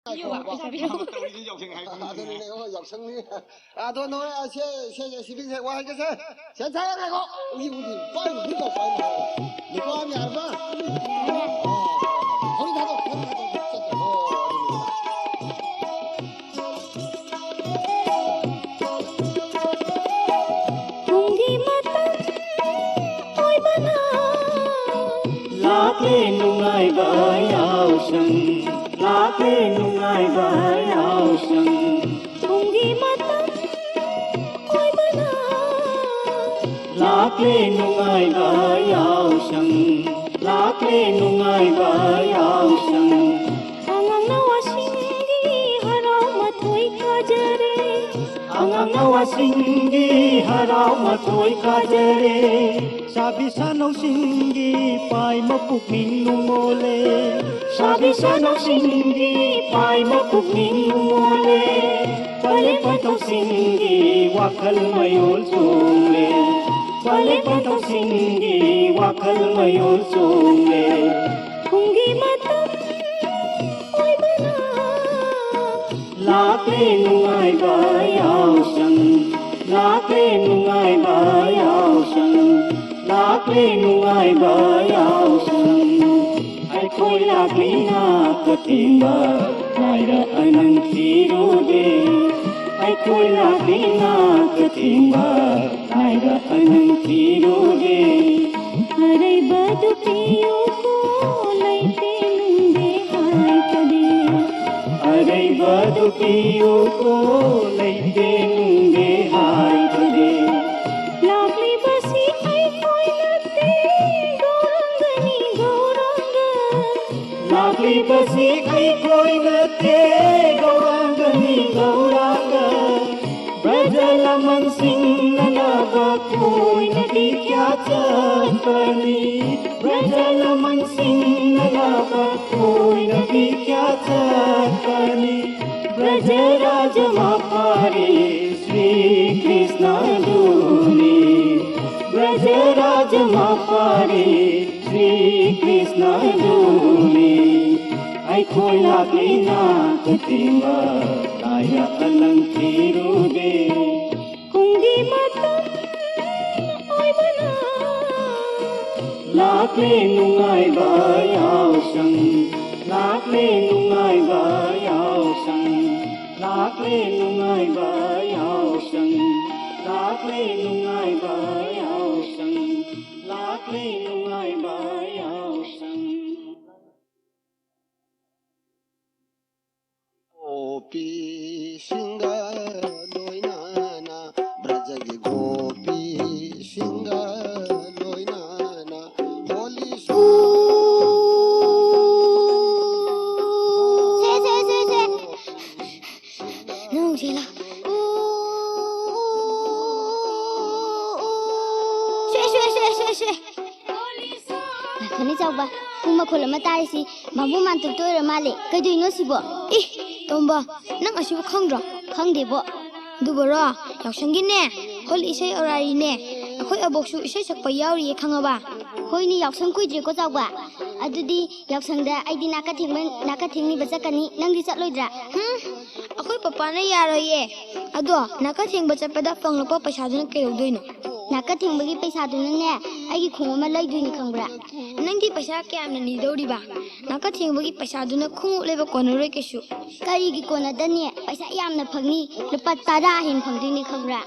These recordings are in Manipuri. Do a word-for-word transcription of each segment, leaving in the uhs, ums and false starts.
ꯇꯧꯔꯤꯁꯤ ꯌꯥꯎꯁꯪ ꯍꯥꯏꯕꯅꯤꯅꯦ꯫ ꯑꯗꯨꯅꯤꯅꯦ, ꯍꯣꯏ, ꯌꯥꯎꯁꯪꯅꯤ꯫ ꯑꯗꯣ ꯅꯣꯏ, ꯑ, ꯁꯦ, ꯁꯦ, ꯁꯦ, ꯁꯤꯕꯤꯁꯦ ꯋꯥ ꯍꯥꯏꯒꯦꯁꯦ꯫ ꯁꯦ, ꯁꯦ, ꯉꯥꯏꯈꯣ꯫ ꯎꯏ, ꯎꯏ, ꯄꯥꯏ, ꯎꯏ, ꯄꯥꯏ, ꯄꯥꯏ, ꯄꯥꯏ꯫ ꯅꯨꯄꯥ ꯑꯃ ꯌꯥꯔꯕ? ꯍꯧꯖꯤꯛ ꯊꯥꯗꯣꯛ, ꯍꯧꯖꯤꯛ ꯊꯥꯗꯣꯛ, ꯆꯠꯈ꯭ꯔꯣ꯫ ꯑꯣ, ꯑꯗꯨꯅꯤ꯫ ꯄꯨꯡꯒꯤ ꯃꯇꯝ ꯑꯣꯏꯕꯅ ꯂꯥꯛꯂꯦ ꯅꯨꯡꯉꯥꯏꯕ ꯌꯥꯎꯁꯪ, ꯂꯥꯛꯂꯦ ꯅꯨꯡꯉꯥꯏꯕ ꯌꯥꯎꯁꯪ꯫ ꯄꯨꯡꯒꯤ ꯃꯇꯝ ꯑꯣꯏꯕꯅ ꯂꯥꯛꯂꯦ ꯅꯨꯡꯉꯥꯏꯕ ꯌꯥꯎꯁꯪ, ꯂꯥꯛꯂꯦ ꯅꯨꯡꯉꯥꯏꯕ ꯌꯥꯎꯁꯪ꯫ ꯑꯉꯥꯡ ꯅꯋꯥꯁꯤꯡꯒꯤ ꯍꯔꯥꯎ ꯃꯊꯣꯏ ꯀꯥꯖꯔꯦ꯫ ꯑꯉꯥꯡ ꯅꯋꯥꯁꯤꯡꯒꯤ ꯍꯔꯥꯎ ꯃꯊꯣꯏ ꯀꯥꯖꯔꯦ꯫ ꯁꯥꯕꯤ ꯁꯥꯅꯧꯁꯤꯡꯒꯤ ꯄꯥꯏꯃ ꯄꯨꯛꯅꯤꯡ ꯅꯨꯡꯉꯣꯜꯂꯦ꯫ ꯁꯥꯕꯤ ꯁꯥꯅꯧꯁꯤꯡꯒꯤ ꯄꯥꯏꯃ ꯄꯨꯛꯅꯤꯡ ꯅꯨꯡꯉꯣꯜꯂꯦ꯫ ꯄꯂꯦꯝ ꯄꯟꯊꯧꯁꯤꯡꯒꯤ ꯋꯥꯈꯜ ꯃꯌꯣꯜ ꯆꯣꯡꯂꯦ꯫ ꯄꯂꯦꯝ ꯄꯟꯊꯧꯁꯤꯡꯒꯤ ꯋꯥꯈꯜ ꯃꯌꯣꯜ ꯆꯣꯡꯂꯦ꯫ ꯄꯨꯡꯒꯤ ꯃꯇꯝ ꯑꯣꯏꯕꯅ ꯂꯥꯛꯂꯦ ꯅꯨꯡꯉꯥꯏꯕ ꯌꯥꯎꯁꯪ, ꯂꯥꯛꯂꯦ ꯅꯨꯡꯉꯥꯏꯕ ꯌꯥꯎꯁꯪ, ꯂꯥꯛꯂꯦ ꯅꯨꯡꯉꯥꯏꯕ ꯌꯥꯎꯁꯪ꯫ ꯑꯩꯈꯣꯏ ꯂꯥꯛꯂꯤꯅ ꯀꯊꯦꯡꯕ ꯉꯥꯏꯔ ꯑꯅꯪ ꯊꯤꯔꯨꯗꯦ꯫ ꯑꯩꯈꯣꯏ ꯂꯥꯛꯂꯤꯅ ꯀꯊꯦꯡꯕ ꯉꯥꯏꯔ ꯑꯅꯪ ꯊꯤꯔꯨꯗꯦ꯫ ꯑꯔꯩꯕꯗꯨ ꯄꯤꯌꯨꯀꯣ ꯂꯩꯇꯦ ꯅꯨꯡꯗꯦ ꯍꯥꯏꯕꯗꯤ꯫ ꯑꯔꯩꯕꯗꯨ ꯄꯤꯌꯨꯀꯣ ꯂꯩꯇꯦ ꯅꯨꯡꯗꯦ ꯍꯥꯏꯕꯗꯤ꯫ ꯂꯥꯛꯂꯤꯕꯁꯤ ꯑꯩꯈꯣꯏ ꯅꯠꯇꯦ ꯒꯧꯔꯥꯡꯒꯅꯤ ꯒꯧꯔꯥꯡꯒ꯫ ꯂꯥꯛꯂꯤꯕꯁꯤ ꯑꯩꯈꯣꯏ ꯅꯠꯇꯦ ꯒꯧꯔꯥꯡꯒꯅꯤ ꯒꯧꯔꯥꯡꯒ꯫ ꯕ꯭ꯔꯖ ꯂꯃꯟꯁꯤꯡꯅ ꯅꯕ ꯀꯣꯏꯅ ꯕꯤꯈ꯭ꯌꯥ ꯆꯠꯄꯅꯤ꯫ ꯕ꯭ꯔꯖ ꯂꯃꯟꯁꯤꯡꯅ ꯅꯕ ꯀꯣꯏꯅ ꯕꯤꯈ꯭ꯌꯥ ꯆꯠꯄꯅꯤ꯫ ꯕ꯭ꯔꯖ ꯔꯥꯖ ꯃꯄꯥꯔꯤ ꯁ꯭ꯔꯤ ꯀ꯭ꯔꯤꯁ꯭ꯅ ꯙꯨꯅꯤ꯫ ꯕ꯭ꯔꯖ ꯔꯥꯖ ꯃꯄꯥꯔꯤ ꯁ꯭ꯔꯤ ꯀ꯭ꯔꯤꯁ꯭ꯅ ꯙꯨꯅꯤ꯫ ꯑꯩꯈꯣꯏ ꯂꯥꯛꯂꯤꯅ ꯈꯨꯊꯦꯡꯕ ꯂꯥꯏꯔ ꯑꯂꯪ ꯊꯤꯔꯨꯗꯦ꯫ ꯀꯨꯝꯒꯤ ꯃꯇꯝ ꯑꯣꯏꯕꯅ ꯂꯥꯛꯂꯦ ꯅꯨꯡꯉꯥꯏꯕ ꯌꯥꯎꯁꯪ, ꯂꯥꯛꯂꯦ ꯅꯨꯡꯉꯥꯏꯕ ꯌꯥꯎꯁꯪ, ꯂꯥꯛꯂꯦ ꯅꯨꯡꯉꯥꯏꯕ ꯌꯥꯎꯁꯪ, ꯂꯥꯛꯂꯦ ꯅꯨꯡꯉꯥꯏꯕ ꯌꯥꯎꯁꯪ, ꯂꯥꯛꯂꯦ ꯅꯨꯡꯉꯥꯏꯕ ꯌꯥꯎꯁꯪ꯫ ꯒꯣꯄꯤꯁꯤꯡꯒ ꯂꯣꯏꯅꯅ ꯕ꯭ꯔꯖꯒꯤ ꯒꯣꯄꯤꯁꯤꯡꯒ ꯂꯣꯏꯅꯅ ꯍꯣꯂꯤ ꯁꯦ, ꯁꯦ, ꯁꯦ, ꯁꯦ꯫ ꯅꯪ ꯁꯤꯂꯥ꯫ ꯁꯦ, ꯁꯦ, ꯁꯦ, ꯁꯦ, ꯁꯦ꯫ ꯉꯥꯏꯈꯣꯅꯦ ꯆꯥꯎꯕ, ꯄꯨꯡ ꯃꯈꯣꯜ ꯑꯃ ꯇꯥꯔꯤꯁꯤ ꯃꯥꯕꯨ ꯃꯥꯟꯇꯨꯞꯇ ꯑꯣꯏꯔ ꯃꯥꯜꯂꯦ꯫ ꯀꯩꯗꯧꯏꯅꯣ ꯁꯤꯕꯣ? ꯏ, ꯇꯣꯝꯕ, ꯅꯪ ꯑꯁꯤꯕꯨ ꯈꯪꯗ꯭ꯔꯣ? ꯈꯪꯗꯦꯕꯣ꯫ ꯑꯗꯨꯕꯨꯔꯣ, ꯌꯥꯎꯁꯪꯒꯤꯅꯦ, ꯍꯣꯂꯤ ꯏꯁꯩ ꯑꯣꯔꯥꯔꯤꯅꯦ, ꯑꯩꯈꯣꯏ ꯑꯕꯣꯛꯁꯨ ꯏꯁꯩ ꯁꯛꯄ ꯌꯥꯎꯔꯤꯌꯦ, ꯈꯪꯉꯕ? ꯍꯣꯏꯅꯦ, ꯌꯥꯎꯁꯪ ꯀꯨꯏꯗ꯭ꯔꯦꯀꯣ ꯆꯥꯎꯕ꯫ ꯑꯗꯨꯗꯤ ꯌꯥꯎꯁꯪꯗ ꯑꯩꯗꯤ ꯅꯥꯀ ꯊꯦꯡꯕ, ꯅꯥꯀ ꯊꯦꯡꯅꯤꯕ ꯆꯠꯀꯅꯤ, ꯅꯪꯗꯤ ꯆꯠꯂꯣꯏꯗ꯭ꯔꯥ? ꯍꯨꯝ, ꯑꯩꯈꯣꯏ ꯄꯄꯥꯅ ꯌꯥꯔꯣꯏꯌꯦ꯫ ꯑꯗꯣ ꯅꯥꯀ ꯊꯦꯡꯕ ꯆꯠꯄꯗ ꯐꯪꯂꯛꯄ ꯄꯩꯁꯥꯗꯨꯅ ꯀꯩꯗꯧꯗꯣꯏꯅꯣ? ꯅꯥꯀ ꯊꯦꯡꯕꯒꯤ ꯄꯩꯁꯥꯗꯨꯅꯅꯦ, ꯑꯩꯒꯤ ꯈꯣꯡꯎꯞ ꯑꯃ ꯂꯩꯗꯣꯏꯅꯤ, ꯈꯪꯕ꯭ꯔꯥ? ꯅꯪꯗꯤ ꯄꯩꯁꯥ ꯀꯌꯥꯝꯅ ꯅꯤꯗꯧꯔꯤꯕ? ꯅꯥꯀ ꯊꯦꯡꯕꯒꯤ ꯄꯩꯁꯥꯗꯨꯅ ꯈꯣꯡꯎꯞ ꯂꯩꯕ ꯀꯣꯟꯅꯔꯣꯏ ꯀꯩꯁꯨ꯫ ꯀꯔꯤꯒꯤ ꯀꯣꯟꯅꯗꯅꯤ? ꯄꯩꯁꯥ ꯌꯥꯝꯅ ꯐꯪꯅꯤ, ꯂꯨꯄꯥ ꯇꯔꯥ ꯍꯦꯟꯅ ꯐꯪꯗꯣꯏꯅꯤ, ꯈꯪꯕ꯭ꯔꯥ?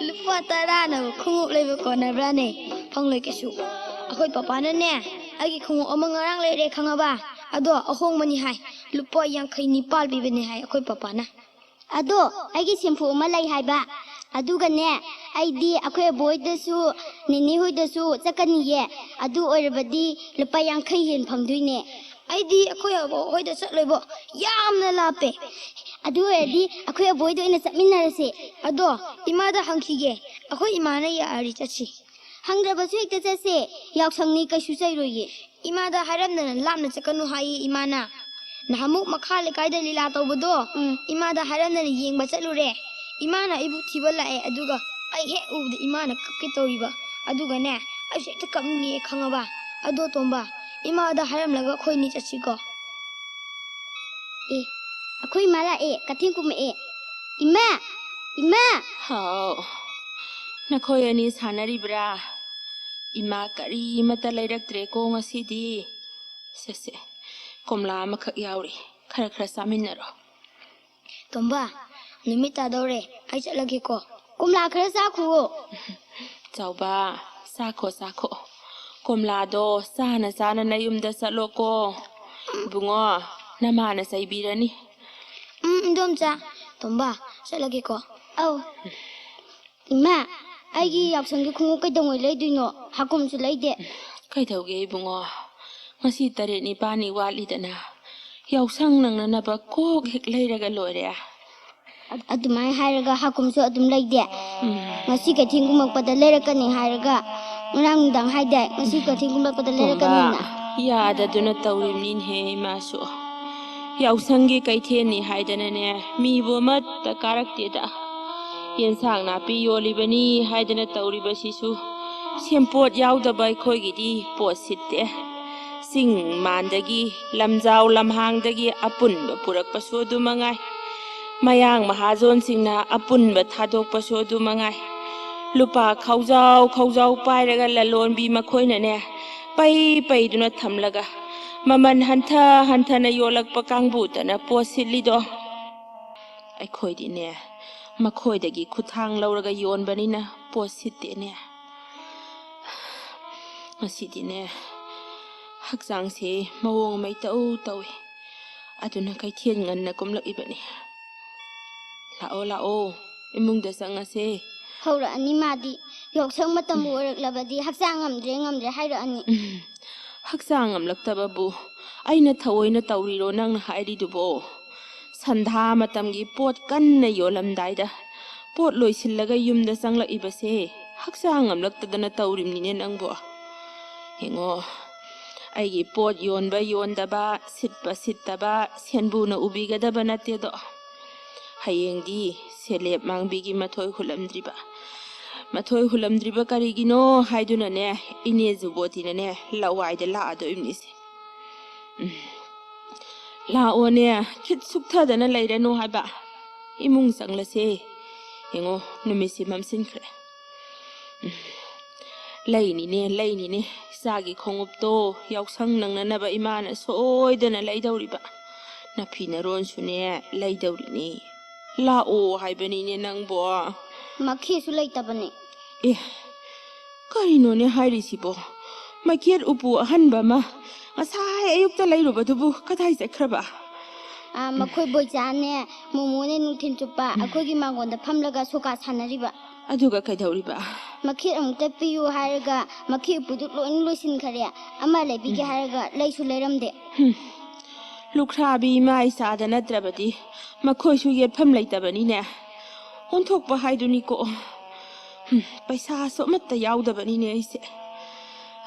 ꯂꯨꯄꯥ ꯇꯔꯥꯅꯕꯨ ꯈꯣꯡꯎꯞ ꯂꯩꯕ ꯀꯣꯟꯅꯕ꯭ꯔꯥꯅꯦ? ꯐꯪꯂꯣꯏ ꯀꯩꯁꯨ꯫ ꯑꯩꯈꯣꯏ ꯄꯄꯥꯅꯅꯦ, ꯑꯩꯒꯤ ꯈꯣꯡꯎꯞ ꯑꯃ ꯉꯔꯥꯡ ꯂꯩꯔꯦ, ꯈꯪꯉꯕ? ꯑꯗꯣ ꯑꯍꯣꯡꯕꯅꯤ ꯍꯥꯏ, ꯂꯨꯄꯥ ꯌꯥꯡꯈꯩ ꯅꯤꯄꯥꯜ ꯄꯤꯕꯅꯤ ꯍꯥꯏ ꯑꯩꯈꯣꯏ ꯄꯄꯥꯅ꯫ ꯑꯗꯣ ꯑꯩꯒꯤ ꯁꯦꯝꯐꯨ ꯑꯃ ꯂꯩ ꯍꯥꯏꯕ꯫ ꯑꯗꯨꯒꯅꯦ, ꯑꯩꯗꯤ ꯑꯩꯈꯣꯏ ꯑꯕꯣꯏꯗꯁꯨ, ꯅꯦꯅꯦ ꯍꯣꯏꯗꯁꯨ ꯆꯠꯀꯅꯤꯌꯦ꯫ ꯑꯗꯨ ꯑꯣꯏꯔꯕꯗꯤ ꯂꯨꯄꯥ ꯌꯥꯡꯈꯩ ꯍꯦꯟꯅ ꯐꯪꯗꯣꯏꯅꯦ꯫ ꯑꯩꯗꯤ ꯑꯩꯈꯣꯏ ꯑꯕꯣꯛ ꯍꯣꯏꯗ ꯆꯠꯂꯣꯏꯕꯣ, ꯌꯥꯝꯅ ꯂꯥꯞꯄꯦ꯫ ꯑꯗꯨ ꯑꯣꯏꯔꯗꯤ ꯑꯩꯈꯣꯏ ꯑꯕꯣꯏꯗ ꯑꯣꯏꯅ ꯆꯠꯃꯤꯟꯅꯔꯁꯦ꯫ ꯑꯗꯣ ꯏꯃꯥꯗ ꯍꯪꯈꯤꯒꯦ, ꯑꯩꯈꯣꯏ ꯏꯃꯥꯅ ꯌꯥꯔꯗꯤ ꯆꯠꯁꯤ꯫ ꯍꯪꯗ꯭ꯔꯕꯁꯨ ꯍꯦꯛꯇ ꯆꯠꯁꯦ, ꯌꯥꯎꯁꯪꯅꯤ, ꯀꯩꯁꯨ ꯆꯩꯔꯣꯏꯌꯦ꯫ ꯏꯃꯥꯗ ꯍꯥꯏꯔꯝꯗꯅ ꯂꯥꯞꯅ ꯆꯠꯀꯅꯨ ꯍꯥꯏꯌꯦ ꯏꯃꯥꯅ꯫ ꯅꯍꯥꯟꯃꯨꯛ ꯃꯈꯥ ꯂꯩꯀꯥꯏꯗ ꯂꯤꯂꯥ ꯇꯧꯕꯗꯣ, ꯎꯝ꯫ ꯏꯃꯥꯗ ꯍꯥꯏꯔꯝꯗꯅ ꯌꯦꯡꯕ ꯆꯠꯂꯨꯔꯦ꯫ ꯏꯃꯥꯅ ꯑꯩꯕꯨ ꯊꯤꯕ ꯂꯥꯛꯑꯦ, ꯑꯗꯨꯒ ꯑꯩ ꯍꯦꯛ ꯎꯕꯗ ꯏꯃꯥꯅ ꯀꯞꯀꯦ ꯇꯧꯔꯤꯕ꯫ ꯑꯗꯨꯒꯅꯦ, ꯑꯩꯁꯨ ꯍꯦꯛꯇ ꯀꯞꯅꯤꯡꯉꯛꯑꯦ, ꯈꯪꯉꯕ? ꯑꯗꯣ ꯇꯣꯝꯕ, ꯏꯃꯥꯗ ꯍꯥꯏꯔꯝꯂꯒ ꯑꯩꯈꯣꯏꯅꯤ ꯆꯠꯁꯤꯀꯣ꯫ ꯑꯦ, ꯑꯩꯈꯣꯏ ꯏꯃꯥ ꯂꯥꯛꯑꯦ, ꯀꯩꯊꯦꯜ ꯀꯨꯝꯃꯛꯑꯦ꯫ ꯏꯃꯥ! ꯏꯃꯥ! ꯍꯥꯎ꯫ ꯅꯈꯣꯏ ꯑꯅꯤ ꯁꯥꯟꯅꯔꯤꯕ꯭ꯔꯥ? ꯏꯃꯥ ꯀꯔꯤꯃꯠꯇ ꯂꯩꯔꯛꯇ꯭ꯔꯦꯀꯣ ꯉꯁꯤꯗꯤ꯫ ꯁꯦ, ꯁꯦ, ꯀꯣꯝꯂꯥ ꯑꯃꯈꯛ ꯌꯥꯎꯔꯤ, ꯈꯔ ꯈꯔ ꯆꯥꯃꯤꯟꯅꯔꯣ꯫ ꯇꯣꯝꯕ, ꯅꯨꯃꯤꯠ ꯇꯥꯗꯧꯔꯦ, ꯑꯩ ꯆꯠꯂꯒꯦꯀꯣ꯫ ꯀꯣꯝꯂꯥ ꯈꯔ ꯆꯥꯈꯨꯑꯣ꯫ ꯆꯥꯎꯕ, ꯆꯥꯈꯣ, ꯆꯥꯈꯣ꯫ ꯀꯣꯝꯂꯥꯗꯣ ꯆꯥꯅ ꯆꯥꯅ ꯅꯌꯨꯝꯗ ꯆꯠꯂꯣꯀꯣ꯫ ꯏꯕꯨꯡꯉꯣ, ꯅꯃꯥꯅ ꯆꯩꯕꯤꯔꯅꯤ꯫ ꯎꯝ, ꯏꯟꯗꯣꯝꯆꯥ꯫ ꯇꯣꯝꯕ, ꯆꯠꯂꯒꯦꯀꯣ꯫ ꯑꯧ꯫ ꯏꯃꯥ, ꯑꯩꯒꯤ ꯌꯥꯎꯁꯪꯒꯤ ꯈꯣꯡꯎꯞ ꯀꯩꯗꯧꯉꯩ ꯂꯩꯗꯣꯏꯅꯣ? ꯍꯥꯀꯨꯝꯁꯨ ꯂꯩꯗꯦ꯫ ꯀꯩꯗꯧꯒꯦ ꯏꯕꯨꯡꯉꯣ? ꯉꯁꯤ ꯇꯔꯦꯠ ꯅꯤꯄꯥꯜꯅꯤ ꯋꯥꯠꯂꯤꯗꯅ꯫ ꯌꯥꯎꯁꯪ ꯅꯪꯅꯅꯕ ꯀꯣꯛ ꯍꯦꯛ ꯂꯩꯔꯒ ꯂꯣꯏꯔꯦ꯫ ꯑ-, ꯑꯗꯨꯃꯥꯏꯅ ꯍꯥꯏꯔꯒ ꯍꯥꯀꯨꯝꯁꯨ ꯑꯗꯨꯝ ꯂꯩꯗꯦ꯫ ꯎꯝ꯫ ꯉꯁꯤ ꯀꯩꯊꯦꯜ ꯀꯨꯝꯃꯛꯄꯗ ꯂꯩꯔꯛꯀꯅꯤ ꯍꯥꯏꯔꯒ ꯉꯔꯥꯡ ꯅꯨꯡꯗꯥꯡ ꯍꯥꯏꯗꯥꯏ, ꯉꯁꯤ ꯀꯩꯊꯦꯜ ꯀꯨꯝꯃꯛꯄꯗ ꯇꯣꯝꯕ, ꯂꯩꯔꯛꯀꯅꯤꯅ꯫ ꯌꯥꯗꯗꯨꯅ ꯇꯧꯔꯤꯕꯅꯤꯅꯦꯍꯦ ꯏꯃꯥꯁꯨ꯫ ꯌꯥꯎꯁꯪꯒꯤ ꯀꯩꯊꯦꯜꯅꯤ ꯍꯥꯏꯗꯅꯅꯦ, ꯃꯤꯕꯨ ꯑꯃꯠꯇ ꯀꯥꯔꯛꯇꯦꯗ꯫ ꯌꯦꯟꯁꯥꯡ ꯅꯥꯄꯤ ꯌꯣꯜꯂꯤꯕꯅꯤ ꯍꯥꯏꯗꯅ ꯇꯧꯔꯤꯕꯁꯤꯁꯨ ꯁꯦꯝꯄꯣꯠ ꯌꯥꯎꯗꯕ ꯑꯩꯈꯣꯏꯒꯤꯗꯤ ꯄꯣꯠ ꯁꯤꯠꯇꯦ꯫ ꯆꯤꯡ ꯃꯥꯟꯗꯒꯤ, ꯂꯝꯖꯥꯎ ꯂꯝꯍꯥꯡꯗꯒꯤ ꯑꯄꯨꯟꯕ ꯄꯨꯔꯛꯄꯁꯨ ꯑꯗꯨ ꯃꯉꯥꯏ꯫ ꯃꯌꯥꯡ ꯃꯍꯥꯖꯣꯟꯁꯤꯡꯅ ꯑꯄꯨꯟꯕ ꯊꯥꯗꯣꯛꯄꯁꯨ ꯑꯗꯨ ꯃꯉꯥꯏ꯫ ꯂꯨꯄꯥ ꯈꯥꯎꯖꯥꯎ ꯈꯥꯎꯖꯥꯎ ꯄꯥꯏꯔꯒ ꯂꯂꯣꯟꯕꯤ ꯃꯈꯣꯏꯅꯅꯦ, ꯄꯩ ꯄꯩꯗꯨꯅ ꯊꯝꯂꯒ ꯃꯃꯜ ꯍꯟꯊ ꯍꯟꯊꯅ ꯌꯣꯜꯂꯛꯄ ꯀꯥꯡꯕꯨꯇꯅ ꯄꯣꯠ ꯁꯤꯠꯂꯤꯗꯣ꯫ ꯑꯩꯈꯣꯏꯗꯤꯅꯦ, ꯃꯈꯣꯏꯗꯒꯤ ꯈꯨꯠꯊꯥꯡ ꯂꯧꯔꯒ ꯌꯣꯟꯕꯅꯤꯅ ꯄꯣꯠ ꯁꯤꯠꯇꯦꯅꯦ꯫ ꯉꯁꯤꯗꯤꯅꯦ, ꯍꯛꯆꯥꯡꯁꯦ ꯃꯑꯣꯡ ꯑꯃ ꯏꯇꯧ ꯇꯧꯏ꯫ ꯑꯗꯨꯅ ꯀꯩꯊꯦꯜ ꯉꯟꯅ ꯀꯨꯝꯂꯛꯏꯕꯅꯤ꯫ ꯂꯥꯛꯑꯣ, ꯂꯥꯛꯑꯣ, ꯏꯃꯨꯡꯗ ꯆꯪꯉꯁꯦ꯫ ꯍꯧꯔꯛꯑꯅꯤ ꯃꯥꯗꯤ꯫ ꯌꯥꯎꯁꯪ ꯃꯇꯝꯕꯨ ꯑꯣꯏꯔꯛꯂꯕꯗꯤ ꯍꯛꯆꯥꯡ ꯉꯝꯗ꯭ꯔꯦ, ꯉꯝꯗ꯭ꯔꯦ ꯍꯥꯏꯔꯛꯑꯅꯤ꯫ ꯎꯝ, ꯍꯛꯆꯥꯡ ꯉꯝꯂꯛꯇꯕꯕꯨ ꯑꯩꯅ ꯊꯑꯣꯏꯅ ꯇꯧꯔꯤꯔꯣ ꯅꯪꯅ ꯍꯥꯏꯔꯤꯗꯨꯕꯣ? ꯁꯟꯙꯥ ꯃꯇꯝꯒꯤ ꯄꯣꯠ ꯀꯟꯅ ꯌꯣꯜꯂꯝꯗꯥꯏꯗ ꯄꯣꯠ ꯂꯣꯏꯁꯤꯜꯂꯒ ꯌꯨꯝꯗ ꯆꯪꯂꯛꯏꯕꯁꯦ ꯍꯛꯆꯥꯡ ꯉꯝꯂꯛꯇꯗꯅ ꯇꯧꯔꯤꯕꯅꯤꯅꯦ ꯅꯪꯕꯣ꯫ ꯌꯦꯡꯉꯣ, ꯑꯩꯒꯤ ꯄꯣꯠ ꯌꯣꯟꯕ ꯌꯣꯟꯗꯕ, ꯁꯤꯠꯄ ꯁꯤꯠꯇꯕ ꯁꯦꯟꯕꯨꯅ ꯎꯕꯤꯒꯗꯕ ꯅꯠꯇꯦꯗꯣ꯫ ꯍꯌꯦꯡꯗꯤ ꯁꯦꯂꯦꯞ ꯃꯥꯡꯕꯤꯒꯤ ꯃꯊꯣꯏ ꯍꯨꯜꯂꯝꯗ꯭ꯔꯤꯕ ꯃꯊꯣꯏ ꯍꯨꯜꯂꯝꯗ꯭ꯔꯤꯕ ꯀꯔꯤꯒꯤꯅꯣ ꯍꯥꯏꯗꯨꯅꯅꯦ, ꯏꯅꯦ ꯖꯨꯕꯣꯇꯤꯅꯅꯦ ꯂꯋꯥꯏꯗ ꯂꯥꯛꯑꯗꯣꯏꯕꯅꯤꯁꯦ꯫ ꯎꯝ꯫ ꯂꯥꯛꯑꯣꯅꯦ, ꯈꯤꯠ ꯁꯨꯛꯊꯗꯅ ꯂꯩꯔꯅꯨ ꯍꯥꯏꯕ꯫ ꯏꯃꯨꯡ ꯆꯪꯂꯁꯦ꯫ ꯌꯦꯡꯉꯣ, ꯅꯨꯃꯤꯠꯁꯤ ꯃꯝꯁꯤꯟꯈ꯭ꯔꯦ꯫ ꯎꯝ꯫ ꯂꯩꯅꯤꯅꯦ, ꯂꯩꯅꯤꯅꯦ, ꯏꯆꯥꯒꯤ ꯈꯣꯡꯎꯞꯇꯣ ꯌꯥꯎꯁꯪ ꯅꯪꯅꯅꯕ ꯏꯃꯥꯅ ꯁꯣꯏꯗꯅ ꯂꯩꯗꯧꯔꯤꯕ꯫ ꯅꯐꯤ ꯅꯔꯣꯟꯁꯨꯅꯦ ꯂꯩꯗꯧꯔꯤꯅꯦ꯫ ꯂꯥꯛꯑꯣ ꯍꯥꯏꯕꯅꯤꯅꯦ ꯅꯪꯕꯣ꯫ ꯃꯈꯦꯁꯨ ꯂꯩꯇꯕꯅꯦ꯫ ꯑꯦ, ꯀꯔꯤꯅꯣꯅꯦ ꯍꯥꯏꯔꯤꯁꯤꯕꯣ? ꯃꯩꯈꯦꯠ ꯎꯄꯨ ꯑꯍꯟꯕ ꯑꯃ ꯉꯁꯥꯏ ꯑꯌꯨꯛꯇ ꯂꯩꯔꯨꯕꯗꯨꯕꯨ ꯀꯗꯥꯏ ꯆꯠꯈ꯭ꯔꯕ? ꯑꯥ, ꯃꯈꯣꯏ ꯕꯣꯏꯆꯥꯅꯦ, ꯃꯣꯃꯣꯅꯦ ꯅꯨꯡꯊꯤꯜ ꯆꯨꯞꯄ ꯑꯩꯈꯣꯏꯒꯤ ꯃꯥꯡꯒꯣꯟꯗ ꯐꯝꯂꯒ ꯁꯣꯀꯥ ꯁꯥꯟꯅꯔꯤꯕ꯫ ꯑꯗꯨꯒ ꯀꯩꯗꯧꯔꯤꯕ? ꯃꯈꯦꯠ ꯑꯃꯨꯛꯇ ꯄꯤꯌꯨ ꯍꯥꯏꯔꯒ ꯃꯈꯦꯠ ꯎꯄꯨꯗꯨ ꯂꯣꯏꯅ ꯂꯣꯏꯁꯤꯟꯈꯔꯦ꯫ ꯑꯃ ꯂꯩꯕꯤꯒꯦ ꯍꯥꯏꯔꯒ ꯂꯩꯁꯨ ꯂꯩꯔꯝꯗꯦ꯫ ꯍꯨꯝ꯫ ꯂꯨꯈ꯭ꯔꯥꯕꯤ ꯏꯃꯥ ꯏꯆꯥꯗ ꯅꯠꯇ꯭ꯔꯕꯗꯤ ꯃꯈꯣꯏꯁꯨ ꯌꯦꯠꯐꯝ ꯂꯩꯇꯕꯅꯤꯅꯦ꯫ ꯑꯣꯟꯊꯣꯛꯄ ꯍꯥꯏꯗꯨꯅꯤꯀꯣ꯫ ꯍꯨꯝ, ꯄꯩꯁꯥꯁꯨ ꯑꯃꯠꯇ ꯌꯥꯎꯗꯕꯅꯤꯅꯦ ꯑꯩꯁꯦ꯫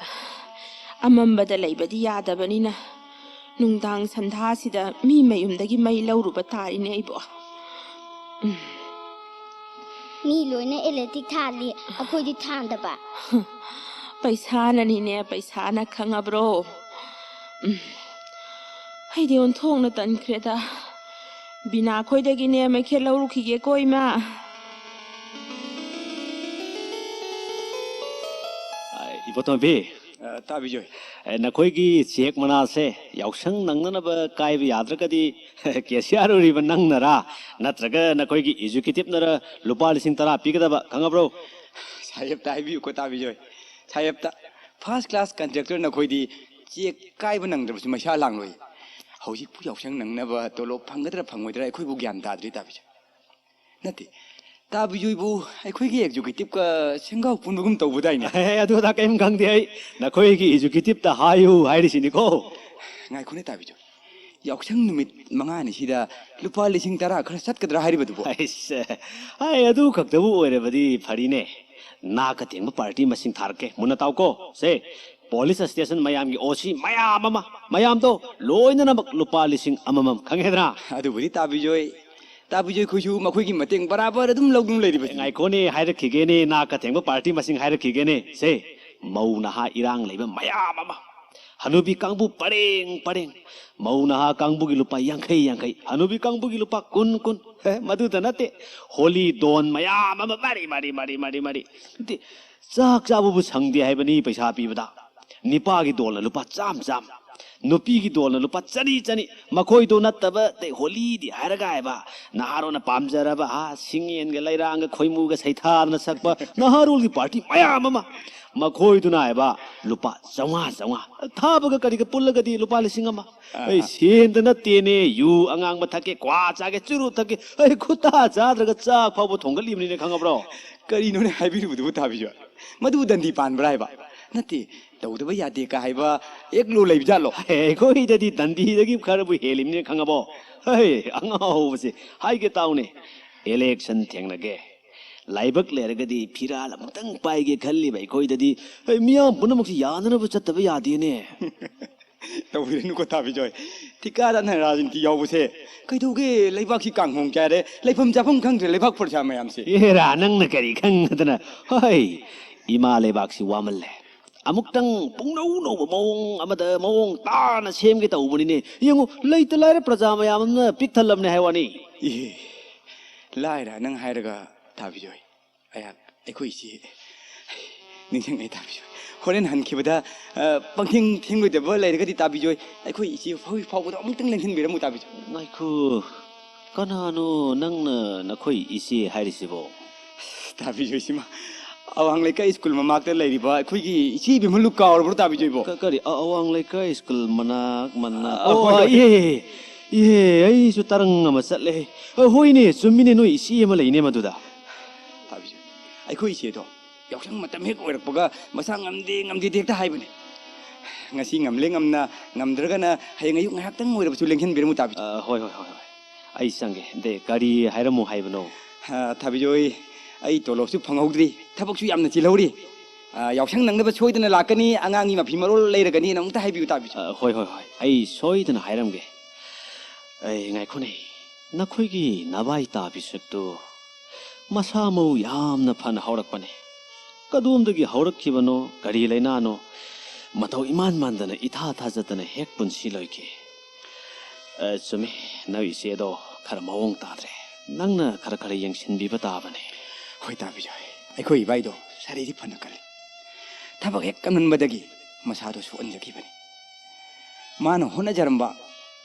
ꯑꯃꯝꯕꯗ ꯂꯩꯕꯗꯤ ꯌꯥꯗꯕꯅꯤꯅ ꯅꯨꯡꯗꯥꯡ ꯁꯟꯙꯥꯁꯤꯗ ꯃꯤ ꯃꯌꯨꯝꯗꯒꯤ ꯃꯩ ꯂꯧꯔꯨꯕ ꯇꯥꯔꯤꯅꯦ ꯑꯩꯕꯣ꯫ ꯎꯝ꯫ ꯃꯤ ꯂꯣꯏꯅ electric ꯊꯥꯜꯂꯤ, ꯑꯩꯈꯣꯏꯗꯤ ꯊꯥꯟꯗꯕ꯫ ꯄꯩꯁꯥꯅꯅꯤꯅꯦ, ꯄꯩꯁꯥꯅ, ꯈꯪꯉꯕ꯭ꯔꯣ? ꯎꯝ꯫ ꯑꯩꯗꯤ ꯑꯣꯟꯊꯣꯛꯅ ꯇꯟꯈ꯭ꯔꯦꯗ꯫ ꯕꯤꯅꯥ ꯈꯣꯏꯗꯒꯤꯅꯦ ꯃꯩꯈꯦꯠ ꯂꯧꯔꯨꯈꯤꯒꯦꯀꯣ, ꯏꯃꯥ꯫ ꯑ, ꯏꯕꯣꯇꯣꯝꯕꯤ꯫ ꯑ, ꯇꯥꯕꯤꯖꯣꯏ꯫ ꯑ, ꯅꯈꯣꯏꯒꯤ ꯆꯦꯛ ꯃꯅꯥꯁꯦ ꯌꯥꯎꯁꯪ ꯅꯪꯅꯅꯕ ꯀꯥꯏꯕ ꯌꯥꯗ꯭ꯔꯒꯗꯤ, cashier ꯑꯣꯏꯔꯤꯕ ꯅꯪꯅꯔꯥ, ꯅꯠꯇ꯭ꯔꯒ ꯅꯈꯣꯏꯒꯤ executive ꯅꯔ ꯂꯨꯄꯥ ꯂꯤꯁꯤꯡ ꯇꯔꯥ ꯄꯤꯒꯗꯕ, ꯈꯪꯉꯕ꯭ꯔꯣ? ꯁꯥꯍꯦꯕꯇ ꯍꯥꯏꯕꯤꯌꯨꯀꯣ, ꯇꯥꯕꯤꯖꯣꯏ꯫ ꯁꯥꯍꯦꯕꯇ, first class contractor ꯅꯈꯣꯏꯗꯤ ꯆꯦꯛ ꯀꯥꯏꯕ ꯅꯪꯗ꯭ꯔꯕꯁꯨ ꯃꯩꯁꯥ ꯂꯥꯡꯂꯣꯏ꯫ ꯍꯧꯖꯤꯛꯄꯨ ꯌꯥꯎꯁꯪ ꯅꯪꯅꯕ ꯇꯣꯂꯣꯞ ꯐꯪꯒꯗ꯭ꯔꯥ ꯐꯪꯉꯣꯏꯗ꯭ꯔꯥ ꯑꯩꯈꯣꯏꯕꯨ ꯒ꯭ꯌꯥꯟ ꯇꯥꯗ꯭ꯔꯤ, ꯇꯥꯕꯤꯖꯣꯏ꯫ ꯅꯠꯇꯦ, ꯇꯥꯕꯤꯖꯣꯏꯕꯨ ꯑꯩꯈꯣꯏꯒꯤ executive ꯀ ꯁꯦꯡꯒꯥꯎ ꯄꯨꯟꯕꯒꯨꯝ ꯇꯧꯕꯗꯥꯏꯅꯦ? ꯑꯦ, ꯑꯗꯨ ꯑꯗꯥ ꯀꯔꯤꯝ ꯈꯪꯗꯦ ꯑꯩ꯫ ꯅꯈꯣꯏꯒꯤ executive ꯇ ꯍꯥꯏꯌꯨ ꯍꯥꯏꯔꯤꯁꯤꯅꯤꯀꯣ꯫ ꯉꯥꯏꯈꯣꯅꯦ, ꯇꯥꯕꯤꯖꯣꯏ꯫ ꯌꯥꯎꯁꯪ ꯅꯨꯃꯤꯠ ꯃꯉꯥꯅꯤꯁꯤꯗ ꯂꯨꯄꯥ ꯂꯤꯁꯤꯡ ꯇꯔꯥ ꯈꯔ ꯆꯠꯀꯗ꯭ꯔꯥ ꯍꯥꯏꯔꯤꯕꯗꯨꯕꯣ? ꯑꯩꯁꯦ, ꯑꯩ ꯑꯗꯨ ꯈꯛꯇꯕꯨ ꯑꯣꯏꯔꯕꯗꯤ ꯐꯔꯤꯅꯦ꯫ ꯅꯥꯀ ꯇꯦꯡꯕ party ꯃꯁꯤꯡ ꯊꯥꯔꯛꯀꯦ, ꯃꯨꯟꯅ ꯇꯥꯎꯀꯣ꯫ ꯁꯦ, police station ꯃꯌꯥꯝꯒꯤ O C ꯃꯌꯥꯝ ꯑꯃ, ꯃꯌꯥꯝꯗꯣ ꯂꯣꯏꯅꯅꯃꯛ ꯂꯨꯄꯥ ꯂꯤꯁꯤꯡ ꯑꯃꯃꯝ, ꯈꯪꯉꯦꯗꯅ? ꯑꯗꯨꯕꯨꯗꯤ ꯇꯥꯕꯤꯖꯣꯏ, ꯇꯥꯕꯤꯖꯣꯏ, ꯑꯩꯈꯣꯏꯁꯨ ꯃꯈꯣꯏꯒꯤ ꯃꯇꯦꯡ ꯕꯔꯥꯕꯔ ꯑꯗꯨꯝ ꯂꯧꯗꯨꯅ ꯂꯩꯔꯤꯕꯁꯤꯅꯤ꯫ ꯉꯥꯏꯈꯣꯅꯦ, ꯍꯥꯏꯔꯛꯈꯤꯒꯦꯅꯦ, ꯅꯥꯛꯀ ꯊꯦꯡꯕ ꯄꯥꯔꯇꯤ ꯃꯁꯤꯡ ꯍꯥꯏꯔꯛꯈꯤꯒꯦꯅꯦ꯫ ꯁꯦ, ꯃꯧ ꯅꯍꯥ ꯏꯔꯥꯡ ꯂꯩꯕ ꯃꯌꯥꯝ ꯑꯃ, ꯍꯅꯨꯕꯤ ꯀꯥꯡꯕꯨ ꯄꯔꯦꯡ ꯄꯔꯦꯡ, ꯃꯧ ꯅꯍꯥ ꯀꯥꯡꯕꯨꯒꯤ ꯂꯨꯄꯥ ꯌꯥꯡꯈꯩ ꯌꯥꯡꯈꯩ, ꯍꯅꯨꯕꯤ ꯀꯥꯡꯕꯨꯒꯤ ꯂꯨꯄꯥ ꯀꯨꯟ ꯀꯨꯟ꯫ ꯍꯦ, ꯃꯗꯨꯇ ꯅꯠꯇꯦ, ꯍꯣꯂꯤ ꯗꯣꯟ ꯃꯌꯥꯝ ꯑꯃ ꯃꯔꯤ ꯃꯔꯤ ꯃꯔꯤ ꯃꯔꯤ ꯃꯔꯤ꯫ ꯅꯠꯇꯦ, ꯆꯥꯛ ꯆꯥꯕꯕꯨ ꯁꯪꯗꯦ ꯍꯥꯏꯕꯅꯤ ꯄꯩꯁꯥ ꯄꯤꯕꯗ꯫ ꯅꯤꯄꯥꯒꯤ ꯗꯣꯜꯅ ꯂꯨꯄꯥ ꯆꯥꯝ ꯆꯥꯝ, ꯅꯨꯄꯤꯒꯤ ꯗꯣꯜꯅ ꯂꯨꯄꯥ ꯆꯅꯤ ꯆꯅꯤ꯫ ꯃꯈꯣꯏꯗꯣ ꯅꯠꯇꯕ ꯑꯇꯩ ꯍꯣꯂꯤꯗꯤ ꯍꯥꯏꯔꯒ ꯍꯥꯏꯕ, ꯅꯍꯥꯔꯣꯜꯅ ꯄꯥꯝꯖꯔꯕ, ꯍꯥ, ꯁꯤꯡꯌꯦꯟꯒ ꯂꯩꯔꯥꯡꯒ ꯈꯣꯏꯃꯨꯒ ꯁꯩꯊꯥꯗꯅ ꯁꯛꯄ ꯅꯍꯥꯔꯣꯜꯒꯤ ꯄꯥꯔꯇꯤ ꯃꯌꯥꯝ ꯑꯃ, ꯃꯈꯣꯏꯗꯨꯅ ꯍꯥꯏꯕ ꯂꯨꯄꯥ ꯆꯥꯝꯃꯉꯥ ꯆꯥꯝꯃꯉꯥ꯫ ꯊꯥꯕꯒ ꯀꯔꯤꯒ ꯄꯨꯜꯂꯒꯗꯤ ꯂꯨꯄꯥ ꯂꯤꯁꯤꯡ ꯑꯃ꯫ ꯑꯥ, ꯑꯩ ꯑꯥ꯫ ꯁꯦꯟꯗ ꯅꯠꯇꯦꯅꯦ, ꯌꯨ ꯑꯉꯥꯡꯕ ꯊꯛꯀꯦ, ꯀ꯭ꯋꯥ ꯆꯥꯒꯦ, ꯆꯨꯔꯨꯞ ꯊꯛꯀꯦ, ꯑꯩ ꯈꯨꯠꯇꯥ ꯆꯥꯗ꯭ꯔꯒ ꯆꯥꯛ ꯐꯥꯎꯕ ꯊꯣꯡꯒꯠꯂꯤꯕꯅꯤꯅꯦ, ꯈꯪꯉꯕ꯭ꯔꯣ? ꯀꯔꯤꯅꯣꯅꯦ ꯍꯥꯏꯕꯤꯔꯤꯕꯗꯨꯕꯨ, ꯇꯥꯕꯤꯌꯣ? ꯃꯗꯨꯕꯨ ꯗꯟꯗꯤ ꯄꯥꯟꯕ꯭ꯔꯥ ꯍꯥꯏꯕ? ꯅꯠꯇꯦ, ꯇꯧꯗꯕ ꯌꯥꯗꯦ ꯀ ꯍꯥꯏꯕ ꯑꯦꯛ ꯂꯣ ꯂꯩꯕꯖꯥꯠꯂꯣ? ꯑꯩꯈꯣꯏꯗꯗꯤ ꯗꯟꯗꯤꯗꯒꯤ ꯈꯔꯕꯨ ꯍꯦꯜꯂꯤꯕꯅꯤꯅ, ꯈꯪꯉꯕꯣ? ꯍꯩ, ꯑꯉꯥꯎꯕꯁꯦ, ꯍꯥꯏꯒꯦ ꯇꯥꯎꯅꯦ꯫ ꯏꯂꯦꯛꯁꯟ ꯊꯦꯡꯅꯒꯦ, ꯂꯥꯏꯕꯛ ꯂꯩꯔꯒꯗꯤ ꯐꯤꯔꯥꯜ ꯑꯃꯨꯛꯇꯪ ꯄꯥꯏꯒꯦ ꯈꯜꯂꯤꯕ ꯑꯩꯈꯣꯏꯗꯗꯤ, ꯍꯩ, ꯃꯤꯌꯥꯝ ꯄꯨꯝꯅꯃꯛꯁꯤ ꯌꯥꯅꯅꯕ ꯆꯠꯇꯕ ꯌꯥꯗꯦꯅꯦ꯫ ꯇꯧꯕꯤꯔꯅꯨꯀꯣ, ꯇꯥꯕꯤꯖꯣꯏ꯫ ꯊꯤꯀꯥꯗꯥꯔꯅ ꯔꯥꯖꯅꯤꯇꯤ ꯌꯥꯎꯕꯁꯦ ꯀꯩꯗꯧꯒꯦ? ꯂꯩꯕꯥꯛꯁꯤ ꯀꯥꯡꯍꯣꯡ ꯆꯥꯏꯔꯦ, ꯂꯩꯐꯝ ꯆꯥꯐꯝ ꯈꯪꯗ꯭ꯔꯦ ꯂꯩꯕꯥꯛ ꯄ꯭ꯔꯖꯥ ꯃꯌꯥꯝꯁꯦ꯫ ꯑꯦꯔꯥ, ꯅꯪꯅ ꯀꯔꯤ ꯈꯪꯗꯅ? ꯍꯣꯏ, ꯏꯃꯥ ꯂꯩꯕꯥꯛꯁꯤ ꯋꯥꯃꯜꯂꯦ꯫ ꯑꯃꯨꯛꯇꯪ ꯄꯨꯡꯅꯧ ꯅꯧꯕ ꯃꯑꯣꯡ ꯑꯃꯗ ꯃꯑꯣꯡ ꯇꯥꯅ ꯁꯦꯝꯒꯦ ꯇꯧꯕꯅꯤꯅꯦ꯫ ꯌꯦꯡꯉꯨ, ꯂꯩꯇ ꯂꯥꯏꯔ ꯄ꯭ꯔꯖꯥ ꯃꯌꯥꯝ ꯑꯃꯅ ꯄꯤꯛ ꯊꯜꯂꯕꯅꯦ ꯍꯥꯏ ꯋꯥꯅꯤ꯫ ꯏꯍꯦ, ꯂꯥꯏꯔ ꯅꯪ ꯍꯥꯏꯔꯒ, ꯇꯥꯕꯤꯖꯣꯏ꯫ ꯑꯩꯍꯥꯛ, ꯑꯩꯈꯣꯏ ꯏꯆꯦ ꯅꯤꯡꯁꯤꯡꯉꯦ, ꯇꯥꯕꯤꯌꯨ꯫ ꯍꯣꯔꯦꯟ ꯍꯟꯈꯤꯕꯗ, ꯑ, ꯄꯪꯊꯦꯡ ꯊꯦꯡꯂꯣꯏꯗꯕ ꯂꯩꯔꯒꯗꯤ, ꯇꯥꯕꯤꯌꯨ꯫ ꯑꯩꯈꯣꯏ ꯏꯆꯦ ꯐꯥꯎ-, ꯐꯥꯎꯕꯗꯣ ꯑꯃꯨꯛꯇꯪ ꯂꯦꯡꯁꯤꯟꯕꯤꯔꯝꯃꯨ, ꯇꯥꯕꯤꯌꯨ꯫ ꯉꯥꯏꯈꯣ, ꯀꯅꯥꯅꯣ ꯅꯪꯅ ꯅꯈꯣꯏ ꯏꯆꯦ ꯍꯥꯏꯔꯤꯁꯤꯕꯣ? ꯇꯥꯕꯤꯌꯨ, ꯏꯆꯦꯃ꯫ ꯑꯋꯥꯡ ꯂꯩꯀꯥꯏ ꯁ꯭ꯀꯨꯜ ꯃꯃꯥꯡꯗ ꯂꯩꯔꯤꯕ ꯑꯩꯈꯣꯏꯒꯤ ꯏꯆꯦ ꯏꯕꯦꯝꯃ ꯂꯨ ꯀꯥꯎꯔꯕ꯭ꯔꯣ, ꯇꯥꯕꯤꯌꯨ ꯏꯕꯣ? ꯀ-, ꯀꯔꯤ? ꯑ-, ꯑꯋꯥꯡ ꯂꯩꯀꯥꯏ ꯁ꯭ꯀꯨꯜ ꯃꯅꯥꯛ, ꯃꯅꯥꯛ? ꯑ, ꯑꯣ, ꯍꯣꯏ, ꯍꯣꯏ꯫ ꯏꯍꯦ, ꯏꯍꯦ, ꯏꯍꯦ, ꯑꯩꯁꯨ ꯇꯔꯪ ꯑꯃ ꯆꯠꯂꯦ꯫ ꯑ, ꯍꯣꯏꯅꯦ, ꯆꯨꯝꯃꯤꯅꯦ, ꯅꯣꯏ ꯏꯆꯦ ꯑꯃ ꯂꯩꯅꯦ ꯃꯗꯨꯗ꯫ ꯇꯥꯕꯤꯌꯨ꯫ ꯑꯩꯈꯣꯏ ꯏꯆꯦꯗꯣ ꯌꯥꯎꯁꯪ ꯃꯇꯝ ꯍꯦꯛ ꯑꯣꯏꯔꯛꯄꯒ ꯃꯁꯥ ꯉꯝꯗꯦ, ꯉꯝꯗꯦꯗꯤ ꯍꯦꯛꯇ ꯍꯥꯏꯕꯅꯦ꯫ ꯉꯁꯤ ꯉꯝꯂꯦ ꯉꯝꯅ, ꯉꯝꯗ꯭ꯔꯒꯅ ꯍꯌꯦꯡ ꯑꯌꯨꯛ ꯉꯥꯏꯍꯥꯛꯇꯪ ꯑꯣꯏꯔꯕꯁꯨ ꯂꯦꯡꯁꯤꯟꯕꯤꯔꯝꯃꯨ, ꯇꯥꯕꯤꯌꯨ꯫ ꯑ, ꯍꯣꯏ, ꯍꯣꯏ, ꯍꯣꯏ, ꯍꯣꯏ꯫ ꯑꯩ ꯆꯪꯒꯦ꯫ ꯑꯗꯩ ꯀꯔꯤ ꯍꯥꯏꯔꯝꯃꯨ ꯍꯥꯏꯕꯅꯣ? ꯑ, ꯇꯥꯕꯤꯌꯣ, ꯑꯩ, ꯑꯩ ꯇꯣꯂꯣꯞꯁꯨ ꯐꯪꯍꯧꯗ꯭ꯔꯤ, ꯊꯕꯛꯁꯨ ꯌꯥꯝꯅ ꯆꯤꯜꯍꯧꯔꯤ꯫ ꯑ, ꯌꯥꯎꯁꯪ ꯅꯪꯅꯕ ꯁꯣꯏꯗꯅ ꯂꯥꯛꯀꯅꯤ, ꯑꯉꯥꯡꯒꯤ ꯃꯐꯤ ꯃꯔꯣꯜ ꯂꯩꯔꯒꯅꯤꯅ ꯑꯃꯨꯛꯇ ꯍꯥꯏꯕꯤꯌꯨ, ꯇꯥꯕꯤꯌꯨ꯫ ꯑ, ꯍꯣꯏ, ꯍꯣꯏ, ꯍꯣꯏ, ꯑꯩ ꯁꯣꯏꯗꯅ ꯍꯥꯏꯔꯝꯒꯦ꯫ ꯑꯩ, ꯉꯥꯏꯈꯣꯅꯦ꯫ ꯅꯈꯣꯏꯒꯤ ꯅꯚꯥꯏ ꯇꯥꯕꯤꯁꯛꯇꯨ ꯃꯁꯥ ꯃꯎ ꯌꯥꯝꯅ ꯐꯅ ꯍꯧꯔꯛꯄꯅꯤ꯫ ꯀꯗꯣꯝꯗꯒꯤ ꯍꯧꯔꯛꯈꯤꯕꯅꯣ, ꯀꯔꯤ ꯂꯥꯏꯅꯥꯅꯣ, ꯃꯇꯧ ꯏꯃꯥꯟ ꯃꯥꯟꯗꯅ, ꯏꯊꯥ ꯊꯥꯖꯗꯅ ꯍꯦꯛ ꯄꯨꯟꯁꯤ ꯂꯣꯏꯈꯤ꯫ ꯑ, ꯆꯨꯝꯃꯤ, ꯅꯣꯏ ꯏꯆꯦꯗꯣ ꯈꯔ ꯃꯑꯣꯡ ꯇꯥꯗ꯭ꯔꯦ꯫ ꯅꯪꯅ ꯈꯔ ꯈꯔ ꯌꯦꯡꯁꯤꯟꯕꯤꯕ ꯇꯥꯕꯅꯤ꯫ ꯍꯣꯏ, ꯇꯥꯕꯤꯖꯣꯏ꯫ ꯑꯩꯈꯣꯏ ꯏꯕꯥꯏꯗꯣ ꯁꯥꯔꯤꯗꯤ ꯐꯅ ꯀꯜꯂꯤ꯫ ꯊꯕꯛ ꯍꯦꯛ ꯀꯟꯃꯟꯕꯗꯒꯤ ꯃꯁꯥꯗꯣ ꯁꯣꯛꯍꯟꯖꯈꯤꯕꯅꯤ꯫ ꯃꯥꯅ ꯍꯣꯠꯅꯖꯔꯝꯕ,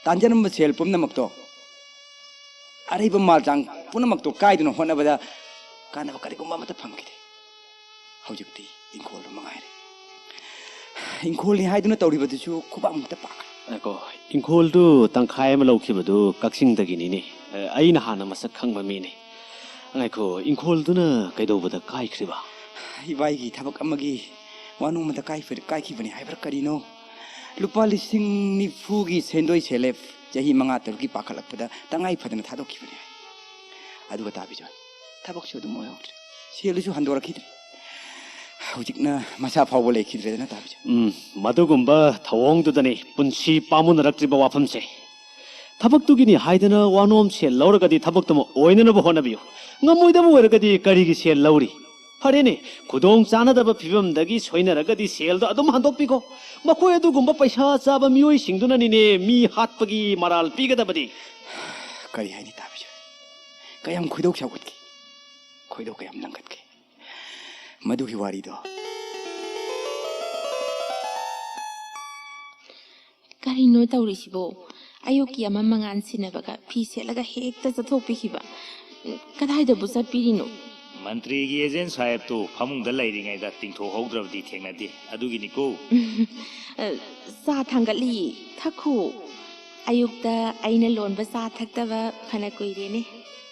ꯇꯥꯟꯖꯔꯝꯕ ꯁꯦꯜ ꯄꯨꯝꯅꯃꯛꯇꯣ, ꯑꯔꯩꯕ ꯃꯥꯜ ꯆꯥꯡ ꯄꯨꯝꯅꯃꯛꯇꯣ ꯀꯥꯏꯗꯨꯅ ꯍꯣꯠꯅꯕꯗ ꯀꯥꯟꯅꯕ ꯀꯔꯤꯒꯨꯝꯕ ꯑꯃꯠꯇ ꯐꯪꯈꯤꯗꯦ꯫ ꯍꯧꯖꯤꯛꯇꯤ ꯏꯪꯈꯣꯜꯗꯨ ꯃꯉꯥꯏꯔꯦ꯫ ꯏꯪꯈꯣꯜꯅꯤ ꯍꯥꯏꯗꯨꯅ ꯇꯧꯔꯤꯕꯗꯨꯁꯨ ꯈꯨꯕꯥꯛꯃꯨꯛꯇ ꯄꯥꯛꯈ꯭ꯔꯦ꯫ ꯉꯥꯏꯈꯣ, ꯏꯪꯈꯣꯜꯗꯨ ꯇꯪꯈꯥꯏ ꯑꯃ ꯂꯧꯈꯤꯕꯗꯨ ꯀꯛꯆꯤꯡꯗꯒꯤꯅꯤꯅꯦ꯫ ꯑ, ꯑꯩꯅ ꯍꯥꯟꯅ ꯃꯁꯛ ꯈꯪꯕ ꯃꯤꯅꯤ꯫ ꯉꯥꯏꯈꯣ, ꯏꯪꯈꯣꯜꯗꯨꯅ ꯀꯩꯗꯧꯕꯗ ꯀꯥꯏꯈ꯭ꯔꯤꯕ? ꯏꯕꯥꯏꯒꯤ ꯊꯕꯛ ꯑꯃꯒꯤ ꯋꯥꯅꯣꯝꯕꯗ ꯀꯥꯏꯐ-, ꯀꯥꯏꯈꯤꯕꯅꯤ ꯍꯥꯏꯕ꯭ꯔꯥ ꯀꯔꯤꯅꯣ? ꯂꯨꯄꯥ ꯂꯤꯁꯤꯡ ꯅꯤꯐꯨꯒꯤ ꯁꯦꯟꯗꯣꯏ ꯁꯦꯜꯂꯦꯞ ꯆꯍꯤ ꯃꯉꯥ ꯇꯔꯨꯛꯀꯤ ꯄꯥꯈꯠꯂꯛꯄꯗ ꯇꯉꯥꯏ ꯐꯗꯅ ꯊꯥꯗꯣꯛꯈꯤꯕꯅꯤ ꯍꯥꯏ꯫ ꯑꯗꯨꯒ ꯇꯥꯕꯤꯖꯣꯏ, ꯊꯕꯛꯁꯨ ꯑꯗꯨꯝ ꯑꯣꯏꯍꯧꯗ꯭ꯔꯦ, ꯁꯦꯜꯗꯨꯁꯨ ꯍꯟꯗꯣꯔꯛꯈꯤꯗ꯭ꯔꯦ꯫ ꯍꯧꯖꯤꯛꯅ ꯃꯁꯥ ꯐꯥꯎꯕ ꯂꯩꯈꯤꯗ꯭ꯔꯦꯗꯅ, ꯇꯥꯕꯤꯖꯣꯏ꯫ ꯎꯝ, ꯃꯗꯨꯒꯨꯝꯕ ꯊꯧꯑꯣꯡꯗꯨꯗꯅꯤ ꯄꯨꯟꯁꯤ ꯄꯥꯝꯃꯨꯅꯔꯛꯇ꯭ꯔꯤꯕ ꯋꯥꯐꯝꯁꯦ꯫ ꯊꯕꯛꯇꯨꯒꯤꯅꯤ ꯍꯥꯏꯗꯅ ꯋꯥꯅꯣꯝ ꯁꯦꯜ ꯂꯧꯔꯒꯗꯤ ꯊꯕꯛꯇꯨꯃ ꯑꯣꯏꯅꯅꯕ ꯍꯣꯠꯅꯕꯤꯌꯨ꯫ ꯉꯝꯃꯣꯏꯗꯕ ꯑꯣꯏꯔꯒꯗꯤ ꯀꯔꯤꯒꯤ ꯁꯦꯜ ꯂꯧꯔꯤ? ꯐꯔꯦꯅꯦ, ꯈꯨꯗꯣꯡ ꯆꯥꯅꯗꯕ ꯐꯤꯕꯝꯗꯒꯤ ꯁꯣꯏꯅꯔꯒꯗꯤ ꯁꯦꯜꯗꯣ ꯑꯗꯨꯝ ꯍꯟꯗꯣꯛꯄꯤꯈꯣ꯫ ꯃꯈꯣꯏ ꯑꯗꯨꯒꯨꯝꯕ ꯄꯩꯁꯥ ꯆꯥꯕ ꯃꯤꯑꯣꯏꯁꯤꯡꯗꯨꯅꯅꯤꯅꯦ ꯃꯤ ꯍꯥꯠꯄꯒꯤ ꯃꯔꯥꯜ ꯄꯤꯒꯗꯕꯗꯤ꯫ ꯀꯔꯤ ꯍꯥꯏꯅꯤ, ꯇꯥꯕꯤꯖꯣꯏ? ꯀꯌꯥꯝ ꯈꯣꯏꯗꯧ ꯁꯥꯎꯒꯠꯈꯤ, ꯈꯣꯏꯗꯧ ꯀꯌꯥꯝ ꯂꯪꯈꯠꯈꯤ꯫ ꯃꯗꯨꯒꯤ ꯋꯥꯔꯤꯗꯣ꯫ ꯀꯔꯤꯅꯣ ꯇꯧꯔꯤꯁꯤꯕꯣ? ꯑꯌꯨꯛꯀꯤ ꯑꯃ ꯃꯉꯥꯟ ꯁꯤꯟꯅꯕꯒ ꯐꯤ ꯁꯦꯠꯂꯒ ꯍꯦꯛꯇ ꯆꯠꯊꯣꯛꯄꯤꯈꯤꯕ꯫ ꯀꯗꯥꯏꯗꯕꯨ ꯆꯠꯄꯤꯔꯤꯅꯣ? ꯃꯟꯇ꯭ꯔꯤꯒꯤ ꯑꯦꯖꯦꯟ ꯁꯥꯍꯦꯕꯇꯨ ꯐꯃꯨꯡꯗ ꯂꯩꯔꯤꯉꯩꯗ ꯇꯤꯡꯊꯣꯛꯍꯧꯗ꯭ꯔꯕꯗꯤ ꯊꯦꯡꯅꯗꯦ꯫ ꯑꯗꯨꯒꯤꯅꯤꯀꯣ꯫ ꯑ, ꯆꯥ ꯊꯥꯡꯒꯠꯂꯤꯌꯦ꯫ ꯊꯛꯈꯣ꯫ ꯑꯌꯨꯛꯇ ꯑꯩꯅ ꯂꯣꯟꯕ ꯆꯥ ꯊꯛꯇꯕ ꯐꯅ ꯀꯨꯏꯔꯦꯅꯦ꯫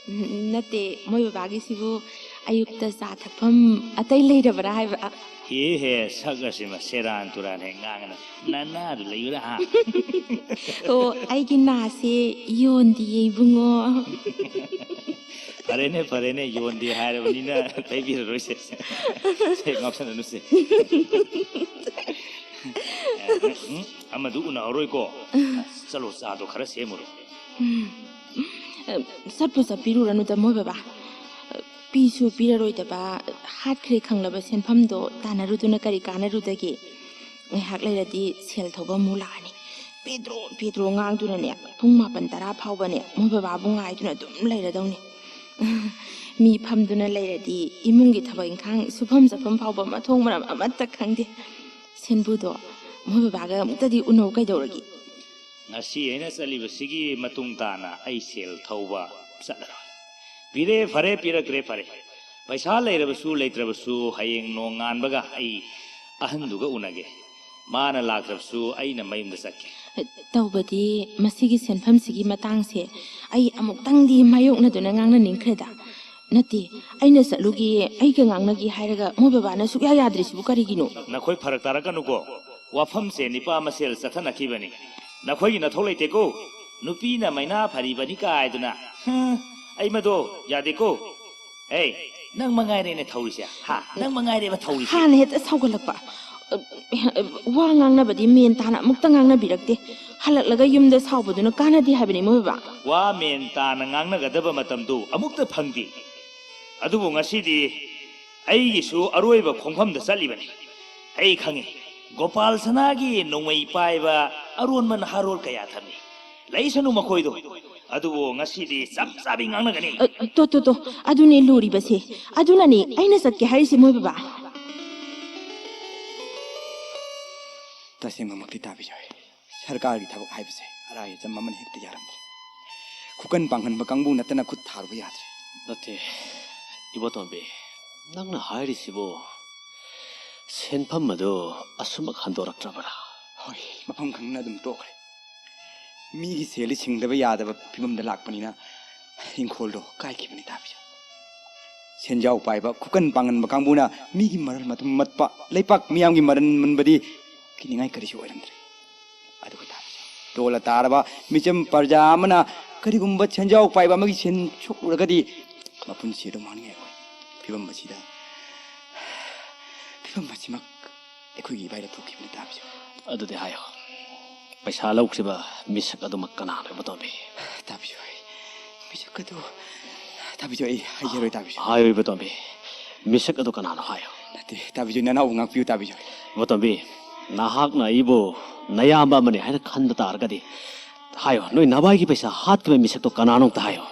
ꯎꯝ, ꯅꯠꯇꯦ, ꯃꯣꯏ ꯕꯕꯥꯒꯤꯁꯤꯕꯨ ꯑꯌꯨꯛꯇ ꯆꯥ ꯊꯛꯐꯝ ꯑꯇꯩ ꯂꯩꯔꯕ꯭ꯔꯥ ꯍꯥꯏꯕ? ꯑ, ꯍꯦ ꯍꯦ, ꯁꯛ ꯑꯁꯤꯃ ꯁꯦꯔꯥꯟ ꯇꯨꯔꯥꯟ ꯍꯦꯛ ꯉꯥꯡꯉꯅ ꯅꯅꯥꯗꯨ ꯂꯩꯕ꯭ꯔꯥ, ꯍꯥ? ꯑꯣ, ꯑꯩꯒꯤ ꯅꯥꯁꯦ ꯌꯣꯟꯗꯤꯌꯦ, ꯏꯕꯨꯡꯉꯣ꯫ ꯐꯔꯦꯅꯦ, ꯐꯔꯦꯅꯦ, ꯌꯣꯟꯗꯦ ꯍꯥꯏꯔꯕꯅꯤꯅ ꯂꯩꯕꯤꯔꯔꯣꯏꯁꯦ꯫ ꯁꯦ, ꯉꯥꯎꯁꯟꯅꯅꯨꯁꯦ꯫ ꯎꯝ, ꯑꯃꯗꯨ ꯎꯅꯍꯧꯔꯣꯏꯀꯣ꯫ ꯆꯠꯂꯣ, ꯆꯥꯗꯣ ꯈꯔ ꯁꯦꯝꯃꯨꯔꯣ꯫ ꯆꯠꯄꯨ ꯆꯠꯄꯤꯔꯨꯔꯅꯨꯗ ꯃꯣꯏ ꯕꯕꯥ꯫ ꯄꯤꯁꯨ ꯄꯤꯔꯔꯣꯏꯗꯕ, ꯍꯥꯠꯈ꯭ꯔꯦ ꯈꯪꯂꯕ ꯁꯦꯟꯐꯝꯗꯣ ꯇꯥꯟꯅꯔꯨꯗꯨꯅ ꯀꯔꯤ ꯀꯥꯟꯅꯔꯨꯗꯒꯦ? ꯉꯥꯏꯍꯥꯛ ꯂꯩꯔꯗꯤ ꯁꯦꯜ ꯊꯧꯕ ꯑꯃꯨꯛ ꯂꯥꯛꯑꯅꯤ꯫ ꯄꯦꯗ꯭ꯔꯣ ꯄꯦꯗ꯭ꯔꯣ ꯉꯥꯡꯗꯨꯅꯅꯦ, ꯄꯨꯡ ꯃꯥꯄꯟ ꯇꯔꯥ ꯐꯥꯎꯕꯅꯦ ꯃꯣꯏ ꯕꯕꯥꯕꯨ ꯉꯥꯏꯗꯨꯅ ꯑꯗꯨꯝ ꯂꯩꯔꯗꯧꯅꯤ꯫ ꯃꯤ ꯐꯝꯗꯨꯅ ꯂꯩꯔꯗꯤ ꯏꯃꯨꯡꯒꯤ ꯊꯕꯛ ꯏꯪꯈꯥꯡ ꯁꯨꯐꯝ ꯆꯥꯐꯝ ꯐꯥꯎꯕ ꯃꯊꯣꯡ ꯃꯔꯝ ꯑꯃꯠꯇ ꯈꯪꯗꯦ꯫ ꯁꯦꯟꯕꯨꯗꯣ ꯃꯣꯏ ꯕꯕꯥꯒ ꯑꯃꯨꯛꯇꯗꯤ ꯎꯅꯧ ꯀꯩꯗꯧꯔꯒꯦ? ꯉꯁꯤ ꯑꯩꯅ ꯆꯠꯂꯤꯕꯁꯤꯒꯤ ꯃꯇꯨꯡ ꯇꯥꯅ ꯑꯩ ꯁꯦꯜ ꯊꯧꯕ ꯆꯠꯂꯔꯣꯏ꯫ ꯄꯤꯔꯦ ꯐꯔꯦ, ꯄꯤꯔꯛꯇ꯭ꯔꯦ ꯐꯔꯦ꯫ ꯄꯩꯁꯥ ꯂꯩꯔꯕꯁꯨ ꯂꯩꯇ꯭ꯔꯕꯁꯨ ꯍꯌꯦꯡ ꯅꯣꯡꯉꯥꯟꯕꯒ ꯑꯩ ꯑꯍꯟꯗꯨꯒ ꯎꯅꯒꯦ꯫ ꯃꯥꯅ ꯂꯥꯛꯇ꯭ꯔꯕꯁꯨ ꯑꯩꯅ ꯃꯌꯨꯝꯗ ꯆꯠꯀꯦ꯫ ꯇꯧꯕꯗꯤ ꯃꯁꯤꯒꯤ ꯁꯦꯟꯐꯝꯁꯤꯒꯤ ꯃꯇꯥꯡꯁꯦ ꯑꯩ ꯑꯃꯨꯛꯇꯪꯗꯤ ꯃꯥꯌꯣꯛꯅꯗꯨꯅ ꯉꯥꯡꯅꯅꯤꯡꯈ꯭ꯔꯦꯗ꯫ ꯅꯠꯇꯦ, ꯑꯩꯅ ꯆꯠꯂꯨꯒꯦ, ꯑꯩꯒ ꯉꯥꯡꯅꯒꯦ ꯍꯥꯏꯔꯒ ꯃꯣꯏ ꯕꯕꯥꯅ ꯁꯨꯛꯌꯥ ꯌꯥꯗ꯭ꯔꯤꯁꯤꯕꯨ ꯀꯔꯤꯒꯤꯅꯣ? ꯅꯈꯣꯏ ꯐꯔꯛ ꯇꯥꯔꯛꯀꯅꯨꯀꯣ꯫ ꯋꯥꯐꯝꯁꯦ ꯅꯤꯄꯥ ꯃꯁꯦꯜ ꯆꯠꯊꯅꯈꯤꯕꯅꯤ꯫ ꯅꯈꯣꯏꯒꯤ ꯅꯊꯧ ꯂꯩꯇꯦꯀꯣ꯫ ꯅꯨꯄꯤꯅ ꯃꯩꯅꯥ ꯐꯥꯔꯤꯕꯅꯤ ꯀꯥꯏꯗꯨꯅ꯫ ꯍꯝ, ꯑꯩ ꯃꯗꯣ ꯌꯥꯗꯦꯀꯣ꯫ ꯍꯦ, ꯅꯪ ꯃꯉꯥꯏꯔꯦꯅꯦ ꯊꯧꯔꯤꯁꯦ꯫ ꯍꯥ, ꯅꯪ ꯃꯉꯥꯏꯔꯦꯕ ꯊꯧꯔꯤꯁꯦ꯫ ꯍꯥꯟꯅ ꯍꯦꯛꯇ ꯁꯥꯎꯒꯠꯂꯛꯄ꯫ ꯋꯥ ꯉꯥꯡꯅꯕꯗꯤ ꯃꯦꯟ ꯇꯥꯅ ꯑꯃꯨꯛꯇ ꯉꯥꯡꯅꯕꯤꯔꯛꯇꯦ꯫ ꯍꯜꯂꯛꯂꯒ ꯌꯨꯝꯗ ꯁꯥꯎꯕꯗꯨꯅ ꯀꯥꯟꯅꯗꯦ ꯍꯥꯏꯕꯅꯤ ꯃꯣꯏ ꯕꯕꯥ꯫ ꯋꯥ ꯃꯦꯟ ꯇꯥꯅ ꯉꯥꯡꯅꯒꯗꯕ ꯃꯇꯝꯗꯨ ꯑꯃꯨꯛꯇ ꯐꯪꯗꯦ꯫ ꯑꯗꯨꯕꯨ ꯉꯁꯤꯗꯤ ꯑꯩꯒꯤꯁꯨ ꯑꯔꯣꯏꯕ ꯈꯣꯡꯐꯝꯗ ꯆꯠꯂꯤꯕꯅꯤ꯫ ꯑꯩ ꯈꯪꯏ, ꯒꯣꯄꯥꯜ ꯁꯅꯥꯒꯤ ꯅꯣꯡꯃꯩ ꯄꯥꯏꯕ ꯑꯔꯣꯟꯕ ꯅꯍꯥꯔꯣꯜ ꯀꯌꯥ ꯊꯝꯃꯤ꯫ ꯂꯩꯁꯅꯨ ꯃꯈꯣꯏꯗꯣ꯫ ꯑꯗꯨꯕꯨ ꯉꯁꯤꯗꯤ ꯆꯞ ꯆꯥꯕꯤ ꯉꯥꯡꯅꯒꯅꯤ꯫ ꯑ, ꯇꯣ ꯇꯣ ꯇꯣ, ꯑꯗꯨꯅꯦ ꯂꯨꯔꯤꯕꯁꯦ꯫ ꯑꯗꯨꯅꯅꯦ ꯑꯩꯅ ꯆꯠꯀꯦ ꯍꯥꯏꯔꯤꯁꯦ ꯃꯣꯏ ꯕꯕꯥ꯫ ꯇꯁꯦꯡꯕꯃꯛꯇꯤ ꯇꯥꯕꯤꯌꯣ꯫ ꯁꯔꯀꯥꯔꯒꯤ ꯊꯕꯛ ꯍꯥꯏꯕꯁꯦ ꯑꯔꯥꯏ ꯑꯆꯝ ꯑꯃꯅ ꯍꯦꯛꯇ ꯌꯥꯔꯝꯗ꯭ꯔꯦ꯫ ꯈꯨꯀꯟ ꯄꯥꯡꯒꯟꯕ ꯀꯥꯡꯕꯨ ꯅꯠꯇꯅ ꯈꯨꯠ ꯊꯥꯔꯨꯕ ꯌꯥꯗ꯭ꯔꯦ꯫ ꯅꯠꯇꯦ, ꯏꯕꯣꯇꯣꯝꯕꯤ, ꯅꯪꯅ ꯍꯥꯏꯔꯤꯁꯤꯕꯨ ꯁꯦꯟꯐꯝ ꯑꯗꯨ ꯑꯁꯨꯃꯛ ꯍꯟꯗꯣꯔꯛꯇ꯭ꯔꯕꯔꯥ? ꯍꯣꯏ, ꯃꯐꯝ ꯈꯪꯗꯅ ꯑꯗꯨꯝ ꯇꯣꯛꯈ꯭ꯔꯦ꯫ ꯃꯤꯒꯤ ꯁꯦꯜꯗꯤ ꯁꯤꯡꯗꯕ ꯌꯥꯗꯕ ꯐꯤꯕꯝꯗ ꯂꯥꯛꯄꯅꯤꯅ ꯏꯪꯈꯣꯜꯗꯣ ꯀꯥꯏꯈꯤꯕꯅꯤ ꯇꯥꯕꯤꯌꯣ꯫ ꯁꯦꯟꯖꯥꯎ ꯄꯥꯏꯕ ꯈꯨꯀꯟ ꯄꯥꯡꯒꯟꯕ ꯀꯥꯡꯕꯨꯅ ꯃꯤꯒꯤ ꯃꯔꯜ ꯃꯊꯨꯝ ꯃꯠꯄ, ꯂꯩꯄꯥꯛ ꯃꯤꯌꯥꯝꯒꯤ ꯃꯔꯜ ꯃꯟꯕꯗꯤ ꯀꯤꯅꯤꯡꯉꯥꯏ ꯀꯔꯤꯁꯨ ꯑꯣꯏꯔꯝꯗ꯭ꯔꯦ꯫ ꯑꯗꯨꯒ ꯇꯥꯕꯤꯌꯨ, ꯇꯣꯜꯂ ꯇꯥꯔꯕ ꯃꯤꯆꯝ ꯄ꯭ꯔꯖꯥ ꯑꯃꯅ ꯀꯔꯤꯒꯨꯝꯕ ꯁꯦꯟꯖꯥꯎ ꯄꯥꯏꯕ ꯑꯃꯒꯤ ꯁꯦꯟ ꯁꯣꯛꯂꯨꯔꯒꯗꯤ ꯃꯄꯨꯟꯁꯤ ꯑꯗꯨꯝ ꯃꯥꯡꯅꯤꯡꯉꯥꯏ ꯑꯣꯏ꯫ ꯐꯤꯕꯝ ꯑꯁꯤꯗ, ꯐꯤꯕꯝ ꯑꯁꯤꯃꯛ ꯑꯩꯈꯣꯏꯒꯤ ꯏꯕꯥꯏꯗ ꯊꯣꯛꯈꯤꯕꯅꯤ ꯇꯥꯕꯤꯌꯨ꯫ ꯑꯗꯨꯗꯤ ꯍꯥꯏꯌꯣ, ꯄꯩꯁꯥ ꯂꯧꯈ꯭ꯔꯤꯕ ꯃꯤꯁꯛ ꯑꯗꯨꯃꯛ ꯀꯅꯥꯅꯣ, ꯏꯕꯣꯇꯣꯝꯕꯤ? ꯇꯥꯕꯤꯌꯨ, ꯑꯩ ꯃꯤꯁꯛ ꯑꯗꯨ, ꯇꯥꯕꯤꯌꯣ, ꯑꯩ ꯍꯥꯏꯖꯔꯣꯏ, ꯇꯥꯕꯤꯌꯣ꯫ ꯍꯥꯏꯌꯣ ꯏꯕꯣꯇꯣꯝꯕꯤ, ꯃꯤꯁꯛ ꯑꯗꯨ ꯀꯅꯥꯅꯣ ꯍꯥꯏꯌꯣ꯫ ꯅꯠꯇꯦ, ꯇꯥꯕꯤꯌꯣ, ꯅꯅꯥꯎꯕꯨ ꯉꯥꯛꯄꯤꯌꯨ, ꯇꯥꯕꯤꯌꯣ꯫ ꯏꯕꯣꯇꯣꯝꯕꯤ, ꯅꯍꯥꯛꯅ ꯑꯩꯕꯨ ꯅꯌꯥꯝꯕ ꯑꯃꯅꯤ ꯍꯥꯏꯅ ꯈꯟꯕ ꯇꯥꯔꯒꯗꯤ, ꯍꯥꯏꯌꯣ, ꯅꯣꯏ ꯅꯚꯥꯏꯒꯤ ꯄꯩꯁꯥ ꯍꯥꯠꯈꯤꯕ ꯃꯤꯁꯛꯇꯣ ꯀꯅꯥꯅꯣ ꯑꯝꯇ ꯍꯥꯏꯌꯣ꯫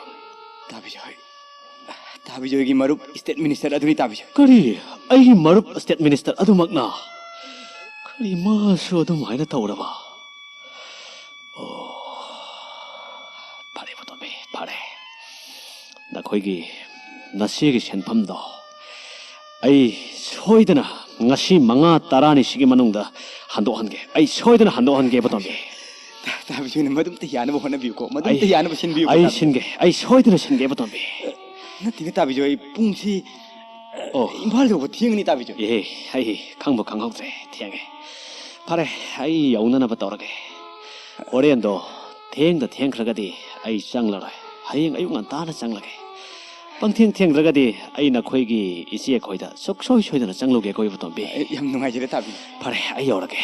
ꯇꯥꯕꯤꯌꯣ, ꯑꯩ, ꯇꯥꯕꯤꯌꯣ, ꯑꯩꯒꯤ ꯃꯔꯨꯞ state minister ꯑꯗꯨꯅꯤ, ꯇꯥꯕꯤꯌꯣ꯫ ꯀꯔꯤ? ꯑꯩꯒꯤ ꯃꯔꯨꯞ state minister ꯑꯗꯨꯃꯛꯅ? ꯀꯔꯤ, ꯃꯥꯁꯨ ꯑꯗꯨꯃꯥꯏꯅ ꯇꯧꯔꯕ? ꯑꯣ, ꯐꯔꯦ ꯏꯕꯣꯇꯣꯝꯕꯤ, ꯐꯔꯦ꯫ ꯅꯈꯣꯏꯒꯤ ꯅꯆꯦꯒꯤ ꯁꯦꯟꯐꯝꯗꯣ ꯑꯩ ꯁꯣꯏꯗꯅ ꯉꯁꯤ ꯃꯉꯥ ꯇꯔꯥꯅꯤꯁꯤꯒꯤ ꯃꯅꯨꯡꯗ ꯍꯟꯗꯣꯛꯍꯟꯒꯦ꯫ ꯑꯩ ꯁꯣꯏꯗꯅ ꯍꯟꯗꯣꯛꯍꯟꯒꯦ, ꯏꯕꯣꯇꯣꯝꯕꯤ꯫ ꯇꯥꯕꯤꯌꯣ, ꯃꯗꯨꯝꯇ ꯌꯥꯅꯕ ꯍꯣꯠꯅꯕꯤꯌꯨꯀꯣ, ꯃꯗꯨꯝꯇ ꯑꯩ- ꯌꯥꯅꯕ ꯁꯤꯟꯕꯤꯌꯨꯀꯣ, ꯑꯩ ꯇꯥꯕꯤꯌꯣ꯫ ꯁꯤꯟꯒꯦ, ꯑꯩ ꯁꯣꯏꯗꯅ ꯁꯤꯟꯒꯦ, ꯏꯕꯣꯇꯣꯝꯕꯤ꯫ ꯅꯠꯇꯦꯅꯦ, ꯇꯥꯕꯤꯌꯣ, ꯑꯩ ꯄꯨꯡꯁꯤ ꯑꯣ꯫ ꯏꯝꯐꯥꯜ ꯌꯧꯕ ꯊꯦꯡꯉꯅꯤ, ꯇꯥꯕꯤꯌꯣ꯫ ꯑꯦ, ꯑꯩ ꯈꯪꯕ ꯈꯪꯍꯧꯗ꯭ꯔꯦ, ꯊꯦꯡꯉꯦ꯫ ꯐꯔꯦ, ꯑꯩ ꯌꯧꯅꯅꯕ ꯇꯧꯔꯒꯦ꯫ ꯍꯣꯔꯦꯟꯗꯣ ꯊꯦꯡꯗ ꯊꯦꯡꯈ꯭ꯔꯒꯗꯤ ꯑꯩ ꯆꯪꯂꯔꯣꯏ꯫ ꯍꯌꯦꯡ ꯑꯌꯨꯛ ꯉꯟꯇꯥꯅ ꯆꯪꯂꯒꯦ꯫ ꯄꯪꯊꯦꯡ ꯊꯦꯡꯗ꯭ꯔꯒꯗꯤ ꯑꯩ ꯅꯈꯣꯏꯒꯤ ꯏꯆꯦ ꯈꯣꯏꯗ ꯁꯨꯛꯁꯣꯏ ꯁꯣꯏꯗꯅ ꯆꯪꯂꯨꯒꯦꯀꯣ, ꯏꯕꯣꯇꯣꯝꯕꯤ꯫ ꯑꯩ ꯌꯥꯝ ꯅꯨꯡꯉꯥꯏꯖꯔꯦ, ꯇꯥꯕꯤꯌꯣ꯫ ꯐꯔꯦ, ꯑꯩ ꯌꯧꯔꯒꯦ꯫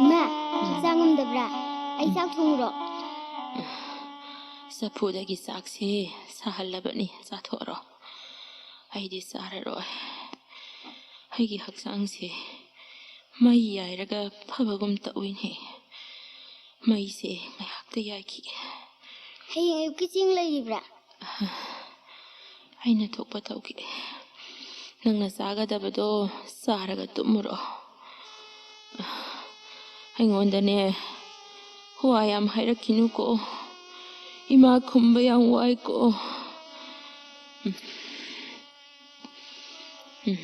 ꯏꯃꯥ, ꯆꯥꯛ ꯆꯥ ꯉꯝꯗꯕ꯭ꯔꯥ? ꯑꯩ ꯆꯥꯛ ꯊꯣꯡꯉꯨꯔꯣ? ꯆꯐꯨꯗꯒꯤ ꯆꯥꯛꯁꯦ ꯁꯥꯍꯜꯂꯕꯅꯤ, ꯆꯥꯊꯣꯛꯑꯔꯣ꯫ ꯑꯩꯗꯤ ꯆꯥꯔꯔꯣꯏ꯫ ꯑꯩꯒꯤ ꯍꯛꯆꯥꯡꯁꯦ ꯃꯩ ꯌꯥꯏꯔꯒ ꯐꯕꯒꯨꯝ ꯇꯧꯏꯅꯦ꯫ ꯃꯩꯁꯦ ꯉꯥꯏꯍꯥꯛꯇ ꯌꯥꯏꯈꯤꯒꯦ꯫ ꯍꯌꯦꯡ ꯑꯌꯨꯛꯀꯤ ꯆꯦꯡ ꯂꯩꯔꯤꯕ꯭ꯔꯥ? ꯑꯩꯅ ꯊꯣꯛꯄ ꯇꯧꯒꯦ꯫ ꯅꯪꯅ ꯆꯥꯒꯗꯕꯗꯣ ꯆꯥꯔꯒ ꯇꯨꯝꯃꯨꯔꯣ꯫ ꯑꯩꯉꯣꯟꯗꯅꯦ, ꯋꯥ ꯌꯥꯝ ꯍꯥꯏꯔꯛꯈꯤꯅꯨꯀꯣ꯫ ꯏꯃꯥ ꯈꯨꯝꯕ ꯌꯥꯝ ꯋꯥꯏꯀꯣ꯫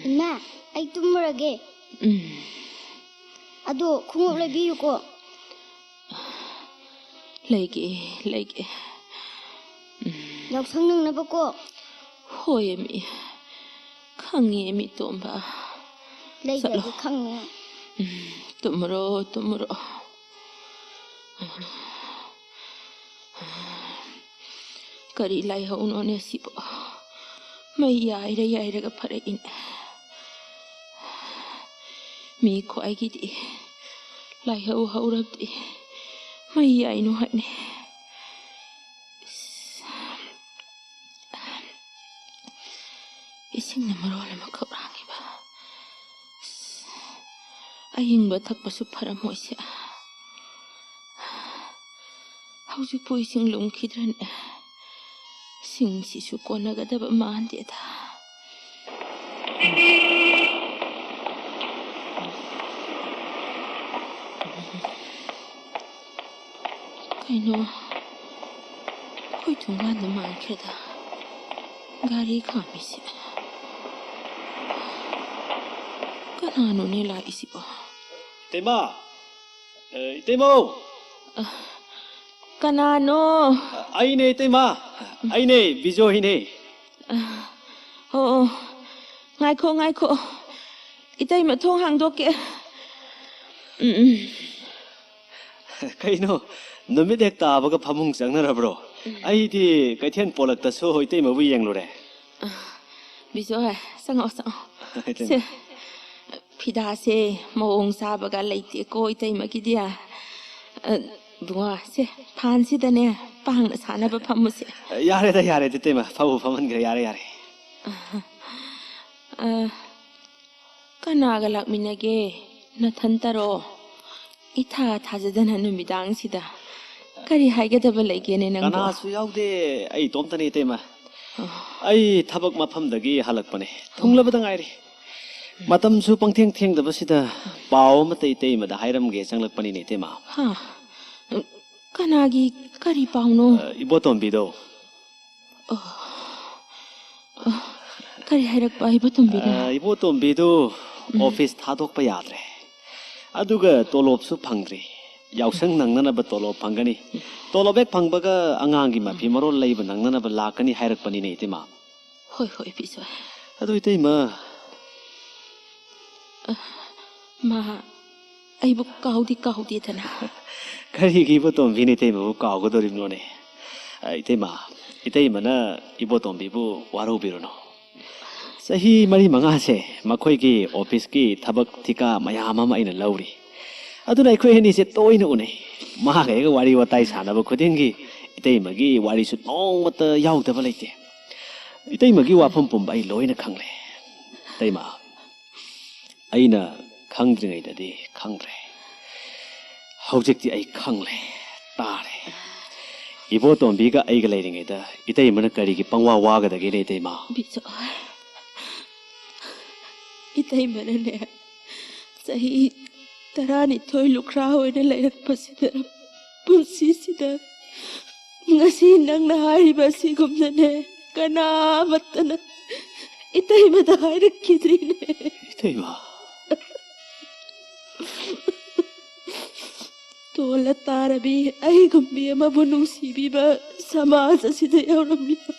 ꯏꯃꯥ, ꯑꯩ ꯇꯨꯝꯃꯨꯔꯒꯦ꯫ ꯎꯝ, ꯑꯗꯣ ꯈꯣꯡꯎꯞ ꯂꯩꯕꯤꯌꯨꯀꯣ꯫ ꯂꯩꯒꯦ, ꯂꯩꯒꯦ꯫ ꯌꯥꯎꯁꯪ ꯅꯪꯅꯕꯀꯣ꯫ ꯍꯣꯏ, ꯃꯤ ꯈꯪꯉꯦ, ꯃꯤ ꯇꯣꯝꯕ꯫ ꯂꯩꯗ꯭ꯔꯗꯤ ꯈꯪꯉꯦ꯫ ꯎꯝ, ꯇꯨꯝꯃꯨꯔꯣ, ꯇꯨꯝꯃꯨꯔꯣ꯫ ꯀꯔꯤ ꯂꯥꯏꯍꯧꯅꯣꯅꯦ ꯁꯤꯕꯣ? ꯃꯩ ꯌꯥꯏꯔ ꯌꯥꯏꯔꯒ ꯐꯔꯛꯏꯅꯦ꯫ ꯃꯤ ꯈ꯭ꯋꯥꯏꯒꯤꯗꯤ ꯂꯥꯏꯍꯧ ꯍꯧꯔꯕꯗꯤ ꯃꯩ ꯌꯥꯏꯅꯨ ꯍꯥꯏꯅꯤ꯫ ꯏꯁꯤꯡꯅ ꯃꯔꯣꯜ ꯑꯃ ꯈꯧꯔꯥꯡꯉꯤꯕ꯫ ꯑꯏꯪꯕ ꯊꯛꯄꯁꯨ ꯐꯔꯝꯃꯣꯏꯁꯦ꯫ ꯍꯧꯖꯤꯛꯄꯨ ꯏꯁꯤꯡ ꯂꯨꯝꯈꯤꯗ꯭ꯔꯅꯦ? ꯁꯤꯡꯁꯤꯁꯨ ꯀꯣꯟꯅꯒꯗꯕ ꯃꯥꯟꯗꯦꯗ꯫ ꯀꯩꯅꯣ? ꯑꯩꯈꯣꯏ ꯊꯣꯡꯒꯥꯟꯗ ꯃꯥꯟꯈ꯭ꯔꯦꯗ ꯒꯥꯔꯤ ꯈꯥꯝꯃꯤꯁꯦ꯫ ꯀꯅꯥꯅꯣꯅꯦ ꯂꯥꯛꯏꯁꯤꯕꯣ? ꯏꯇꯩꯃ! ꯑꯦ, ꯏꯇꯩꯃꯧ! ꯀꯅꯥꯅꯣ? ꯑꯩꯅꯦ, ꯏꯇꯩꯃ꯫ ꯑꯩꯅꯦ, ꯕꯤꯖꯣꯏꯅꯦ꯫ ꯑꯣ, ꯑꯣ꯫ ꯉꯥꯏꯈꯣ, ꯉꯥꯏꯈꯣ꯫ ꯏꯇꯩꯃ, ꯊꯣꯡ ꯍꯥꯡꯗꯣꯛꯀꯦ꯫ ꯎꯝ, ꯎꯝ꯫ ꯀꯩꯅꯣ, ꯅꯨꯃꯤꯠ ꯍꯦꯛ ꯇꯥꯕꯒ ꯐꯃꯨꯡ ꯆꯪꯅꯔꯕ꯭ꯔꯣ? ꯎꯝ꯫ ꯑꯩꯗꯤ ꯀꯩꯊꯦꯜ ꯄꯣꯂꯛꯇꯁꯨ ꯏꯇꯩꯃꯕꯨ ꯌꯦꯡꯂꯨꯔꯦ꯫ ꯑ, ꯕꯤꯖꯣꯏ, ꯆꯪꯉꯛꯑꯣ, ꯆꯪꯉꯛꯑꯣ꯫ ꯏꯇꯩꯃ꯫ ꯁꯦ, ꯐꯤꯗꯥꯁꯦ ꯃꯑꯣꯡ ꯆꯥꯕꯒ ꯂꯩꯇꯦꯀꯣ ꯏꯇꯩꯃꯒꯤꯗꯤ꯫ ꯑ, ꯕꯨꯡꯉꯣ, ꯁꯦ, ꯐꯥꯟꯁꯤꯗꯅꯦ ꯄꯥꯡꯅ ꯁꯥꯅꯕ ꯐꯝꯃꯨꯁꯦ꯫ ꯌꯥꯔꯦꯗ, ꯌꯥꯔꯦꯗ, ꯏꯇꯩꯃ꯫ ꯐꯕꯨ ꯐꯝꯍꯟꯈ꯭ꯔꯦ, ꯌꯥꯔꯦ, ꯌꯥꯔꯦ꯫ ꯑ, ꯀꯅꯥꯒ ꯂꯥꯛꯃꯤꯟꯅꯒꯦ? ꯅꯊꯟꯇꯔꯣ? ꯏꯊꯥ ꯊꯥꯖꯗꯅ ꯅꯨꯃꯤꯗꯥꯡꯁꯤꯗ꯫ ꯀꯔꯤ ꯍꯥꯏꯒꯗꯕ ꯂꯩꯒꯦꯅꯦ ꯅꯪꯕꯣ? ꯀꯅꯥꯁꯨ ꯌꯥꯎꯗꯦ, ꯑꯩ ꯏꯇꯣꯝꯇꯅꯤ, ꯏꯇꯩꯃ꯫ ꯑꯣ꯫ ꯑꯩ ꯊꯕꯛ ꯃꯐꯝꯗꯒꯤ ꯍꯜꯂꯛꯄꯅꯦ꯫ ꯊꯨꯡꯂꯕꯗ ꯉꯥꯏꯔꯤ꯫ ꯃꯇꯝꯁꯨ ꯄꯪꯊꯦꯡ ꯊꯦꯡꯗꯕꯁꯤꯗ ꯄꯥꯎ ꯑꯃꯇ ꯏꯇꯩꯃꯗ ꯍꯥꯏꯔꯝꯒꯦ ꯆꯪꯂꯛꯄꯅꯤꯅꯦ, ꯏꯇꯩꯃ꯫ ꯍꯥ? ꯀꯅꯥꯒꯤ ꯀꯔꯤ ꯄꯥꯎꯅꯣ? ꯑ, ꯏꯕꯣꯇꯣꯝꯕꯤꯗꯣ꯫ ꯑꯣ, ꯑꯣ, ꯀꯔꯤ ꯍꯥꯏꯔꯛꯄ ꯏꯕꯣꯇꯣꯝꯕꯤꯅ? ꯑ, ꯏꯕꯣꯇꯣꯝꯕꯤꯗꯨ ꯎꯝ꯫ ꯑꯣꯐꯤꯁ ꯊꯥꯗꯣꯛꯄ ꯌꯥꯗ꯭ꯔꯦ꯫ ꯑꯗꯨꯒ ꯇꯣꯂꯣꯞꯁꯨ ꯐꯪꯗ꯭ꯔꯤ꯫ ꯌꯥꯎꯁꯪ ꯅꯪꯅꯅꯕ ꯇꯣꯂꯣꯞ ꯐꯪꯒꯅꯤ꯫ ꯇꯣꯂꯣꯞ ꯍꯦꯛ ꯐꯪꯕꯒ ꯑꯉꯥꯡꯒꯤ ꯃꯐꯤ ꯃꯔꯣꯜ ꯂꯩꯕ ꯅꯪꯅꯅꯕ ꯂꯥꯛꯀꯅꯤ ꯍꯥꯏꯔꯛꯄꯅꯤꯅꯦ, ꯏꯇꯩꯃ꯫ ꯍꯣꯏ, ꯍꯣꯏ, ꯕꯤꯖꯣꯏ꯫ ꯑꯗꯨ ꯏꯇꯩꯃ꯫ ꯑ, ꯃꯥ ꯑꯩꯕꯨ ꯀꯥꯎꯗꯤ ꯀꯥꯎꯗꯦꯗꯅ꯫ ꯀꯔꯤꯒꯤ ꯏꯕꯣꯇꯣꯝꯕꯤꯅ ꯏꯇꯩꯃꯕꯨ ꯀꯥꯎꯒꯗꯧꯔꯤꯕꯅꯣꯅꯦ? ꯑ, ꯏꯇꯩꯃ, ꯏꯇꯩꯃꯅ ꯏꯕꯣꯇꯣꯝꯕꯤꯕꯨ ꯋꯥꯔꯧꯕꯤꯔꯨꯅꯨ꯫ ꯆꯍꯤ ꯃꯔꯤ ꯃꯉꯥꯁꯦ ꯃꯈꯣꯏꯒꯤ ꯑꯣꯐꯤꯁꯀꯤ ꯊꯕꯛ ꯊꯤꯀꯥ ꯃꯌꯥꯝ ꯑꯃ ꯑꯩꯅ ꯂꯧꯔꯤ꯫ ꯑꯗꯨꯅ ꯑꯩꯈꯣꯏ ꯑꯅꯤꯁꯦ ꯇꯣꯏꯅ ꯎꯅꯩ꯫ ꯃꯍꯥꯛꯀ ꯑꯩꯒ ꯋꯥꯔꯤ ꯋꯥꯇꯥꯏ ꯁꯥꯟꯅꯕ ꯈꯨꯗꯤꯡꯒꯤ ꯏꯇꯩꯃꯒꯤ ꯋꯥꯔꯤꯁꯨ ꯅꯣꯡꯃꯇ ꯌꯥꯎꯗꯕ ꯂꯩꯇꯦ꯫ ꯏꯇꯩꯃꯒꯤ ꯋꯥꯐꯝ ꯄꯨꯝꯕ ꯑꯩ ꯂꯣꯏꯅ ꯈꯪꯂꯦ꯫ ꯏꯇꯩꯃ, ꯑꯩꯅ ꯈꯪꯗ꯭ꯔꯤꯉꯩꯗꯗꯤ ꯈꯪꯗ꯭ꯔꯦ꯫ ꯍꯧꯖꯤꯛꯇꯤ ꯑꯩ ꯈꯪꯂꯦ, ꯇꯥꯔꯦ꯫ ꯏꯕꯣꯇꯣꯝꯕꯤꯒ ꯑꯩꯒ ꯂꯩꯔꯤꯉꯩꯗ ꯏꯇꯩꯃꯅ ꯀꯔꯤꯒꯤ ꯄꯪꯋꯥ ꯋꯥꯒꯗꯒꯦꯅꯦ, ꯏꯇꯩꯃ? ꯕꯤꯖꯣꯏ, ꯏꯇꯩꯃꯅꯅꯦ, ꯆꯍꯤ ꯇꯔꯥꯅꯤꯊꯣꯏ ꯂꯨꯈ꯭ꯔꯥ ꯑꯣꯏꯅ ꯂꯩꯔꯛꯄꯁꯤꯗ, ꯄꯨꯟꯁꯤꯁꯤꯗ ꯉꯁꯤ ꯅꯪꯅ ꯍꯥꯏꯔꯤꯕ ꯑꯁꯤꯒꯨꯝꯅꯅꯦ, ꯀꯅꯥꯃꯠꯇꯅ ꯏꯇꯩꯃꯗ ꯍꯥꯏꯔꯛꯈꯤꯗ꯭ꯔꯤꯅꯦ꯫ ꯏꯇꯩꯃ꯫ ꯇꯣꯜꯂ ꯇꯥꯔꯕꯤ ꯑꯩꯒꯨꯝꯕꯤ ꯑꯃꯕꯨ ꯅꯨꯡꯁꯤꯕꯤꯕ ꯁꯃꯥꯖ ꯑꯁꯤꯗ ꯌꯥꯎꯔꯝꯂꯤꯕ,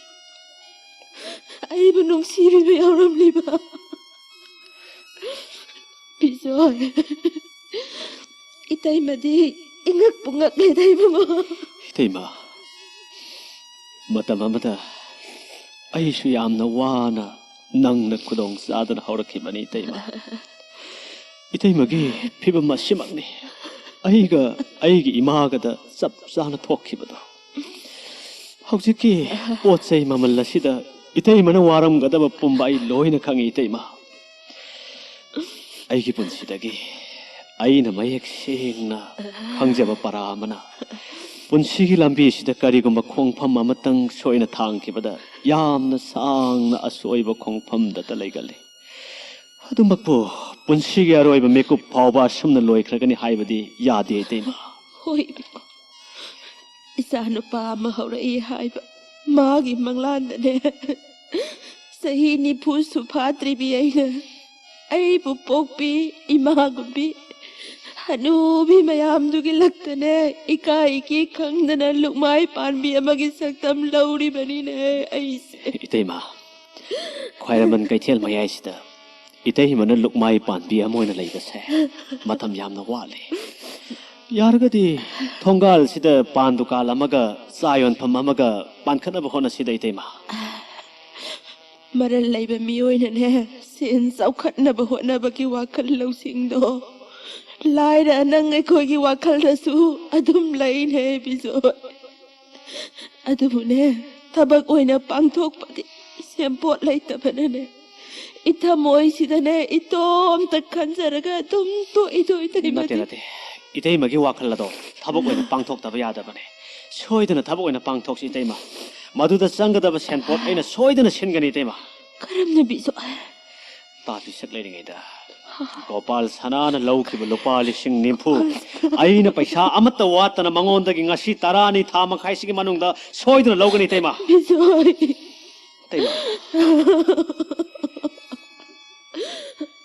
ꯑꯩꯕꯨ ꯅꯨꯡꯁꯤꯕꯤꯕ ꯌꯥꯎꯔꯝꯂꯤꯕ ꯕꯤꯖꯣꯏ, ꯏꯇꯩꯃꯗꯤ ꯏꯉꯛꯄꯨ ꯉꯛꯂꯦꯗ, ꯏꯕꯨꯡꯉꯣ꯫ ꯏꯇꯩꯃ, ꯃꯇꯝ ꯑꯃꯗ ꯑꯩꯁꯨ ꯌꯥꯝꯅ ꯋꯥꯅ ꯅꯪꯅ ꯈꯨꯗꯣꯡ ꯆꯥꯗꯅ ꯍꯧꯔꯛꯈꯤꯕꯅꯤ, ꯏꯇꯩꯃ꯫ ꯏꯇꯩꯃꯒꯤ ꯐꯤꯕꯝ ꯑꯁꯤꯃꯛꯅꯤ ꯑꯩꯒ ꯑꯩꯒꯤ ꯏꯃꯥꯒꯗ ꯆꯞ ꯆꯥꯅ ꯊꯣꯛꯈꯤꯕꯗꯣ꯫ ꯍꯧꯖꯤꯛꯀꯤ ꯄꯣꯠ ꯆꯩ ꯃꯃꯜ ꯑꯁꯤꯗ ꯏꯇꯩꯃꯅ ꯋꯥꯔꯝꯒꯗꯕ ꯄꯨꯝꯕ ꯑꯩ ꯂꯣꯏꯅ ꯈꯪꯏ, ꯏꯇꯩꯃ꯫ ꯑꯩꯒꯤ ꯄꯨꯟꯁꯤꯗꯒꯤ ꯑꯩꯅ ꯃꯌꯦꯛ ꯁꯦꯡꯅ ꯈꯪꯖꯕ ꯄꯔꯥ ꯑꯃꯅ, ꯄꯨꯟꯁꯤꯒꯤ ꯂꯝꯕꯤꯁꯤꯗ ꯀꯔꯤꯒꯨꯝꯕ ꯈꯣꯡꯐꯝ ꯑꯃꯇꯪ ꯁꯣꯏꯅ ꯊꯥꯡꯈꯤꯕꯗ, ꯌꯥꯝꯅ ꯁꯥꯡꯅ ꯑꯁꯣꯏꯕ ꯈꯣꯡꯐꯝꯗꯇ ꯂꯩꯒꯜꯂꯤ꯫ ꯑꯗꯨꯃꯛꯄꯨ ꯄꯨꯟꯁꯤꯒꯤ ꯑꯔꯣꯏꯕ ꯃꯤꯀꯨꯞ ꯐꯥꯎꯕ ꯑꯁꯨꯝꯅ ꯂꯣꯏꯈ꯭ꯔꯒꯅꯤ ꯍꯥꯏꯕꯗꯤ ꯌꯥꯗꯦ, ꯏꯇꯩꯃ꯫ ꯍꯣꯏ, ꯏꯕꯨꯡꯉꯣ꯫ ꯏꯆꯥ ꯅꯨꯄꯥ ꯑꯃ ꯍꯧꯔꯛꯏ ꯍꯥꯏꯕ ꯃꯥꯒꯤ ꯃꯪꯂꯥꯟꯗꯅꯦ, ꯆꯍꯤ ꯅꯤꯐꯨꯁꯨ ꯐꯥꯗ꯭ꯔꯤꯕꯤ ꯑꯩꯅ, ꯑꯩꯕꯨ ꯄꯣꯛꯄꯤ ꯏꯃꯥꯒꯨꯝꯕꯤ ꯍꯅꯨꯕꯤ ꯃꯌꯥꯝꯗꯨꯒꯤ ꯂꯛꯇꯅꯦ, ꯏꯀꯥꯏ ꯏꯀꯤ ꯈꯪꯗꯅ ꯂꯨꯛꯃꯥꯏ ꯄꯥꯟꯕꯤ ꯑꯃꯒꯤ ꯁꯛꯇꯝ ꯂꯧꯔꯤꯕꯅꯤꯅꯦ ꯑꯩꯁꯦ꯫ ꯏꯇꯩꯃ, ꯈ꯭ꯋꯥꯏꯔꯝꯕꯟ ꯀꯩꯊꯦꯜ ꯃꯌꯥꯏꯁꯤꯗ ꯏꯇꯩꯃꯅ ꯂꯨꯛꯃꯥꯏ ꯄꯥꯟꯕꯤ ꯑꯃ ꯑꯣꯏꯅ ꯂꯩꯕꯁꯦ ꯃꯇꯝ ꯌꯥꯝꯅ ꯋꯥꯠꯂꯤ꯫ ꯌꯥꯔꯒꯗꯤ ꯊꯣꯡꯒꯥꯜꯁꯤꯗ ꯄꯥꯟ ꯗꯨꯀꯥꯟ ꯑꯃꯒ ꯆꯥ ꯌꯣꯟꯐꯝ ꯑꯃꯒ ꯄꯥꯟꯈꯠꯅꯕ ꯍꯣꯠꯅꯁꯤꯗ, ꯏꯇꯩꯃ꯫ ꯃꯔꯜ ꯂꯩꯕ ꯃꯤꯑꯣꯏꯅꯅꯦ, ꯁꯦꯟ ꯆꯥꯎꯈꯠꯅꯕ ꯍꯣꯠꯅꯕꯒꯤ ꯋꯥꯈꯜ ꯂꯧꯁꯤꯡꯗꯣ ꯂꯥꯏꯔ ꯅꯪ ꯑꯩꯈꯣꯏꯒꯤ ꯋꯥꯈꯜꯗꯁꯨ ꯑꯗꯨꯝ ꯂꯩꯅꯦ, ꯕꯤꯖꯣꯏ꯫ ꯑꯗꯨꯕꯨꯅꯦ, ꯊꯕꯛ ꯑꯣꯏꯅ ꯄꯥꯡꯊꯣꯛꯄꯗꯤ ꯁꯦꯟꯄꯣꯠ ꯂꯩꯇꯕꯅꯅꯦ, ꯏꯊꯃꯣꯏꯁꯤꯗꯅꯦ, ꯏꯇꯣꯝꯇ ꯈꯟꯖꯔꯒ ꯑꯗꯨꯝ ꯇꯣꯛꯏꯗꯣ, ꯏꯇꯩꯃꯗꯤ꯫ ꯅꯠꯇꯦ, ꯅꯠꯇꯦ꯫ ꯏꯇꯩꯃꯒꯤ ꯋꯥꯈꯜ ꯑꯗꯣ ꯊꯕꯛ ꯑꯣꯏꯅ ꯄꯥꯡꯊꯣꯛꯇꯕ ꯌꯥꯗꯕꯅꯦ꯫ ꯁꯣꯏꯗꯅ ꯊꯕꯛ ꯑꯣꯏꯅ ꯄꯥꯡꯊꯣꯛꯁꯤ, ꯏꯇꯩꯃ꯫ ꯃꯗꯨꯗ ꯆꯪꯒꯗꯕ ꯁꯦꯟꯄꯣꯠ ꯑꯩꯅ ꯁꯣꯏꯗꯅ ꯁꯤꯟꯒꯅꯤ, ꯏꯇꯩꯃ꯫ ꯀꯔꯝꯅ, ꯕꯤꯖꯣꯏ? ꯇꯥꯕꯤꯁꯛ ꯂꯩꯔꯤꯉꯩꯗ ꯒꯣꯄꯥꯜ ꯁꯅꯥꯅ ꯂꯧꯈꯤꯕ ꯂꯨꯄꯥ ꯂꯤꯁꯤꯡ ꯅꯤꯐꯨ, ꯑꯩꯅ ꯄꯩꯁꯥ ꯑꯃꯠꯇ ꯋꯥꯠꯇꯅ ꯃꯉꯣꯟꯗꯒꯤ ꯉꯁꯤ ꯇꯔꯥꯅꯤ ꯊꯥ ꯃꯈꯥꯏꯁꯤꯒꯤ ꯃꯅꯨꯡꯗ ꯁꯣꯏꯗꯅ ꯂꯧꯒꯅꯤ, ꯏꯇꯩꯃ꯫ ꯕꯤꯖꯣꯏ꯫ ꯏꯇꯩꯃ꯫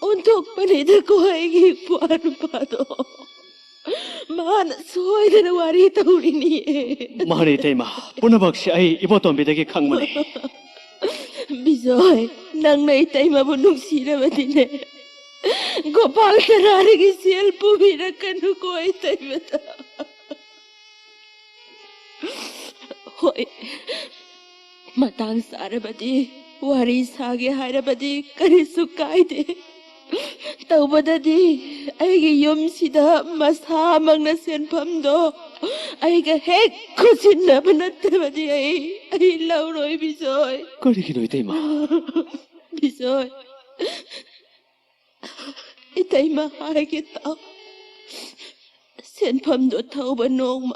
ꯑꯣꯟꯊꯣꯛꯄꯅꯤꯗꯀꯣ ꯑꯩꯒꯤ ꯏꯄ꯭ꯋꯥ ꯅꯨꯄꯥꯗꯣ꯫ ꯃꯥꯅ ꯁꯣꯏꯗꯅ ꯋꯥꯔꯤ ꯇꯧꯔꯤꯅꯤꯌꯦ꯫ ꯃꯥꯅꯦ, ꯏꯇꯩꯃ꯫ ꯄꯨꯝꯅꯃꯛꯁꯦ ꯑꯩ ꯏꯕꯣꯇꯣꯝꯕꯤꯗꯒꯤ ꯈꯪꯕꯅꯦ꯫ ꯕꯤꯖꯣꯏ, ꯅꯪꯅ ꯏꯇꯩꯃꯕꯨ ꯅꯨꯡꯁꯤꯔꯕꯗꯤꯅꯦ, ꯒꯣꯄꯥꯜ ꯁꯅꯥꯗꯒꯤ ꯁꯦꯜ ꯄꯨꯕꯤꯔꯛꯀꯅꯨꯀꯣ ꯏꯇꯩꯃꯗ꯫ ꯍꯣꯏ, ꯃꯇꯥꯡ ꯆꯥꯔꯕꯗꯤ, ꯋꯥꯔꯤ ꯁꯥꯒꯦ ꯍꯥꯏꯔꯕꯗꯤ ꯀꯔꯤꯁꯨ ꯀꯥꯏꯗꯦ꯫ ꯇꯧꯕꯗꯗꯤ ꯑꯩꯒꯤ ꯌꯨꯝꯁꯤꯗ ꯃꯁꯥꯃꯛꯅ ꯁꯦꯟꯐꯝꯗꯣ ꯑꯩꯒ ꯍꯦꯛ ꯈꯨꯠꯁꯤꯟꯅꯕ ꯅꯠꯇꯕꯗꯤ ꯑꯩ, ꯑꯩ ꯂꯧꯔꯣꯏ, ꯕꯤꯖꯣꯏ꯫ ꯀꯔꯤꯒꯤꯅꯣ, ꯏꯇꯩꯃ? ꯕꯤꯖꯣꯏ, ꯏꯇꯩꯃ ꯍꯥꯏꯒꯦ ꯇꯥꯎ꯫ ꯁꯦꯟꯐꯝꯗꯣ ꯊꯧꯕ ꯅꯣꯡꯃ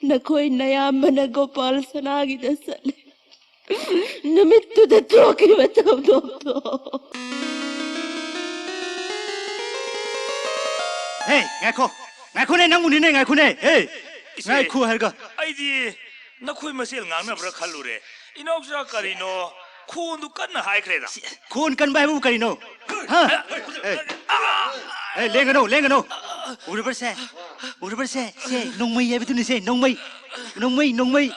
ꯅꯈꯣꯏ ꯅꯌꯥꯝꯕꯅ ꯒꯣꯄꯥꯜ ꯁꯅꯥꯒꯤꯗ ꯆꯠꯂꯦ꯫ ꯅꯨꯃꯤꯠꯇꯨꯗ ꯊꯣꯛꯈꯤꯕ ꯊꯧꯗꯣꯛꯇꯣ꯫ ꯍꯦ, ꯉꯥꯏꯈꯣ꯫ ꯉꯥꯏꯈꯣꯅꯦ, ꯅꯪꯕꯨꯅꯤꯅꯦ, ꯉꯥꯏꯈꯣꯅꯦ꯫ ꯍꯦ, ꯏꯆꯦ, ꯉꯥꯏꯈꯣ ꯍꯥꯏꯔꯒ꯫ ꯑꯩꯗꯤ ꯅꯈꯣꯏ ꯃꯁꯦꯜ ꯉꯥꯡꯅꯕ꯭ꯔꯥ ꯈꯜꯂꯨꯔꯦ꯫ ꯏꯅꯥꯎꯆꯥ ꯀꯔꯤꯅꯣ ꯈꯣꯟꯗꯨ ꯀꯟꯅ ꯍꯥꯏꯈ꯭ꯔꯦꯗ꯫ ꯁꯤ, ꯈꯣꯟ ꯀꯟꯕ ꯍꯥꯏꯕꯕꯨ ꯀꯔꯤꯅꯣ? ꯍꯥ? ꯑꯦ, ꯑꯦ, ꯂꯦꯡꯒꯅꯨ, ꯂꯦꯡꯒꯅꯨ꯫ ꯎꯔꯕ꯭ꯔꯁꯦ? ꯎꯔꯕ꯭ꯔꯁꯦ? ꯁꯦ, ꯅꯣꯡꯃꯩ ꯍꯥꯏꯕꯗꯨꯅꯤꯁꯦ, ꯅꯣꯡꯃꯩ꯫ ꯅꯣꯡꯃꯩ, ꯅꯣꯡꯃꯩ꯫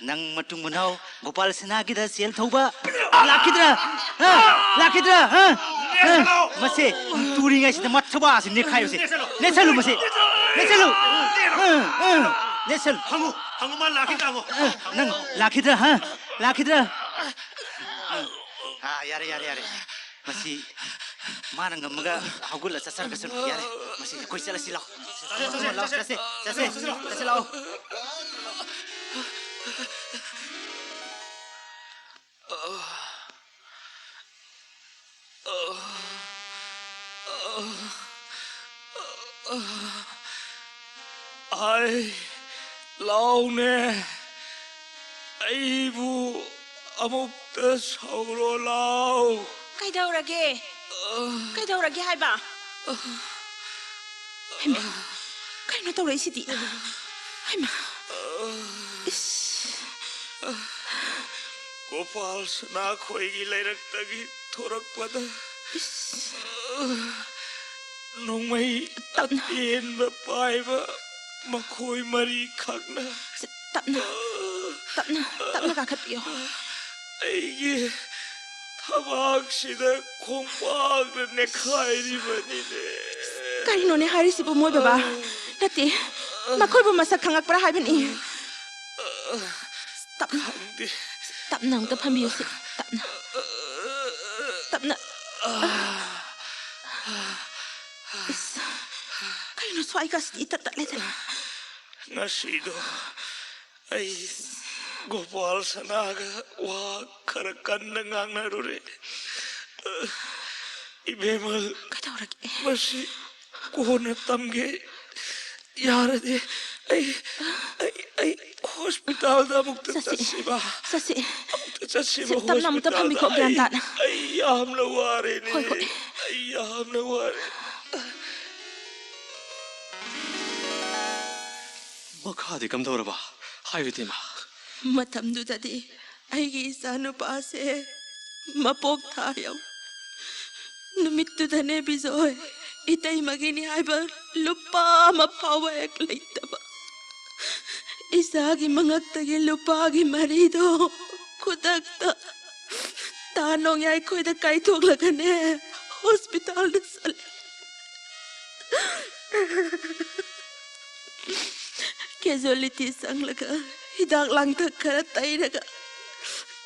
ꯅꯪ ꯃꯇꯨꯡ ꯃꯅꯥꯎ ꯒꯣꯄꯥꯜ ꯁꯅꯥꯒꯤꯗ ꯁꯦꯜ ꯊꯧꯕ ꯂꯥꯛꯈꯤꯗ꯭ꯔꯥ? ꯍꯥ? ꯂꯥꯛꯈꯤꯗ꯭ꯔꯥ? ꯍꯥ? ꯍꯥ? ꯃꯁꯦ ꯇꯨꯔꯤꯉꯩꯁꯤꯗ ꯃꯊꯕꯥꯁꯤ ꯅꯦꯠꯈꯥꯏꯕꯁꯦ꯫ ꯅꯦꯠꯁꯜꯂꯨ ꯃꯁꯦ꯫ ꯅꯦꯠꯁꯜꯂꯨ꯫ ꯑ, ꯑ, ꯅꯦꯠꯁꯜꯂꯨ꯫ ꯍꯪꯉꯨ, ꯍꯪꯉꯨ ꯃꯥ ꯂꯥꯛꯈꯤꯗ꯭ꯔꯥ ꯍꯪꯉꯨ꯫ ꯑ, ꯅꯪ ꯂꯥꯛꯈꯤꯗ꯭ꯔꯥ? ꯍꯥ? ꯂꯥꯛꯈꯤꯗ꯭ꯔꯥ? ꯑꯥ, ꯌꯥꯔꯦ, ꯌꯥꯔꯦ, ꯌꯥꯔꯦ꯫ ꯃꯁꯤ ꯃꯥꯅ ꯉꯝꯃꯒ ꯍꯧꯒꯠꯂ ꯆꯠꯆꯔꯒꯁꯅꯨ꯫ ꯌꯥꯔꯦ, ꯃꯁꯤ ꯑꯩꯈꯣꯏ ꯆꯠꯂꯁꯤ, ꯂꯥꯎ꯫ ꯆꯠꯂꯣ, ꯂꯥꯎ, ꯆꯠꯁꯦ, ꯆꯠꯁꯦ, ꯆꯠꯁꯦ, ꯂꯥꯎ꯫ ꯑꯩ, ꯂꯥꯎꯅꯦ, ꯑꯩꯕꯨ ꯑꯃꯨꯛꯇ ꯁꯧꯔꯣ, ꯂꯥꯎ꯫ ꯀꯩꯗꯧꯔꯒꯦ? ꯀꯩꯗꯧꯔꯒꯦ ꯍꯥꯏꯕ? ꯍꯩꯃꯥ, ꯀꯩꯅꯣ ꯇꯧꯔꯛꯏꯁꯤꯗꯤ? ꯍꯩꯃꯥ, ꯏꯁ꯫ ꯒꯣꯄꯥꯜ ꯁꯅꯥꯈꯣꯏꯒꯤ ꯂꯩꯔꯛꯇꯒꯤ ꯊꯣꯔꯛꯄꯗ, ꯏꯁ꯫ ꯅꯣꯡꯃꯩ ꯇꯞꯅ꯫ ꯑꯇꯦꯟꯕ ꯄꯥꯏꯕ ꯃꯈꯣꯏ ꯃꯔꯤꯈꯛꯅ꯫ ꯇꯞꯅ, ꯇꯞꯅ, ꯇꯞꯅ ꯀꯥꯈꯠꯄꯤꯌꯣ꯫ ꯑꯩꯒꯤ ꯊꯕꯥꯛꯁꯤꯗ ꯈꯣꯡꯄꯥꯛꯅ ꯅꯦꯠꯈꯥꯏꯔꯤꯕꯅꯤꯅꯦ꯫ ꯀꯔꯤꯅꯣꯅꯦ ꯍꯥꯏꯔꯤꯁꯤꯕꯨ ꯃꯣꯏ ꯕꯕꯥ? ꯅꯠꯇꯦ, ꯃꯈꯣꯏꯕꯨ ꯃꯁꯛ ꯈꯪꯉꯛꯄ꯭ꯔꯥ ꯍꯥꯏꯕꯅꯤ꯫ ꯇꯞꯅ, ꯈꯪꯗꯦ꯫ ꯇꯞꯅ ꯑꯃꯨꯛꯇ ꯐꯝꯕꯤꯌꯨꯁꯦ, ꯇꯞꯅ꯫ ꯇꯞꯅ꯫ ꯏꯁ, ꯀꯩꯅꯣ ꯁ꯭ꯋꯥꯏꯒꯁꯤꯗꯤ ꯏꯇꯠ ꯇꯠꯂꯦꯗꯅ꯫ ꯉꯁꯤꯗꯣ ꯑꯩ ꯒꯣꯄꯥꯜ ꯁꯅꯥꯒ ꯋꯥ ꯈꯔ ꯀꯟꯅ ꯉꯥꯡꯅꯔꯨꯔꯦ꯫ ꯏꯕꯦꯝꯃ, ꯀꯩꯗꯧꯔꯒꯦ? ꯃꯁꯤ ꯀꯣꯟꯅ ꯇꯝꯒꯦ꯫ ꯌꯥꯔꯗꯤ ꯑꯩ, ꯑꯩ, ꯑꯩ ꯍꯣꯁꯄꯤꯇꯥꯜꯗ ꯑꯃꯨꯛꯇ ꯆꯠꯁꯤ꯫ ꯆꯠꯁꯤꯕ꯫ ꯆꯠꯁꯤ꯫ ꯑꯃꯨꯛꯇ ꯆꯠꯁꯤꯕ ꯁꯤ ꯇꯞꯅ ꯑꯃꯨꯛꯇ ꯍꯣꯁꯄꯤꯇꯥꯜꯗ꯫ ꯐꯝꯕꯤꯈꯣ, ꯒ꯭ꯌꯥꯟ ꯑꯩ, ꯇꯥꯅ꯫ ꯑꯩ ꯌꯥꯝꯅ ꯋꯥꯔꯦꯅꯦ꯫ ꯍꯣꯏ, ꯍꯣꯏ꯫ ꯑꯩ ꯌꯥꯝꯅ ꯋꯥꯔꯦ꯫ ꯃꯈꯥꯗꯤ ꯀꯝꯗꯧꯔꯕ? ꯍꯥꯏꯌꯨ, ꯏꯇꯩꯃ꯫ ꯃꯇꯝꯗꯨꯗꯗꯤ ꯑꯩꯒꯤ ꯏꯆꯥꯅꯨꯄꯥꯁꯦ ꯃꯄꯣꯛ ꯊꯥ ꯌꯧ-, ꯅꯨꯃꯤꯠꯇꯨꯗꯅꯦ ꯕꯤꯖꯣꯏ, ꯏꯇꯩꯃꯒꯤꯅꯤ ꯍꯥꯏꯕ ꯂꯨꯄꯥ ꯑꯃ ꯐꯥꯎꯕ ꯍꯦꯛ ꯂꯩꯇꯕ꯫ ꯏꯆꯥꯒꯤ ꯃꯉꯛꯇꯒꯤ ꯂꯨꯄꯥꯒꯤ ꯃꯔꯤꯗꯣ ꯈꯨꯗꯛꯇ ꯇꯥ ꯅꯣꯡꯌꯥꯏꯈꯣꯏꯗ ꯀꯥꯏꯊꯣꯛꯂꯒꯅꯦ ꯍꯣꯁꯄꯤꯇꯥꯜꯗ ꯆꯠꯂꯦ꯫ ꯀꯦꯖꯨꯋꯦꯂꯤꯇꯤ ꯆꯪꯂꯒ ꯍꯤꯗꯥꯛ ꯂꯥꯡꯊꯛ ꯈꯔ ꯇꯩꯔꯒ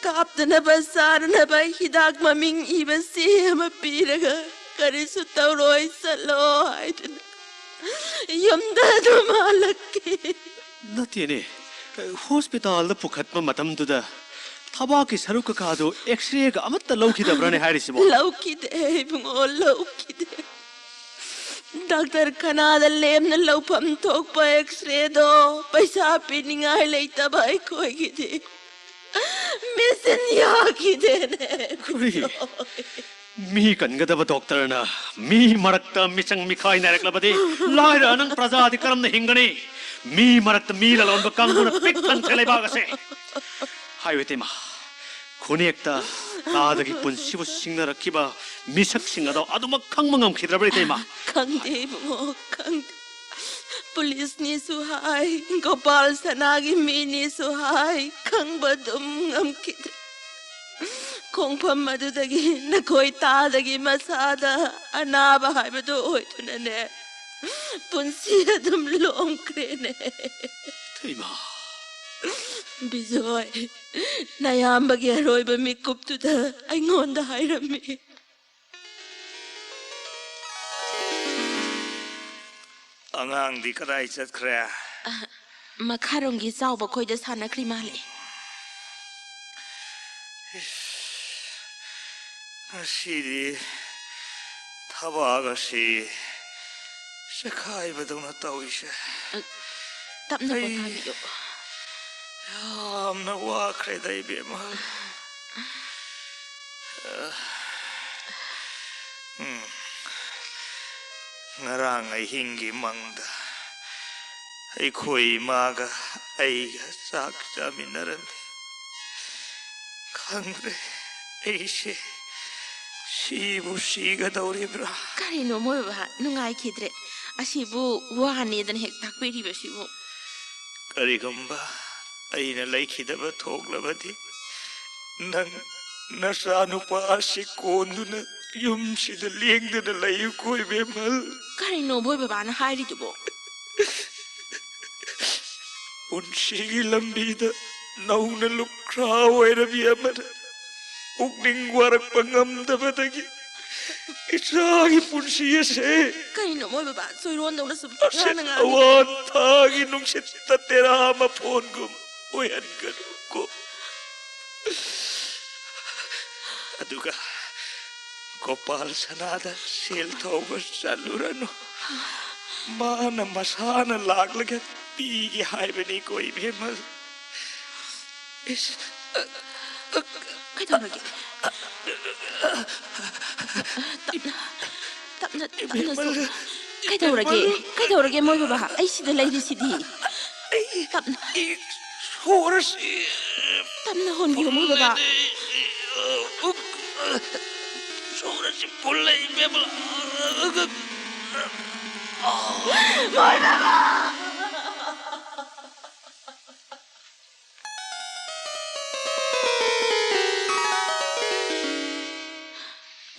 ꯀꯥꯞꯇꯅꯕ ꯆꯥꯅꯅꯕ ꯍꯤꯗꯥꯛ ꯃꯃꯤꯡ ꯏꯕ ꯆꯦ ꯑꯃ ꯄꯤꯔꯒ, "ꯀꯔꯤꯁꯨ ꯇꯧꯔꯣꯏ, ꯆꯠꯂꯣ" ꯍꯥꯏꯗꯨꯅ ꯌꯨꯝꯗ ꯑꯗꯨꯝ ꯍꯜꯂꯛꯈꯤ꯫ ꯅꯠꯇꯦꯅꯦ, ꯍꯣꯁꯄꯤꯇꯥꯜꯗ ꯄꯨꯈꯠꯄ ꯃꯇꯝꯗꯨꯗ ꯊꯕꯥꯛꯀꯤ ꯁꯔꯨꯛ ꯀꯀꯥꯗꯨ ꯑꯦꯛꯁꯔꯦꯒ ꯑꯃꯠꯇ ꯂꯧꯈꯤꯗꯕ꯭ꯔꯅꯦ ꯍꯥꯏꯔꯤꯁꯤꯕꯣ? ꯂꯧꯈꯤꯗꯦ ꯏꯕꯨꯡꯉꯣ, ꯂꯧꯈꯤꯗꯦ꯫ ꯗꯥꯛꯇꯔ ꯈꯅꯥꯗ ꯂꯦꯝꯅ ꯂꯧꯐꯝ ꯊꯣꯛꯄ ꯑꯦꯛꯁꯔꯦꯗꯣ ꯄꯩꯁꯥ ꯄꯤꯅꯤꯡꯉꯥꯏ ꯂꯩꯇꯕ ꯑꯩꯈꯣꯏꯒꯤꯗꯤ ꯃꯦꯆꯤꯟ ꯌꯥꯈꯤꯗꯦꯅꯦ꯫ ꯀꯔꯤ? ꯃꯤ ꯀꯟꯒꯗꯕ ꯗꯣꯛꯇꯔꯅ ꯃꯤ ꯃꯔꯛꯇ ꯃꯤꯆꯪ ꯃꯤꯈꯥꯏ ꯅꯥꯏꯔꯛꯂꯕꯗꯤ ꯂꯥꯏꯔ ꯅꯪ ꯄ꯭ꯔꯖꯥꯗꯤ ꯀꯔꯝꯅ ꯍꯤꯡꯒꯅꯤ? ꯃꯤ ꯃꯔꯛꯇ ꯃꯤ ꯂꯂꯣꯟꯕ ꯀꯥꯡꯕꯨꯅ ꯄꯤꯛ ꯊꯟꯈ꯭ꯔꯦ ꯂꯩꯕꯥꯛ ꯑꯁꯦ꯫ ꯍꯥꯏꯌꯨ ꯏꯇꯩꯃ, ꯈꯨꯅꯦꯛꯇ ꯇꯥꯗꯒꯤ ꯄꯨꯟꯁꯤꯕꯨ ꯁꯤꯡꯅꯔꯛꯈꯤꯕ ꯃꯤꯁꯛꯁꯤꯡ ꯑꯗꯣ ꯑꯗꯨꯃꯛ ꯈꯪꯕ ꯉꯝꯈꯤꯗ꯭ꯔꯕ꯭ꯔꯥ ꯏꯇꯩꯃ? ꯈꯪꯗꯦ ꯏꯕꯨꯡꯉꯣ, ꯈꯪꯗꯦ꯫ ꯄꯨꯂꯤꯁꯅꯤꯁꯨ ꯍꯥꯏ, ꯒꯣꯄꯥꯜ ꯁꯅꯥꯒꯤ ꯃꯤꯅꯤꯁꯨ ꯍꯥꯏ, ꯈꯪꯕ ꯑꯗꯨꯝ ꯉꯝꯈꯤꯗ꯭ꯔꯦ꯫ ꯈꯣꯡꯐꯝ ꯑꯗꯨꯗꯒꯤ ꯅꯈꯣꯏ ꯇꯥꯗꯒꯤ ꯃꯁꯥꯗ ꯑꯅꯥꯕ ꯍꯥꯏꯕꯗꯨ ꯑꯣꯏꯗꯨꯅꯅꯦ, ꯄꯨꯟꯁꯤ ꯑꯗꯨꯝ ꯂꯣꯝꯈ꯭ꯔꯦꯅꯦ꯫ ꯏꯇꯩꯃ꯫ ꯕꯤꯖꯣꯏ, ꯅꯌꯥꯝꯕꯒꯤ ꯑꯔꯣꯏꯕ ꯃꯤꯀꯨꯞꯇꯨꯗ ꯑꯩꯉꯣꯟꯗ ꯍꯥꯏꯔꯝꯃꯤ꯫ ꯑꯉꯥꯡꯗꯤ ꯀꯗꯥꯏ ꯆꯠꯈ꯭ꯔꯦ? ꯃꯈꯥꯔꯣꯝꯒꯤ ꯆꯥꯎꯕ ꯈꯣꯏꯗ ꯁꯥꯟꯅꯈ꯭ꯔꯤ ꯃꯥꯜꯂꯦ꯫ ꯉꯁꯤꯗꯤ ꯊꯕꯛ ꯑꯁꯤ ꯆꯈꯥꯏꯕꯗꯧꯅ ꯇꯧꯏꯁꯦ꯫ ꯇꯞꯅ ꯑꯩ ꯄꯣꯊꯥꯕꯤꯌꯨ꯫ ꯌꯥꯝꯅ ꯋꯥꯈ꯭ꯔꯦꯗ ꯏꯕꯦꯝꯃ꯫ ꯎꯝ꯫ ꯉꯔꯥꯡ ꯑꯍꯤꯡꯒꯤ ꯃꯪꯗ ꯑꯩꯈꯣꯏ ꯏꯃꯥꯒ ꯑꯩꯒ ꯆꯥꯛ ꯆꯥꯃꯤꯟꯅꯔꯝꯃꯤ꯫ ꯈꯪꯗ꯭ꯔꯦ ꯑꯩꯁꯦ ꯁꯤꯕꯨ ꯁꯤꯒꯗꯧꯔꯤꯕ꯭ꯔꯥ꯫ ꯀꯔꯤꯅꯣ ꯃꯣꯏ ꯕꯕꯥ, ꯅꯨꯡꯉꯥꯏꯈꯤꯗ꯭ꯔꯦ꯫ ꯑꯁꯤꯕꯨ ꯋꯥꯅꯦꯗꯅ ꯍꯦꯛ ꯇꯥꯛꯄꯤꯔꯤꯕꯁꯤꯕꯨ꯫ ꯀꯔꯤꯒꯨꯝꯕ ꯑꯩꯅ ꯂꯩꯈꯤꯗꯕ ꯊꯣꯛꯂꯕꯗꯤ, ꯅꯪ ꯅꯆꯥꯅꯨꯄꯥ ꯑꯁꯤ ꯀꯣꯟꯗꯨꯅ ꯌꯨꯝꯁꯤꯗ ꯂꯦꯡꯗꯅ ꯂꯩꯌꯨꯀꯣ ꯏꯕꯦꯝꯃꯜ꯫ ꯀꯔꯤꯅꯣ ꯃꯣꯏ ꯕꯕꯥꯅ ꯍꯥꯏꯔꯤꯗꯨꯕꯣ? ꯄꯨꯟꯁꯤꯒꯤ ꯂꯝꯕꯤꯗ ꯅꯧꯅ ꯂꯨꯞꯈ꯭ꯔꯥ ꯑꯣꯏꯔꯕꯤ ꯑꯃꯅ ꯄꯨꯛꯅꯤꯡ ꯋꯥꯔꯛꯄ ꯉꯝꯗꯕꯗꯒꯤ ꯏꯆꯥꯒꯤ ꯄꯨꯟꯁꯤ ꯑꯁꯦ ꯀꯩꯅꯣ ꯃꯣꯏ ꯕꯕꯥ? ꯆꯣꯏꯔꯣꯟꯗꯧꯅ ꯁꯨꯝ ꯑꯁꯦ ꯉꯥꯡꯉꯤ꯫ ꯑꯋꯥꯟ ꯊꯥꯒꯤ ꯅꯨꯡꯁꯤꯠꯇ ꯇꯦꯔꯥ ꯃꯐꯣꯟꯒꯨꯝ ꯑꯣꯏꯍꯟꯒꯅꯨꯀꯣ꯫ ꯑꯗꯨꯒ ꯒꯣꯄꯥꯜ ꯁꯅꯥꯗ ꯁꯦꯜ ꯊꯧꯕ ꯆꯠꯂꯨꯔꯅꯨ꯫ ꯃꯥꯅ ꯃꯁꯥꯅ ꯂꯥꯛꯂꯒ ꯄꯤꯒꯦ ꯍꯥꯏꯕꯅꯤꯀꯣ, ꯏꯕꯦꯝꯃ꯫ ꯏꯁ, ꯀꯩꯗꯧꯔꯒꯦ? ꯇꯞꯅ, ꯇꯞꯅ, ꯇꯞꯅ ꯏꯕꯦꯝꯃ, ꯁꯣꯛ꯫ ꯀꯩꯗꯧꯔꯒꯦ? ꯏꯕꯦꯝꯃ꯫ ꯀꯩꯗꯧꯔꯒꯦ ꯃꯣꯏ ꯕꯕꯥ? ꯑꯩ ꯁꯤꯗ ꯂꯩꯔꯤꯁꯤꯗꯤ꯫ ꯑꯩ, ꯇꯞꯅ꯫ ꯑꯩ ꯁꯣꯔꯁꯤ ꯇꯞꯅ ꯍꯣꯟꯕꯤꯌꯨ ꯃꯣꯏ ꯕꯕꯥ꯫ ꯐꯨꯜꯂꯦꯅꯦ꯫ ꯁꯣꯔꯁꯤ ꯐꯨꯜꯂꯦ, ꯏꯕꯦꯝꯃ꯫ ꯃꯣꯏ ꯕꯕꯥ!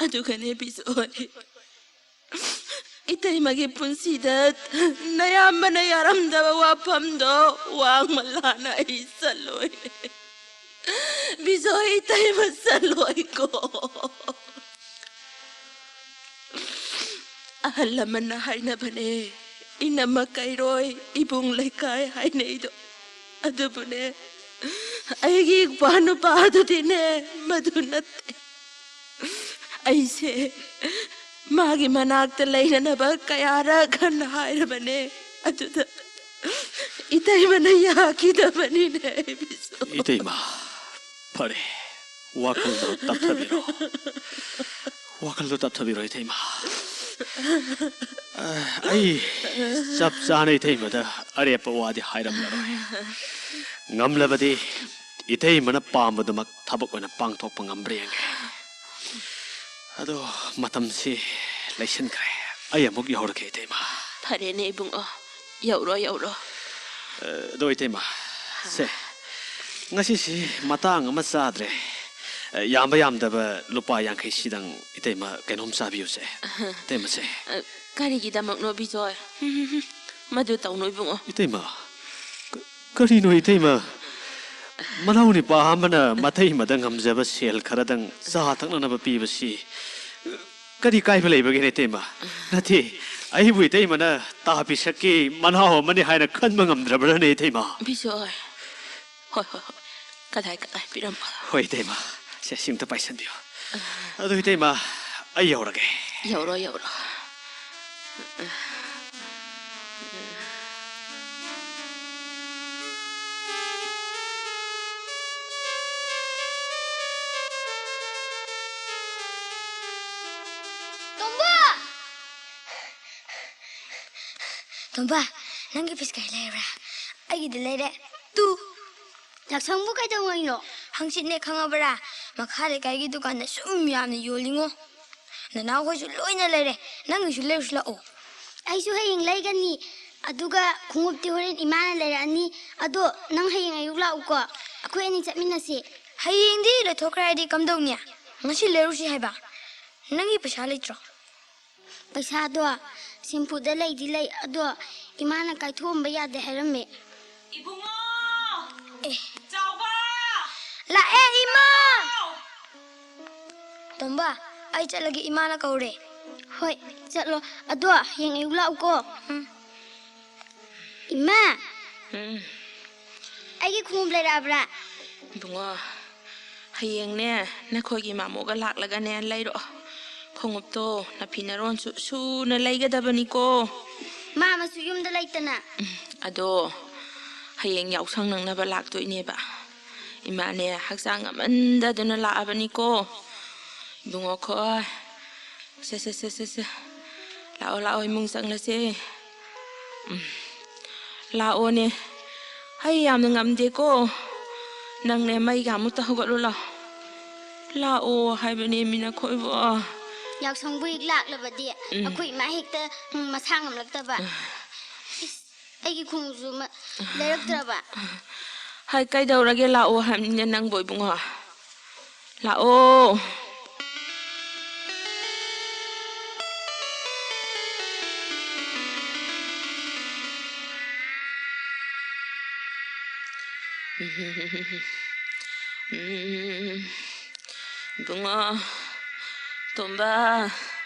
ꯑꯗꯨꯒꯅꯦ ꯕꯤꯖꯣꯏ, ꯏꯇꯩꯃꯒꯤ ꯄꯨꯟꯁꯤꯗ ꯅꯌꯥꯝꯕꯅ ꯌꯥꯔꯝꯗꯕ ꯋꯥꯐꯝꯗꯣ ꯋꯥꯡꯃ ꯂꯥꯅ ꯑꯩ ꯆꯠꯂꯣꯏ꯫ ꯕꯤꯖꯣꯏ, ꯏꯇꯩꯃ ꯆꯠꯂꯣꯏꯀꯣ꯫ ꯑꯍꯜ ꯂꯃꯟꯅ ꯍꯥꯏꯅꯕꯅꯦ, ꯏꯅꯝꯃ ꯀꯩꯔꯣꯏ, ꯏꯕꯨꯡ ꯂꯩꯀꯥꯏ ꯍꯥꯏꯅꯩꯗꯣ꯫ ꯑꯗꯨꯕꯨꯅꯦ, ꯑꯩꯒꯤ ꯏꯄ꯭ꯋꯥ ꯅꯨꯄꯥꯗꯨꯗꯤꯅꯦ, ꯃꯗꯨ ꯅꯠꯇꯦ꯫ ꯑꯩꯁꯦ ꯃꯥꯒꯤ ꯃꯅꯥꯛꯇ ꯂꯩꯅꯅꯕ ꯀꯌꯥꯔꯛ ꯍꯟꯅ ꯍꯥꯏꯔꯕꯅꯦ, ꯑꯗꯨꯗ ꯏꯇꯩꯃꯅ ꯌꯥꯈꯤꯗꯕꯅꯤꯅꯦ, ꯕꯤꯖꯣꯏ꯫ ꯏꯇꯩꯃ, ꯐꯔꯦ, ꯋꯥꯈꯜꯗꯣ ꯇꯞꯊꯕꯤꯔꯣ꯫ ꯋꯥꯈꯜꯗꯣ ꯇꯞꯊꯕꯤꯔꯣ, ꯏꯇꯩꯃ꯫ ꯑ, ꯑꯩ ꯆꯞ ꯆꯥꯅ ꯏꯇꯩꯃꯗ ꯑꯔꯦꯞꯄ ꯋꯥꯗꯤ ꯍꯥꯏꯔꯝꯂꯔꯣꯏ꯫ ꯉꯝꯂꯕꯗꯤ ꯏꯇꯩꯃꯅ ꯄꯥꯝꯕꯗꯨꯃꯛ ꯊꯕꯛ ꯑꯣꯏꯅ ꯄꯥꯡꯊꯣꯛꯄ ꯉꯝꯕ꯭ꯔꯥ ꯌꯦꯡꯒꯦ꯫ ꯑꯗꯣ ꯃꯇꯝꯁꯤ ꯂꯩꯁꯤꯟꯈ꯭ꯔꯦ꯫ ꯑꯩ ꯑꯃꯨꯛ ꯌꯧꯔꯒꯦ, ꯏꯇꯩꯃ꯫ ꯐꯔꯦꯅꯦ ꯏꯕꯨꯡꯉꯣ, ꯌꯧꯔꯣ, ꯌꯧꯔꯣ꯫ ꯑ, ꯑꯗꯣ ꯏꯇꯩꯃ, ꯁꯦ, ꯉꯁꯤꯁꯤ ꯃꯇꯥꯡ ꯑꯃ ꯆꯥꯗ꯭ꯔꯦ꯫ ꯑ, ꯌꯥꯝꯕ ꯌꯥꯝꯗꯕ ꯂꯨꯄꯥ ꯌꯥꯡꯈꯩꯁꯤꯗꯪ ꯏꯇꯩꯃ ꯀꯩꯅꯣꯝ ꯆꯥꯕꯤꯌꯨꯁꯦ꯫ ꯏꯇꯩꯃꯁꯦ꯫ ꯑ, ꯀꯔꯤꯒꯤꯗꯃꯛꯅꯣ ꯕꯤꯖꯣꯏ? ꯃꯗꯨ ꯇꯧꯅꯨ ꯏꯕꯨꯡꯉꯣ꯫ ꯏꯇꯩꯃ, ꯀ-, ꯀꯔꯤꯅꯣ ꯏꯇꯩꯃ? ꯃꯅꯥꯎ ꯅꯨꯄꯥ ꯑꯃꯅ ꯃꯇꯩꯃꯗ ꯉꯝꯖꯕ ꯁꯦꯜ ꯈꯔꯗꯪ ꯆꯥ ꯊꯛꯅꯅꯕ ꯄꯤꯕꯁꯤ ꯀꯔꯤ ꯀꯥꯏꯕ ꯂꯩꯕꯒꯦꯅꯦ, ꯏꯇꯩꯃ? ꯅꯠꯇꯦ, ꯑꯩꯕꯨ ꯏꯇꯩꯃꯅ ꯇꯥ ꯄꯤꯁꯛꯀꯤ ꯃꯅꯥꯎ ꯑꯃꯅꯤ ꯍꯥꯏꯅ ꯈꯟꯕ ꯉꯝꯗ꯭ꯔꯕ꯭ꯔꯅꯦ, ꯏꯇꯩꯃ? ꯕꯤꯖꯣꯏ꯫ ꯍꯣꯏ, ꯍꯣꯏ, ꯍꯣꯏ꯫ ꯀꯗꯥꯏ, ꯀꯗꯥꯏ ꯄꯤꯔꯝꯃꯣ? ꯍꯣꯏ, ꯏꯇꯩꯃ꯫ ꯁꯦ, ꯁꯤꯝꯇ ꯄꯥꯏꯁꯟꯕꯤꯌꯨ꯫ ꯑꯗꯨ, ꯏꯇꯩꯃ, ꯑꯩ ꯌꯧꯔꯒꯦ꯫ ꯌꯧꯔꯣ, ꯌꯧꯔꯣ꯫ ꯇꯣꯝꯕ! ꯇꯣꯝꯕ, ꯅꯪꯒꯤ ꯐꯤꯁ ꯀꯩ ꯂꯩꯔꯕ꯭ꯔꯥ? ꯑꯩꯒꯤꯗꯤ ꯂꯩꯔꯦ꯫ ꯇꯨ꯫ ꯌꯥꯎꯁꯪꯕꯨ ꯀꯩꯗꯧꯉꯩꯅꯣ? ꯍꯪꯆꯤꯠꯅꯦ, ꯈꯪꯉꯕ꯭ꯔꯥ? ꯃꯈꯥ ꯂꯩꯀꯥꯏꯒꯤ ꯗꯨꯀꯥꯟꯗ ꯁꯨꯝ ꯌꯥꯝꯅ ꯌꯣꯜꯂꯤꯉꯣ꯫ ꯅꯅꯥꯎꯈꯣꯏꯁꯨ ꯂꯣꯏꯅ ꯂꯩꯔꯦ꯫ ꯅꯪꯒꯤꯁꯨ ꯂꯩꯔꯨꯁꯤ ꯂꯥꯛꯑꯣ꯫ ꯑꯩꯁꯨ ꯍꯌꯦꯡ ꯂꯩꯒꯅꯤ꯫ ꯑꯗꯨꯒ ꯈꯣꯡꯎꯞꯇꯤ ꯍꯣꯔꯦꯟ ꯏꯃꯥꯅ ꯂꯩꯔꯛꯑꯅꯤ꯫ ꯑꯗꯣ ꯅꯪ ꯍꯌꯦꯡ ꯑꯌꯨꯛ ꯂꯥꯛꯎꯀꯣ꯫ ꯑꯩꯈꯣꯏ ꯑꯅꯤ ꯆꯠꯃꯤꯟꯅꯁꯤ꯫ ꯍꯌꯦꯡꯗꯤ ꯂꯣꯏꯊꯣꯛꯈ꯭ꯔꯦ ꯍꯥꯏꯗꯤ ꯀꯝꯗꯧꯅꯤ? ꯉꯁꯤ ꯂꯩꯔꯨꯁꯤ ꯍꯥꯏꯕ꯫ ꯅꯪꯒꯤ ꯄꯩꯁꯥ ꯂꯩꯇ꯭ꯔꯣ? ꯄꯩꯁꯥꯗꯣ ꯁꯤꯝꯄꯨꯗ ꯂꯩꯗꯤ ꯂꯩ, ꯑꯗꯣ ꯏꯃꯥꯅ ꯀꯥꯏꯊꯣꯛꯑꯝꯕ ꯌꯥꯗꯦ ꯍꯥꯏꯔꯝꯃꯦ꯫ ꯏꯕꯨꯡꯉꯣ! ꯑꯦ꯫ ꯆꯥꯎꯕ! ꯂꯥꯛꯑꯦ, ꯏꯃꯥ! ꯆꯥꯎ! ꯇꯣꯝꯕ, ꯑꯩ ꯆꯠꯂꯒꯦ, ꯏꯃꯥꯅ ꯀꯧꯔꯦ꯫ ꯍꯣꯏ, ꯆꯠꯂꯣ꯫ ꯑꯗꯣ ꯍꯌꯦꯡ ꯑꯌꯨꯛ ꯂꯥꯛꯎꯀꯣ꯫ ꯎꯝ꯫ ꯏꯃꯥ! ꯎꯝ꯫ ꯑꯩꯒꯤ ꯈꯣꯡꯎꯞ ꯂꯩꯔꯛꯑꯕ꯭ꯔꯥ? ꯏꯕꯨꯡꯉꯣ, ꯍꯌꯦꯡꯅꯦ, ꯅꯈꯣꯏꯒꯤ ꯃꯥꯃꯣꯒ ꯂꯥꯛꯂꯒꯅꯦ, ꯂꯩꯔꯛꯑꯣ꯫ ꯈꯣꯡꯎꯞꯇꯣ ꯅꯐꯤ ꯅꯔꯣꯟꯁꯨ ꯁꯨꯅ ꯂꯩꯒꯗꯕꯅꯤꯀꯣ꯫ ꯃꯥ ꯑꯃꯁꯨ ꯌꯨꯝꯗ ꯂꯩꯇꯅ꯫ ꯎꯝ, ꯑꯗꯣ ꯍꯌꯦꯡ ꯌꯥꯎꯁꯪ ꯅꯪꯅꯕ ꯂꯥꯛꯇꯣꯏꯅꯦꯕ꯫ ꯏꯃꯥꯅꯦ, ꯍꯛꯆꯥꯡ ꯉꯝꯃꯟꯗꯗꯅ ꯂꯥꯛꯑꯕꯅꯤꯀꯣ꯫ ꯏꯕꯨꯡꯉꯣ ꯈꯣꯏ꯫ ꯁꯦ, ꯁꯦ, ꯁꯦ, ꯁꯦ, ꯁꯦ꯫ ꯂꯥꯛꯑꯣ, ꯂꯥꯛꯑꯣ, ꯏꯃꯨꯡ ꯆꯪꯂꯁꯦ꯫ ꯎꯝ꯫ ꯂꯥꯛꯑꯣꯅꯦ꯫ ꯑꯩ ꯌꯥꯝꯅ ꯉꯝꯗꯦꯀꯣ꯫ ꯅꯪꯅꯦ, ꯃꯩꯒ ꯑꯃꯨꯛꯇ ꯍꯧꯒꯠꯂꯨ ꯂꯥꯎ꯫ ꯂꯥꯛꯑꯣ ꯍꯥꯏꯕꯅꯦ ꯃꯤ ꯅꯈꯣꯏꯕꯨ꯫ ꯌꯥꯎꯁꯪꯕꯨ ꯍꯦꯛ ꯂꯥꯛꯂꯕꯗꯤ ꯎꯝ꯫ ꯑꯩꯈꯣꯏ ꯏꯃꯥ ꯍꯦꯛꯇ, ꯎꯝ, ꯃꯁꯥ ꯉꯝꯂꯛꯇꯕ꯫ ꯎꯝ꯫ ꯏꯁ, ꯑꯩꯒꯤ ꯈꯣꯡꯎꯞꯁꯨ ꯃ-, ꯂꯩꯔꯛꯇ꯭ꯔꯕ? ꯍꯥꯏ, ꯀꯩꯗꯧꯔꯒꯦ? ꯂꯥꯛꯑꯣ ꯍꯥꯏꯕꯅꯤꯅꯦ ꯅꯪꯕꯨ, ꯏꯕꯨꯡꯉꯣ꯫ ꯂꯥꯛꯑꯣ꯫ ꯎꯝ, ꯏꯕꯨꯡꯉꯣ, ꯇꯣꯝꯕ,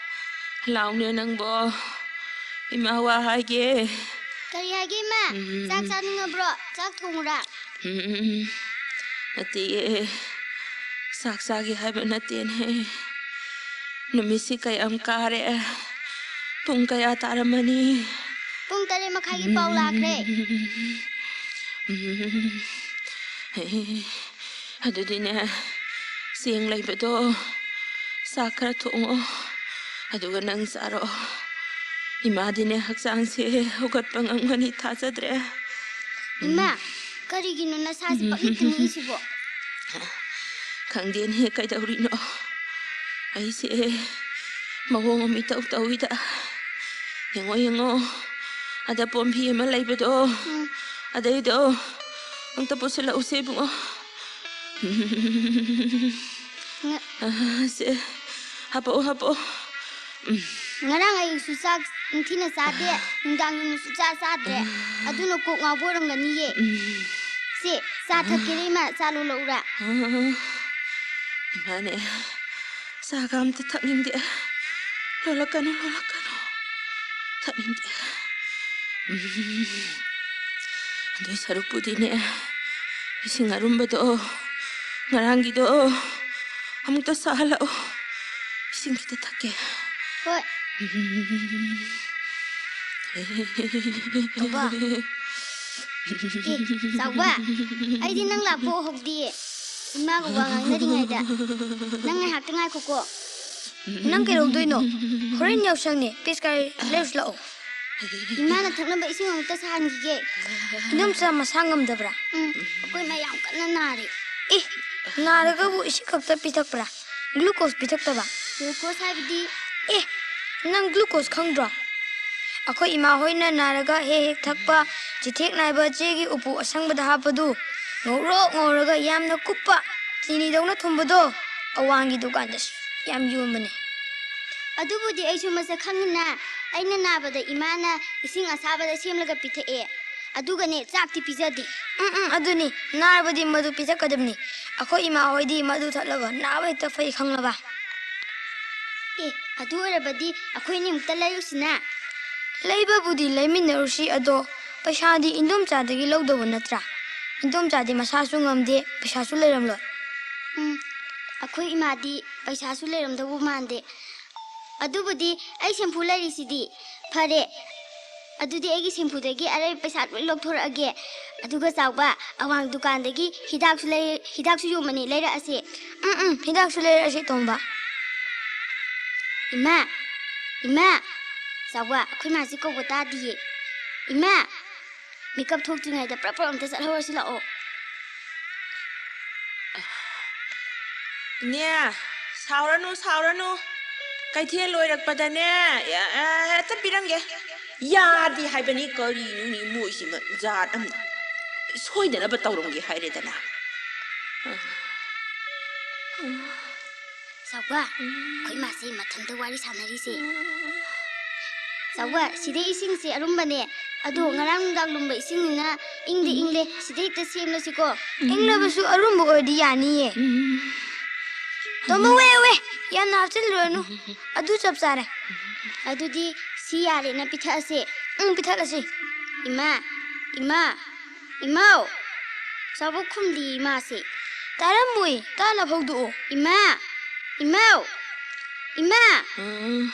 ꯂꯥꯎꯅꯦ ꯅꯪꯕꯣ꯫ ꯏꯃꯥ ꯋꯥ ꯍꯥꯏꯒꯦ꯫ ꯀꯔꯤ ꯍꯥꯏꯒꯦ, ꯏꯃꯥ? ꯎꯝ꯫ ꯆꯥꯛ ꯆꯥꯅꯤꯡꯉꯕ꯭ꯔꯣ? ꯆꯥꯛ ꯊꯣꯡꯉꯨꯔꯥ? ꯎꯝ, ꯅꯠꯇꯦꯌꯦ꯫ ꯆꯥꯛ ꯆꯥꯒꯦ ꯍꯥꯏꯕ ꯅꯠꯇꯦꯅꯦ꯫ ꯅꯨꯃꯤꯠꯁꯤ ꯀꯌꯥꯝ ꯀꯥꯔꯦ? ꯄꯨꯡ ꯀꯌꯥ ꯇꯥꯔꯝꯃꯅꯤ? ꯄꯨꯡ ꯇꯔꯦꯠ ꯃꯈꯥꯏꯒꯤ ꯄꯥꯎ ꯂꯥꯛꯈ꯭ꯔꯦ꯫ ꯎꯝ, ꯑꯦ, ꯑꯗꯨꯗꯤꯅꯦ, ꯆꯦꯡ ꯂꯩꯕꯗꯣ, ꯆꯥꯛ ꯈꯔ ꯊꯣꯡꯉꯣ, ꯑꯗꯨꯒ ꯅꯪ ꯆꯥꯔꯣ꯫ ꯏꯃꯥꯗꯤꯅꯦ, ꯍꯛꯆꯥꯡꯁꯦ ꯍꯧꯒꯠꯄ ꯉꯝꯒꯅꯤ ꯊꯥꯖꯗ꯭ꯔꯦ꯫ ꯏꯃꯥ, ꯀꯔꯤꯒꯤꯅꯣ ꯅꯁꯥꯁꯦ ꯄꯪꯅꯤꯛꯇ ꯅꯤꯛꯏꯁꯤꯕꯣ? ꯈꯪꯗꯦꯅꯦ, ꯀꯩꯗꯧꯔꯤꯅꯣ? ꯑꯩꯁꯦ ꯃꯑꯣꯡ ꯑꯃ ꯏꯇꯧ ꯇꯧꯏꯗ꯫ ꯌꯦꯡꯉꯣ, ꯌꯦꯡꯉꯣ, ꯑꯗ ꯄꯣꯝꯕꯤ ꯑꯃ ꯂꯩꯕꯗꯣ, ꯎꯝ꯫ ꯑꯗꯩꯗꯣ ꯑꯝꯇ ꯄꯨꯁꯤꯜꯂꯛꯎꯁꯦ, ꯏꯕꯨꯡꯉꯣ꯫ ꯉ- ꯑ, ꯁꯦ, ꯍꯥꯄꯛꯑꯣ, ꯍꯥꯄꯛꯑꯣ꯫ ꯎꯝ꯫ ꯉꯔꯥꯡ ꯑꯌꯨꯛꯁꯨ ꯆꯥꯛ ꯅꯤꯡꯊꯤꯅ ꯆꯥꯗꯦ, ꯅꯨꯡꯗꯥꯡ ꯌꯨꯝꯗꯁꯨ ꯆꯥ ꯆꯥꯗ꯭ꯔꯦ, ꯑꯗꯨꯅ ꯀꯣꯛ ꯉꯥꯎꯕ ꯑꯣꯏꯔꯝꯒꯅꯤꯌꯦ꯫ ꯎꯝ꯫ ꯁꯦ, ꯆꯥ ꯊꯛꯀꯦꯔ ꯏꯃꯥ? ꯆꯥ ꯂꯣꯜꯂꯛꯎꯔꯥ? ꯏꯃꯥꯅꯦ, ꯆꯥꯒ ꯑꯝꯇ ꯊꯛꯅꯤꯡꯗꯦ꯫ ꯂꯣꯜꯂꯛꯀꯅꯨ, ꯂꯣꯜꯂꯛꯀꯅꯨ꯫ ꯊꯛꯅꯤꯡꯗꯦ꯫ ꯎꯝ꯫ ꯑꯗꯨꯏ ꯁꯔꯨꯛꯄꯨꯗꯤꯅꯦ, ꯏꯁꯤꯡ ꯑꯔꯨꯝꯕꯗꯣ, ꯉꯔꯥꯡꯒꯤꯗꯣ, ꯑꯃꯨꯛꯇ ꯁꯥꯍꯜꯂꯛꯑꯣ꯫ ꯏꯁꯤꯡ ꯈꯤꯇ ꯊꯛꯀꯦ꯫ ꯍꯣꯏ꯫ ꯎꯝ꯫ ꯇꯣꯝꯕ꯫ ꯑꯦ, ꯆꯥꯎꯕ, ꯑꯩꯗꯤ ꯅꯪ ꯂꯥꯛꯄ ꯎꯍꯧꯗꯤꯌꯦ꯫ ꯏꯃꯥꯒ ꯋꯥ ꯉꯥꯡꯅꯔꯤꯉꯩꯗ꯫ ꯅꯪ ꯉꯥꯏꯍꯥꯛꯇ ꯉꯥꯏꯈꯣꯀꯣ꯫ ꯅꯪ ꯀꯩꯗꯧꯗꯣꯏꯅꯣ? ꯍꯣꯔꯦꯟ ꯌꯥꯎꯁꯪꯅꯦ, ꯄꯦꯁꯀꯥꯔꯤ ꯂꯩꯔꯨꯁꯤ ꯂꯥꯛꯑꯣ꯫ ꯏꯃꯥꯅ ꯊꯛꯅꯕ ꯏꯁꯤꯡ ꯑꯃꯨꯛꯇ ꯁꯥꯍꯟꯈꯤꯒꯦ꯫ ꯏꯅꯣꯝꯆꯥ ꯃꯁꯥ ꯉꯝꯗꯕ꯭ꯔꯥ? ꯎꯝ, ꯑꯩꯈꯣꯏ ꯏꯃꯥ ꯌꯥꯝ ꯀꯟꯅ ꯅꯥꯔꯦ꯫ ꯑꯦ, ꯅꯥꯔꯒꯕꯨ ꯏꯁꯤꯡ ꯈꯛꯇ ꯄꯤꯊꯛꯄ꯭ꯔꯥ? ꯒ꯭ꯂꯨꯀꯣꯁ ꯄꯤꯊꯛꯇꯕ? ꯒ꯭ꯂꯨꯀꯣꯁ ꯍꯥꯏꯕꯗꯤ? ꯑꯦ, ꯅꯪ ꯒ꯭ꯂꯨꯀꯣꯁ ꯈꯪꯗ꯭ꯔꯣ? ꯑꯩꯈꯣꯏ ꯏꯃꯥ ꯍꯣꯏꯅ ꯅꯥꯔꯒ ꯍꯦꯛ ꯍꯦꯛ ꯊꯛꯄ ꯆꯤꯊꯦꯛ ꯅꯥꯏꯕ ꯆꯦꯒꯤ ꯎꯄꯨ ꯑꯁꯪꯕꯗ ꯍꯥꯞꯄꯗꯨ, ꯉꯧꯔꯣꯛ ꯉꯧꯔꯒ ꯌꯥꯝꯅ ꯀꯨꯞꯄ ꯆꯤꯅꯤꯗꯧꯅ ꯊꯨꯝꯕꯗꯣ, ꯑꯋꯥꯡꯒꯤ ꯗꯨꯀꯥꯟꯗꯁꯨ ꯌꯥꯝ ꯌꯣꯟꯕꯅꯦ꯫ ꯑꯗꯨꯕꯨꯗꯤ ꯑꯩꯁꯨ ꯃꯁꯛ ꯈꯪꯉꯤꯅ, ꯑꯩꯅ ꯅꯥꯕꯗ ꯏꯃꯥꯅ ꯏꯁꯤꯡ ꯑꯁꯥꯕꯗ ꯁꯦꯝꯂꯒ ꯄꯤꯊꯛꯑꯦ꯫ ꯑꯗꯨꯒꯅꯦ, ꯆꯥꯛꯇꯤ ꯄꯤꯖꯗꯦ꯫ ꯎꯝ, ꯎꯝ, ꯑꯗꯨꯅꯤ꯫ ꯅꯥꯔꯕꯗꯤ ꯃꯗꯨ ꯄꯤꯊꯛꯀꯗꯕꯅꯤ꯫ ꯑꯩꯈꯣꯏ ꯏꯃꯥ ꯍꯣꯏꯗꯤ ꯃꯗꯨ ꯊꯛꯂꯒ ꯅꯥꯕ ꯍꯦꯛꯇ ꯐꯩ, ꯈꯪꯂꯕ? ꯑꯦ, ꯑꯗꯨ ꯑꯣꯏꯔꯕꯗꯤ ꯑꯩꯈꯣꯏ ꯑꯅꯤꯃꯨꯛꯇ ꯂꯩꯔꯨꯁꯤꯅ꯫ ꯂꯩꯕꯕꯨꯗꯤ ꯂꯩꯃꯤꯟꯅꯔꯨꯁꯤ, ꯑꯗꯣ ꯄꯩꯁꯥꯗꯤ ꯏꯟꯗꯣꯝꯆꯥꯗꯒꯤ ꯂꯧꯗꯧꯕ ꯅꯠꯇ꯭ꯔꯥ? ꯏꯟꯗꯣꯝꯆꯥꯗꯤ ꯃꯁꯥꯁꯨ ꯉꯝꯗꯦ, ꯄꯩꯁꯥꯁꯨ ꯂꯩꯔꯝꯂꯣꯏ꯫ ꯎꯝ, ꯑꯩꯈꯣꯏ ꯏꯃꯥꯗꯤ ꯄꯩꯁꯥꯁꯨ ꯂꯩꯔꯝꯗꯧꯕ ꯃꯥꯟꯗꯦ꯫ ꯑꯗꯨꯕꯨꯗꯤ ꯑꯩ ꯁꯦꯝꯐꯨ ꯂꯩꯔꯤꯁꯤꯗꯤ꯫ ꯐꯔꯦ, ꯑꯗꯨꯗꯤ ꯑꯩꯒꯤ ꯁꯦꯝꯐꯨꯗꯒꯤ ꯑꯔꯩꯕ ꯄꯩꯁꯥ ꯂꯣꯏ ꯂꯧꯊꯣꯔꯛꯑꯒꯦ꯫ ꯑꯗꯨꯒ ꯆꯥꯎꯕ, ꯑꯋꯥꯡ ꯗꯨꯀꯥꯟꯗꯒꯤ ꯍꯤꯗꯥꯛꯁꯨ ꯂꯩ-, ꯍꯤꯗꯥꯛꯁꯨ ꯌꯣꯟꯕꯅꯤ, ꯂꯩꯔꯛꯑꯁꯦ꯫ ꯎꯝ, ꯎꯝ, ꯍꯤꯗꯥꯛꯁꯨ ꯂꯩꯔꯛꯑꯁꯦ, ꯇꯣꯝꯕ꯫ ꯏꯃꯥ, ꯏꯃꯥ, ꯆꯥꯎꯕ, ꯑꯩꯈꯣꯏ ꯃꯥꯁꯤ ꯀꯧꯕ ꯇꯥꯗꯤꯌꯦ꯫ ꯏꯃꯥ, ꯃꯤꯀꯞ ꯊꯣꯛꯇ꯭ꯔꯤꯉꯩꯗ ꯄ꯭ꯔꯞ ꯄ꯭ꯔꯞ ꯑꯝꯇ ꯆꯠꯍꯧꯔꯁꯤ ꯂꯥꯛꯑꯣ꯫ ꯏꯅꯦ, ꯁꯥꯎꯔꯅꯨ, ꯁꯥꯎꯔꯅꯨ꯫ ꯀꯩꯊꯦꯜ ꯂꯣꯏꯔꯛꯄꯗꯅꯦ, ꯑꯦ, ꯑꯦ, ꯍꯦꯛꯇ ꯄꯤꯔꯝꯒꯦ꯫ ꯌꯥꯗꯦ ꯍꯥꯏꯕꯅꯤ, ꯀꯔꯤꯅꯣꯅꯦ ꯃꯣꯏꯁꯤꯃ ꯖꯥꯠ ꯑꯃ꯫ ꯁꯣꯏꯗꯅꯕ ꯇꯧꯔꯝꯒꯦ ꯍꯥꯏꯔꯦꯗꯅ꯫ ꯆꯥꯎꯕ, ꯑꯩꯈꯣꯏ ꯃꯥꯁꯦ ꯃꯊꯟꯇ ꯋꯥꯔꯤ ꯁꯥꯟꯅꯔꯤꯁꯦ꯫ ꯆꯥꯎꯕ, ꯁꯤꯗꯩ ꯏꯁꯤꯡꯁꯦ ꯑꯔꯨꯝꯕꯅꯦ꯫ ꯑꯗꯣ ꯉꯔꯥꯡ ꯅꯨꯡꯗꯥꯡ ꯂꯨꯝꯕ ꯏꯁꯤꯡꯅꯤꯅ ꯏꯪꯗꯤ ꯏꯪꯂꯦ꯫ ꯁꯤꯗꯩ ꯍꯦꯛꯇ ꯁꯦꯝꯂꯁꯤꯀꯣ꯫ ꯏꯪꯂꯕꯁꯨ ꯑꯔꯨꯝꯕ ꯑꯣꯏꯔꯗꯤ ꯌꯥꯅꯤꯌꯦ꯫ ꯇꯣꯝꯕ, ꯋꯦ, ꯋꯦ, ꯌꯥꯝꯅ ꯍꯥꯞꯆꯤꯜꯂꯨꯔꯅꯨ꯫ ꯑꯗꯨ ꯆꯞ ꯆꯥꯔꯦ꯫ ꯑꯗꯨꯗꯤ ꯁꯤ ꯌꯥꯔꯦꯅ ꯄꯤꯊꯛꯑꯁꯦ꯫ ꯎꯝ, ꯄꯤꯊꯛꯑꯁꯤ꯫ ꯏꯃꯥ, ꯏꯃꯥ, ꯏꯃꯥꯎ! ꯆꯥꯎꯕ ꯈꯨꯝꯗꯤ ꯏꯃꯥꯁꯦ꯫ ꯇꯥꯔꯝꯃꯣꯏ, ꯇꯥꯅꯕ ꯍꯧꯗꯣꯛꯑꯣ꯫ ꯏꯃꯥ! ꯏꯃꯥꯎ! ꯏꯃꯥ! ꯎꯝ꯫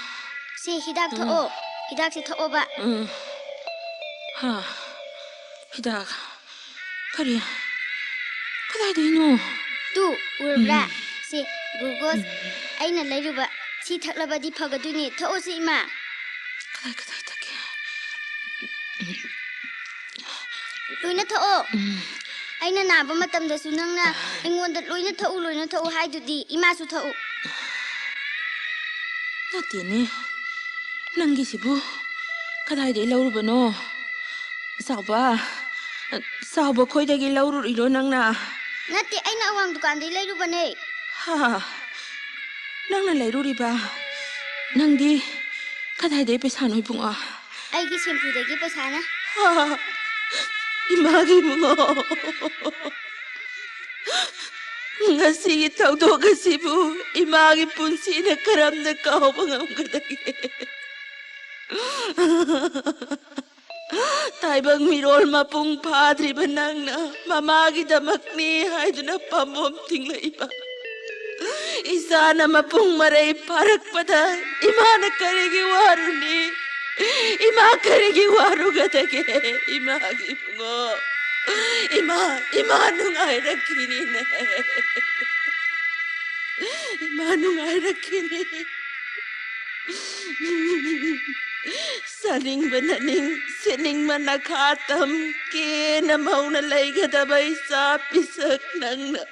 ꯁꯤ ꯍꯤꯗꯥꯛ ꯎꯝ꯫ ꯊꯛꯑꯣ꯫ ꯍꯤꯗꯥꯛꯁꯦ ꯊꯛꯑꯣꯕ꯫ ꯎꯝ꯫ ꯍꯥ, ꯍꯤꯗꯥꯛ? ꯀꯔꯤ? ꯀꯗꯥꯏꯗꯩꯅꯣ? ꯇꯨ, ꯎꯔꯕ꯭ꯔꯥ? ꯎꯝ꯫ ꯁꯤ glucose ꯎꯝ꯫ ꯑꯩꯅ ꯂꯩꯔꯨꯕ꯫ ꯁꯤ ꯊꯛꯂꯕꯗꯤ ꯐꯒꯗꯣꯏꯅꯦ꯫ ꯊꯛꯑꯣꯁꯦ, ꯏꯃꯥ꯫ ꯀꯗꯥꯏ, ꯀꯗꯥꯏ ꯊꯛꯀꯦ? ꯂꯣꯏꯅ ꯊꯛꯑꯣ꯫ ꯎꯝ꯫ ꯑꯩꯅ ꯅꯥꯕ ꯃꯇꯝꯗꯁꯨ ꯅꯪꯅ ꯑꯩꯉꯣꯟꯗ "ꯂꯣꯏꯅ ꯊꯛꯎ, ꯂꯣꯏꯅ ꯊꯛꯎ" ꯍꯥꯏꯗꯨꯗꯤ꯫ ꯏꯃꯥꯁꯨ ꯊꯛꯎ꯫ ꯅꯠꯇꯦꯅꯦ, ꯅꯪꯒꯤꯁꯤꯕꯨ ꯀꯗꯥꯏꯗꯒꯤ ꯂꯧꯔꯨꯕꯅꯣ? ꯆꯥꯎꯕ, ꯆꯥꯎꯕ ꯈꯣꯏꯗꯒꯤ ꯂꯧꯔꯨꯔꯤꯔꯣ ꯅꯪꯅ? ꯅꯠꯇꯦ, ꯑꯩꯅ ꯑꯋꯥꯡ ꯗꯨꯀꯥꯟꯗꯒꯤ ꯂꯩꯔꯨꯕꯅꯦ꯫ ꯍꯥ? ꯅꯪꯅ ꯂꯩꯔꯨꯔꯤꯕ? ꯅꯪꯗꯤ ꯀꯗꯥꯏꯗꯒꯤ ꯄꯩꯁꯥꯅꯣ, ꯏꯕꯨꯡꯉꯣ? ꯑꯩꯒꯤ ꯁꯦꯝꯐꯨꯗꯒꯤ ꯄꯩꯁꯥꯅ꯫ ꯍꯥ? ꯏꯃꯥꯒꯤ ꯏꯕꯨꯡꯉꯣ, ꯉꯁꯤꯒꯤ ꯊꯧꯗꯣꯛ ꯑꯁꯤꯕꯨ ꯏꯃꯥꯒꯤ ꯄꯨꯟꯁꯤꯅ ꯀꯔꯝꯅ ꯀꯥꯎꯕ ꯉꯝꯒꯗꯒꯦ? ꯇꯥꯏꯕꯪ ꯃꯤꯔꯣꯜ ꯃꯄꯨꯡ ꯐꯥꯗ꯭ꯔꯤꯕ ꯅꯪꯅ ꯃꯃꯥꯒꯤꯗꯃꯛꯅꯤ ꯍꯥꯏꯗꯨꯅ ꯄꯥꯝꯕꯣꯝ ꯊꯤꯡꯂꯛꯏꯕ ꯏꯆꯥꯅ ꯃꯄꯨꯡ ꯃꯔꯩ ꯐꯥꯔꯛꯄꯗ ꯏꯃꯥꯅ ꯀꯔꯤꯒꯤ ꯋꯥꯔꯨꯅꯤ? ꯏꯃꯥ ꯀꯔꯤꯒꯤ ꯋꯥꯔꯨꯒꯗꯒꯦ? ꯏꯃꯥꯒꯤ ꯏꯕꯨꯡꯉꯣ, ꯏꯃꯥ, ꯏꯃꯥ ꯅꯨꯡꯉꯥꯏꯔꯛꯈꯤꯅꯤꯅꯦ꯫ ꯏꯃꯥ ꯅꯨꯡꯉꯥꯏꯔꯛꯈꯤꯅꯤ꯫ ꯆꯥꯅꯤꯡꯕ ꯅꯅꯤꯡ, ꯁꯦꯠꯅꯤꯡꯕ ꯅꯈꯥ ꯇꯝ, ꯀꯦꯅ ꯃꯧꯅ ꯂꯩꯒꯗꯕ ꯏꯆꯥ ꯄꯤꯁꯛ ꯅꯪꯅ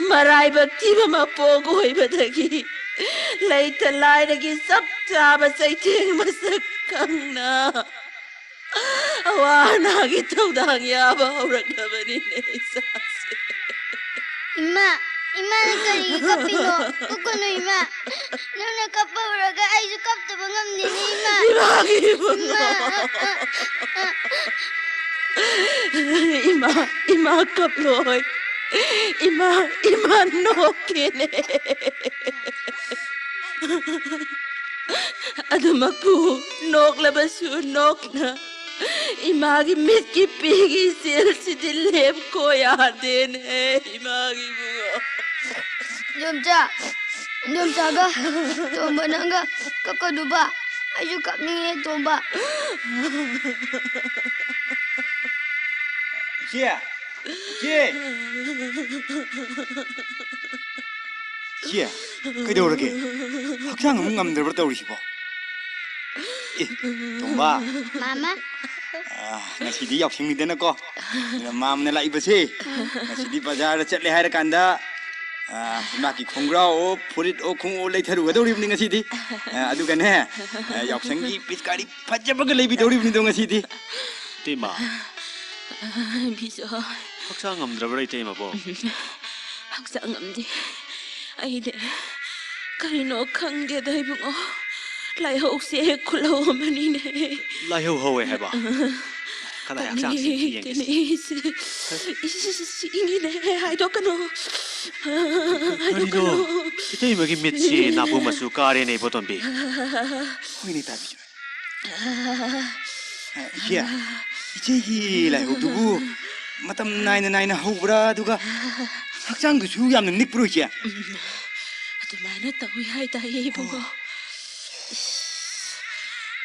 ꯃꯔꯥꯏꯕꯛ ꯊꯤꯕ ꯃꯄꯣꯛ ꯑꯣꯏꯕꯗꯒꯤ ꯂꯩꯇ ꯂꯥꯏꯔꯒꯤ ꯆꯞ ꯆꯥꯕ ꯆꯩꯊꯦꯡ ꯃꯁꯛ ꯈꯪꯅ ꯑꯋꯥ ꯑꯅꯥꯒꯤ ꯊꯧꯗꯥꯡ ꯌꯥꯕ ꯍꯧꯔꯛꯂꯕꯅꯤꯅꯦ ꯏꯆꯥꯁꯦ꯫ ꯏꯃꯥ, ꯏꯃꯥꯅ ꯀꯔꯤꯒꯤ ꯀꯞꯄꯤꯅꯣ? ꯀꯞꯀꯅꯨ ꯏꯃꯥ꯫ ꯅꯪꯅ ꯀꯞꯄ ꯎꯔꯒ ꯑꯩꯁꯨ ꯀꯞꯇꯕ ꯉꯝꯗꯦꯅꯦ ꯏꯃꯥ꯫ ꯏꯃꯥꯒꯤ ꯏꯕꯨꯡꯉꯣ꯫ ꯏꯃꯥ, ꯑ, ꯑ, ꯑ꯫ ꯏꯃꯥ, ꯏꯃꯥ ꯀꯞꯂꯣꯏ꯫ ꯏꯃꯥ, ꯏꯃꯥ ꯅꯣꯛꯀꯦꯅꯦ꯫ ꯑꯗꯨꯃꯛꯄꯨ ꯅꯣꯛꯂꯕꯁꯨ ꯅꯣꯛꯅ ꯏꯃꯥꯒꯤ ꯃꯤꯠꯀꯤ ꯄꯤꯒꯤ ꯏꯆꯦꯜꯁꯤꯗꯤ ꯂꯦꯞꯀꯣ ꯌꯥꯗꯦꯅꯦ, ꯏꯃꯥꯒꯤ ꯏꯕꯨꯡꯉꯣ꯫ ꯏꯗꯣꯝꯆꯥ, ꯏꯗꯣꯝꯆꯥꯒ ꯇꯣꯝꯕ ꯅꯪꯒ ꯀꯞꯀꯅꯨꯕ꯫ ꯑꯩꯁꯨ ꯀꯞꯅꯤꯡꯉꯦ, ꯇꯣꯝꯕ꯫ ꯏꯆꯦ! ꯏꯆꯦ! ꯏꯆꯦ, ꯀꯩꯗꯧꯔꯒꯦ? ꯍꯛꯆꯥꯡ ꯑꯃꯨꯛ ꯉꯝꯗ꯭ꯔꯕ꯭ꯔꯥ ꯇꯧꯔꯤꯁꯤꯕꯣ? ꯑꯦ, ꯇꯣꯝꯕ꯫ ꯃꯥꯃ꯫ ꯑꯥ, ꯉꯁꯤꯗꯤ ꯌꯥꯎꯁꯪꯅꯤꯗꯅꯀꯣ꯫ ꯑꯗꯨꯅ ꯃꯥꯝꯅ ꯂꯥꯛꯏꯕꯁꯦ, ꯉꯁꯤꯗꯤ ꯕꯖꯥꯔꯗ ꯆꯠꯂꯦ ꯍꯥꯏꯔꯀꯥꯟꯗ, ꯑꯥ, ꯏꯃꯥꯒꯤ ꯈꯣꯡꯒ꯭ꯔꯥꯎꯑꯣ, ꯐꯨꯔꯤꯠꯑꯣ, ꯈꯣꯡꯎꯞꯑꯣ ꯂꯩꯊꯔꯨꯒꯗꯧꯔꯤꯕꯅꯤ ꯉꯁꯤꯗꯤ꯫ ꯑꯥ, ꯑꯗꯨꯒꯅꯦ, ꯑꯥ, ꯌꯥꯎꯁꯪꯒꯤ ꯄꯤꯆꯀꯥꯔꯤ ꯐꯖꯕꯒ ꯂꯩꯕꯤꯗꯧꯔꯤꯕꯅꯤꯗꯣ ꯉꯁꯤꯗꯤ꯫ ꯏꯇꯩꯃ꯫ ꯕꯤꯖꯣꯏ꯫ ꯍꯛꯆꯥꯡ ꯉꯝꯗ꯭ꯔꯕ꯭ꯔꯥ, ꯏꯇꯩꯃꯕꯣ? ꯍꯛꯆꯥꯡ ꯉꯝꯗꯦ꯫ ꯑꯩꯗꯤ ꯀꯔꯤꯅꯣ ꯈꯪꯗꯦꯗ, ꯏꯕꯨꯡꯉꯣ꯫ ꯂꯥꯏꯍꯧꯁꯦ ꯈꯨꯠꯍꯧ ꯑꯃꯅꯤꯅꯦ꯫ ꯂꯥꯏꯍꯧ ꯍꯧꯋꯦ ꯍꯥꯏꯕ? ꯈꯔ ꯍꯛꯆꯥꯡꯁꯤ ꯌꯦꯡꯒꯦꯁꯦ꯫ ꯏꯁ, ꯏꯁ, ꯏꯁ, ꯏꯁ, ꯏꯪꯉꯤꯅꯦ, ꯍꯥꯏꯗꯣꯛꯀꯅꯨ꯫ ꯀꯔꯤꯅꯣ? ꯍꯥꯏꯗꯣꯛꯀꯅꯨ꯫ ꯏꯇꯩꯃꯒꯤ ꯃꯤꯠꯁꯤ ꯅꯥꯄꯨ ꯃꯆꯨ ꯀꯥꯔꯦꯅꯦ, ꯏꯕꯣꯇꯣꯝꯕꯤ꯫ ꯍꯣꯏꯅꯦ, ꯇꯥꯕꯤꯌꯨ꯫ ꯑ, ꯏꯆꯦ, ꯏꯆꯦꯒꯤ ꯂꯥꯏꯍꯧꯗꯨꯕꯨ ꯃꯇꯝ ꯅꯥꯏꯅ ꯅꯥꯏꯅ ꯍꯧꯕ꯭ꯔꯥ? ꯑꯗꯨꯒ ꯍꯛꯆꯥꯡꯗꯨꯁꯨ ꯌꯥꯝꯅ ꯅꯤꯛꯄ꯭ꯔꯣ, ꯏꯆꯦ? ꯎꯝ, ꯑꯗꯨꯃꯥꯏꯅ ꯇꯧꯏ ꯍꯥꯏꯇꯥꯏꯌꯦ, ꯏꯕꯨꯡꯉꯣ꯫ ꯑꯣ꯫ ꯏꯁ,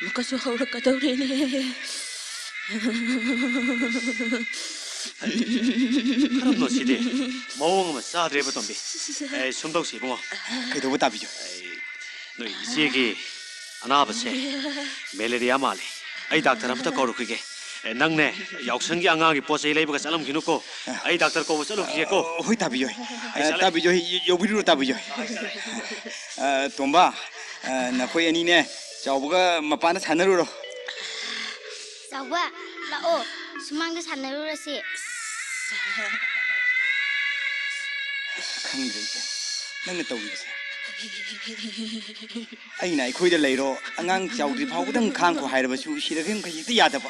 ꯑꯃꯨꯛꯀꯁꯨ ꯍꯧꯔꯛꯀꯗꯧꯔꯦꯅꯦ꯫ ꯀꯔꯝꯅꯣ ꯁꯤꯗꯤ? ꯃꯑꯣꯡ ꯑꯃ ꯆꯥꯗ꯭ꯔꯦꯕ, ꯇꯣꯝꯕꯤ꯫ ꯑꯦ, ꯁꯨꯝ ꯇꯧꯁꯤ, ꯏꯕꯨꯡꯉꯣ꯫ ꯀꯩꯗꯧꯕ, ꯇꯥꯕꯤꯌꯨ? ꯑꯩ, ꯅꯣꯏ ꯏꯆꯦꯒꯤ ꯑꯅꯥꯕꯁꯦ ꯃꯦꯂꯦꯔꯤꯌꯥ ꯃꯥꯜꯂꯦ꯫ ꯑꯩ ꯗꯥꯛꯇꯔ ꯑꯃꯇ ꯀꯧꯔꯨꯈꯤꯒꯦ꯫ ꯑꯦ, ꯅꯪꯅꯦ, ꯌꯥꯎꯁꯪꯒꯤ ꯑꯉꯥꯡꯒꯤ ꯄꯣꯠ ꯆꯩ ꯂꯩꯕꯒ ꯆꯠꯂꯝꯈꯤꯅꯨꯀꯣ꯫ ꯑꯩ ꯗꯥꯛꯇꯔ ꯀꯧꯕ ꯆꯠꯂꯨꯈꯤꯒꯦꯀꯣ꯫ ꯑ, ꯍꯣꯏ, ꯇꯥꯕꯤꯌꯣ꯫ ꯑꯩ ꯑ, ꯆꯠꯂꯦ꯫ ꯇꯥꯕꯤꯌꯣ, ꯌ-, ꯌꯧꯕꯤꯔꯨꯔꯣ, ꯇꯥꯕꯤꯌꯣ꯫ ꯑ, ꯇꯣꯝꯕ, ꯑ, ꯅꯈꯣꯏ ꯑꯅꯤꯅꯦ, ꯆꯥꯎꯕꯒ ꯃꯄꯥꯟꯗ ꯁꯥꯟꯅꯔꯨꯔꯣ꯫ ꯆꯥꯎꯕ, ꯂꯥꯛꯑꯣ, ꯁꯨꯃꯥꯡꯗ ꯁꯥꯟꯅꯔꯨꯔꯁꯦ꯫ ꯈꯪꯗ꯭ꯔꯦ ꯏꯆꯦ, ꯅꯪꯅ ꯇꯧꯔꯤꯕꯁꯦ꯫ ꯑꯩꯅ "ꯑꯩꯈꯣꯏꯗ ꯂꯩꯔꯣ, ꯑꯉꯥꯡ ꯆꯥꯎꯗ꯭ꯔꯤ ꯐꯥꯎꯕꯗꯪ ꯈꯥꯡꯈꯣ" ꯍꯥꯏꯔꯕꯁꯨ ꯏꯆꯦꯗ ꯀꯔꯤꯝ ꯍꯦꯛꯇ ꯌꯥꯗꯕ꯫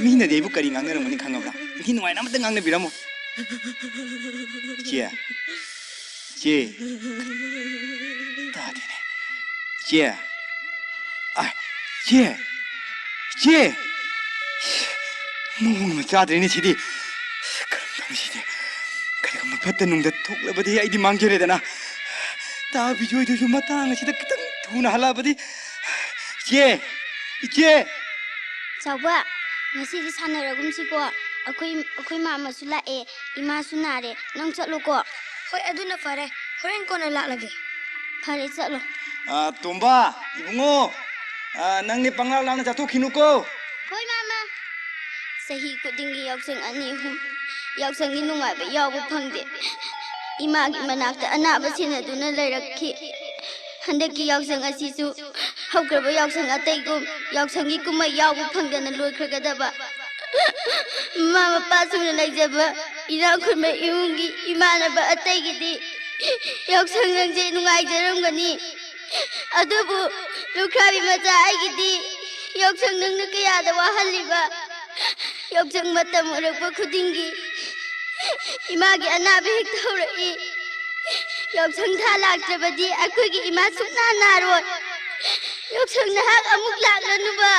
ꯃꯤꯅꯗꯤ ꯑꯩꯕꯨ ꯀꯔꯤ ꯉꯥꯡꯅꯔꯝꯒꯅꯤ ꯈꯪꯉꯕ꯭ꯔꯥ? ꯅꯤꯡꯊꯤ ꯅꯨꯡꯉꯥꯏꯅ ꯑꯃꯇ ꯉꯥꯡꯅꯕꯤꯔꯝꯃꯣ꯫ ꯏꯆꯦ, ꯏꯆꯦ꯫ ꯇꯥꯗꯦꯅꯦ꯫ ꯏꯆꯦ꯫ ꯑꯥꯏ, ꯏꯆꯦ꯫ ꯏꯆꯦ꯫ ꯃꯑꯣꯡ ꯑꯃ ꯆꯥꯗ꯭ꯔꯦꯅꯦ ꯁꯤꯗꯤ꯫ ꯀꯔꯝ ꯇꯧꯅꯤ ꯁꯤꯗꯤ? ꯀꯔꯤꯒꯨꯝꯕ ꯐꯠꯇ ꯅꯨꯡꯗ ꯊꯣꯛꯂꯕꯗꯤ ꯑꯩꯗꯤ ꯃꯥꯡꯖꯔꯦꯗꯅ꯫ ꯇꯥꯕꯤꯖꯣꯏꯗꯨꯁꯨ ꯃꯇꯥꯡ ꯑꯁꯤꯗ ꯈꯤꯇꯪ ꯊꯨꯅ ꯍꯜꯂꯛꯑꯕꯗꯤ꯫ ꯏꯆꯦ! ꯏꯆꯦ! ꯆꯥꯎꯕ, ꯉꯁꯤꯗꯤ ꯁꯥꯟꯅꯔꯒꯨꯝꯁꯤꯀꯣ꯫ ꯑꯩꯈꯣꯏ, ꯑꯩꯈꯣꯏ ꯃꯥꯃꯁꯨ ꯂꯥꯛꯑꯦ, ꯏꯃꯥꯁꯨ ꯅꯥꯔꯦ꯫ ꯅꯪ ꯆꯠꯂꯣꯀꯣ꯫ ꯍꯣꯏ, ꯑꯗꯨꯅ ꯐꯔꯦ꯫ ꯍꯣꯔꯦꯟ ꯀꯣꯟꯅ ꯂꯥꯛꯂꯒꯦ꯫ ꯐꯔꯦ, ꯆꯠꯂꯣ꯫ ꯑ, ꯇꯣꯝꯕ, ꯏꯕꯨꯡꯉꯣ, ꯑ, ꯅꯪꯗꯤ ꯄꯪꯂꯥꯛ ꯂꯥꯛꯅ ꯆꯠꯊꯣꯛꯈꯤꯅꯨꯀꯣ꯫ ꯍꯣꯏ, ꯃꯥꯃ꯫ ꯆꯍꯤ ꯈꯨꯗꯤꯡꯒꯤ ꯌꯥꯎꯁꯪ ꯑꯅꯤ ꯑꯍꯨꯝ ꯌꯥꯎꯁꯪꯒꯤ ꯅꯨꯡꯉꯥꯏꯕ ꯌꯥꯎꯕ ꯐꯪꯗꯦ꯫ ꯏꯃꯥꯒꯤ ꯃꯅꯥꯛꯇ ꯑꯅꯥꯕ ꯁꯦꯟꯅꯗꯨꯅ ꯂꯩꯔꯛꯈꯤ꯫ ꯍꯟꯗꯛꯀꯤ ꯌꯥꯎꯁꯪ ꯑꯁꯤꯁꯨ ꯍꯧꯈ꯭ꯔꯕ ꯌꯥꯎꯁꯪ ꯑꯇꯩꯒꯨꯝ ꯌꯥꯎꯁꯪꯒꯤ ꯀꯨꯝꯍꯩ ꯌꯥꯎꯕ ꯐꯪꯗꯅ ꯂꯣꯏꯈ꯭ꯔꯒꯗꯕ꯫ ꯃꯃꯥ ꯃꯄꯥ ꯁꯨꯅ ꯂꯩꯖꯕ ꯏꯅꯥꯛ ꯈꯨꯟꯕ ꯏꯃꯨꯡꯒꯤ ꯏꯃꯥꯟꯅꯕ ꯑꯇꯩꯒꯤꯗꯤ ꯌꯥꯎꯁꯪ ꯅꯪꯁꯦ ꯅꯨꯡꯉꯥꯏꯖꯔꯝꯒꯅꯤ꯫ ꯑꯗꯨꯕꯨ ꯂꯨꯈ꯭ꯔꯥꯕꯤ ꯃꯆꯥ ꯑꯩꯒꯤꯗꯤ ꯌꯥꯎꯁꯪ ꯅꯪꯅ ꯀꯌꯥꯗ ꯋꯥꯍꯜꯂꯤꯕ? ꯌꯥꯎꯁꯪ ꯃꯇꯝ ꯑꯣꯏꯔꯛꯄ ꯈꯨꯗꯤꯡꯒꯤ ꯏꯃꯥꯒꯤ ꯑꯅꯥꯕ ꯍꯦꯛꯇ ꯍꯧꯔꯛꯏ꯫ ꯌꯥꯎꯁꯪ ꯊꯥ ꯂꯥꯛꯇ꯭ꯔꯕꯗꯤ ꯑꯩꯈꯣꯏꯒꯤ ꯏꯃꯥ ꯁꯨꯛꯅꯥ ꯅꯥꯔꯣꯏ꯫ ꯌꯥꯎꯁꯪ ꯅꯍꯥꯛ ꯑꯃꯨꯛ ꯂꯥꯛꯂꯅꯨꯕ꯫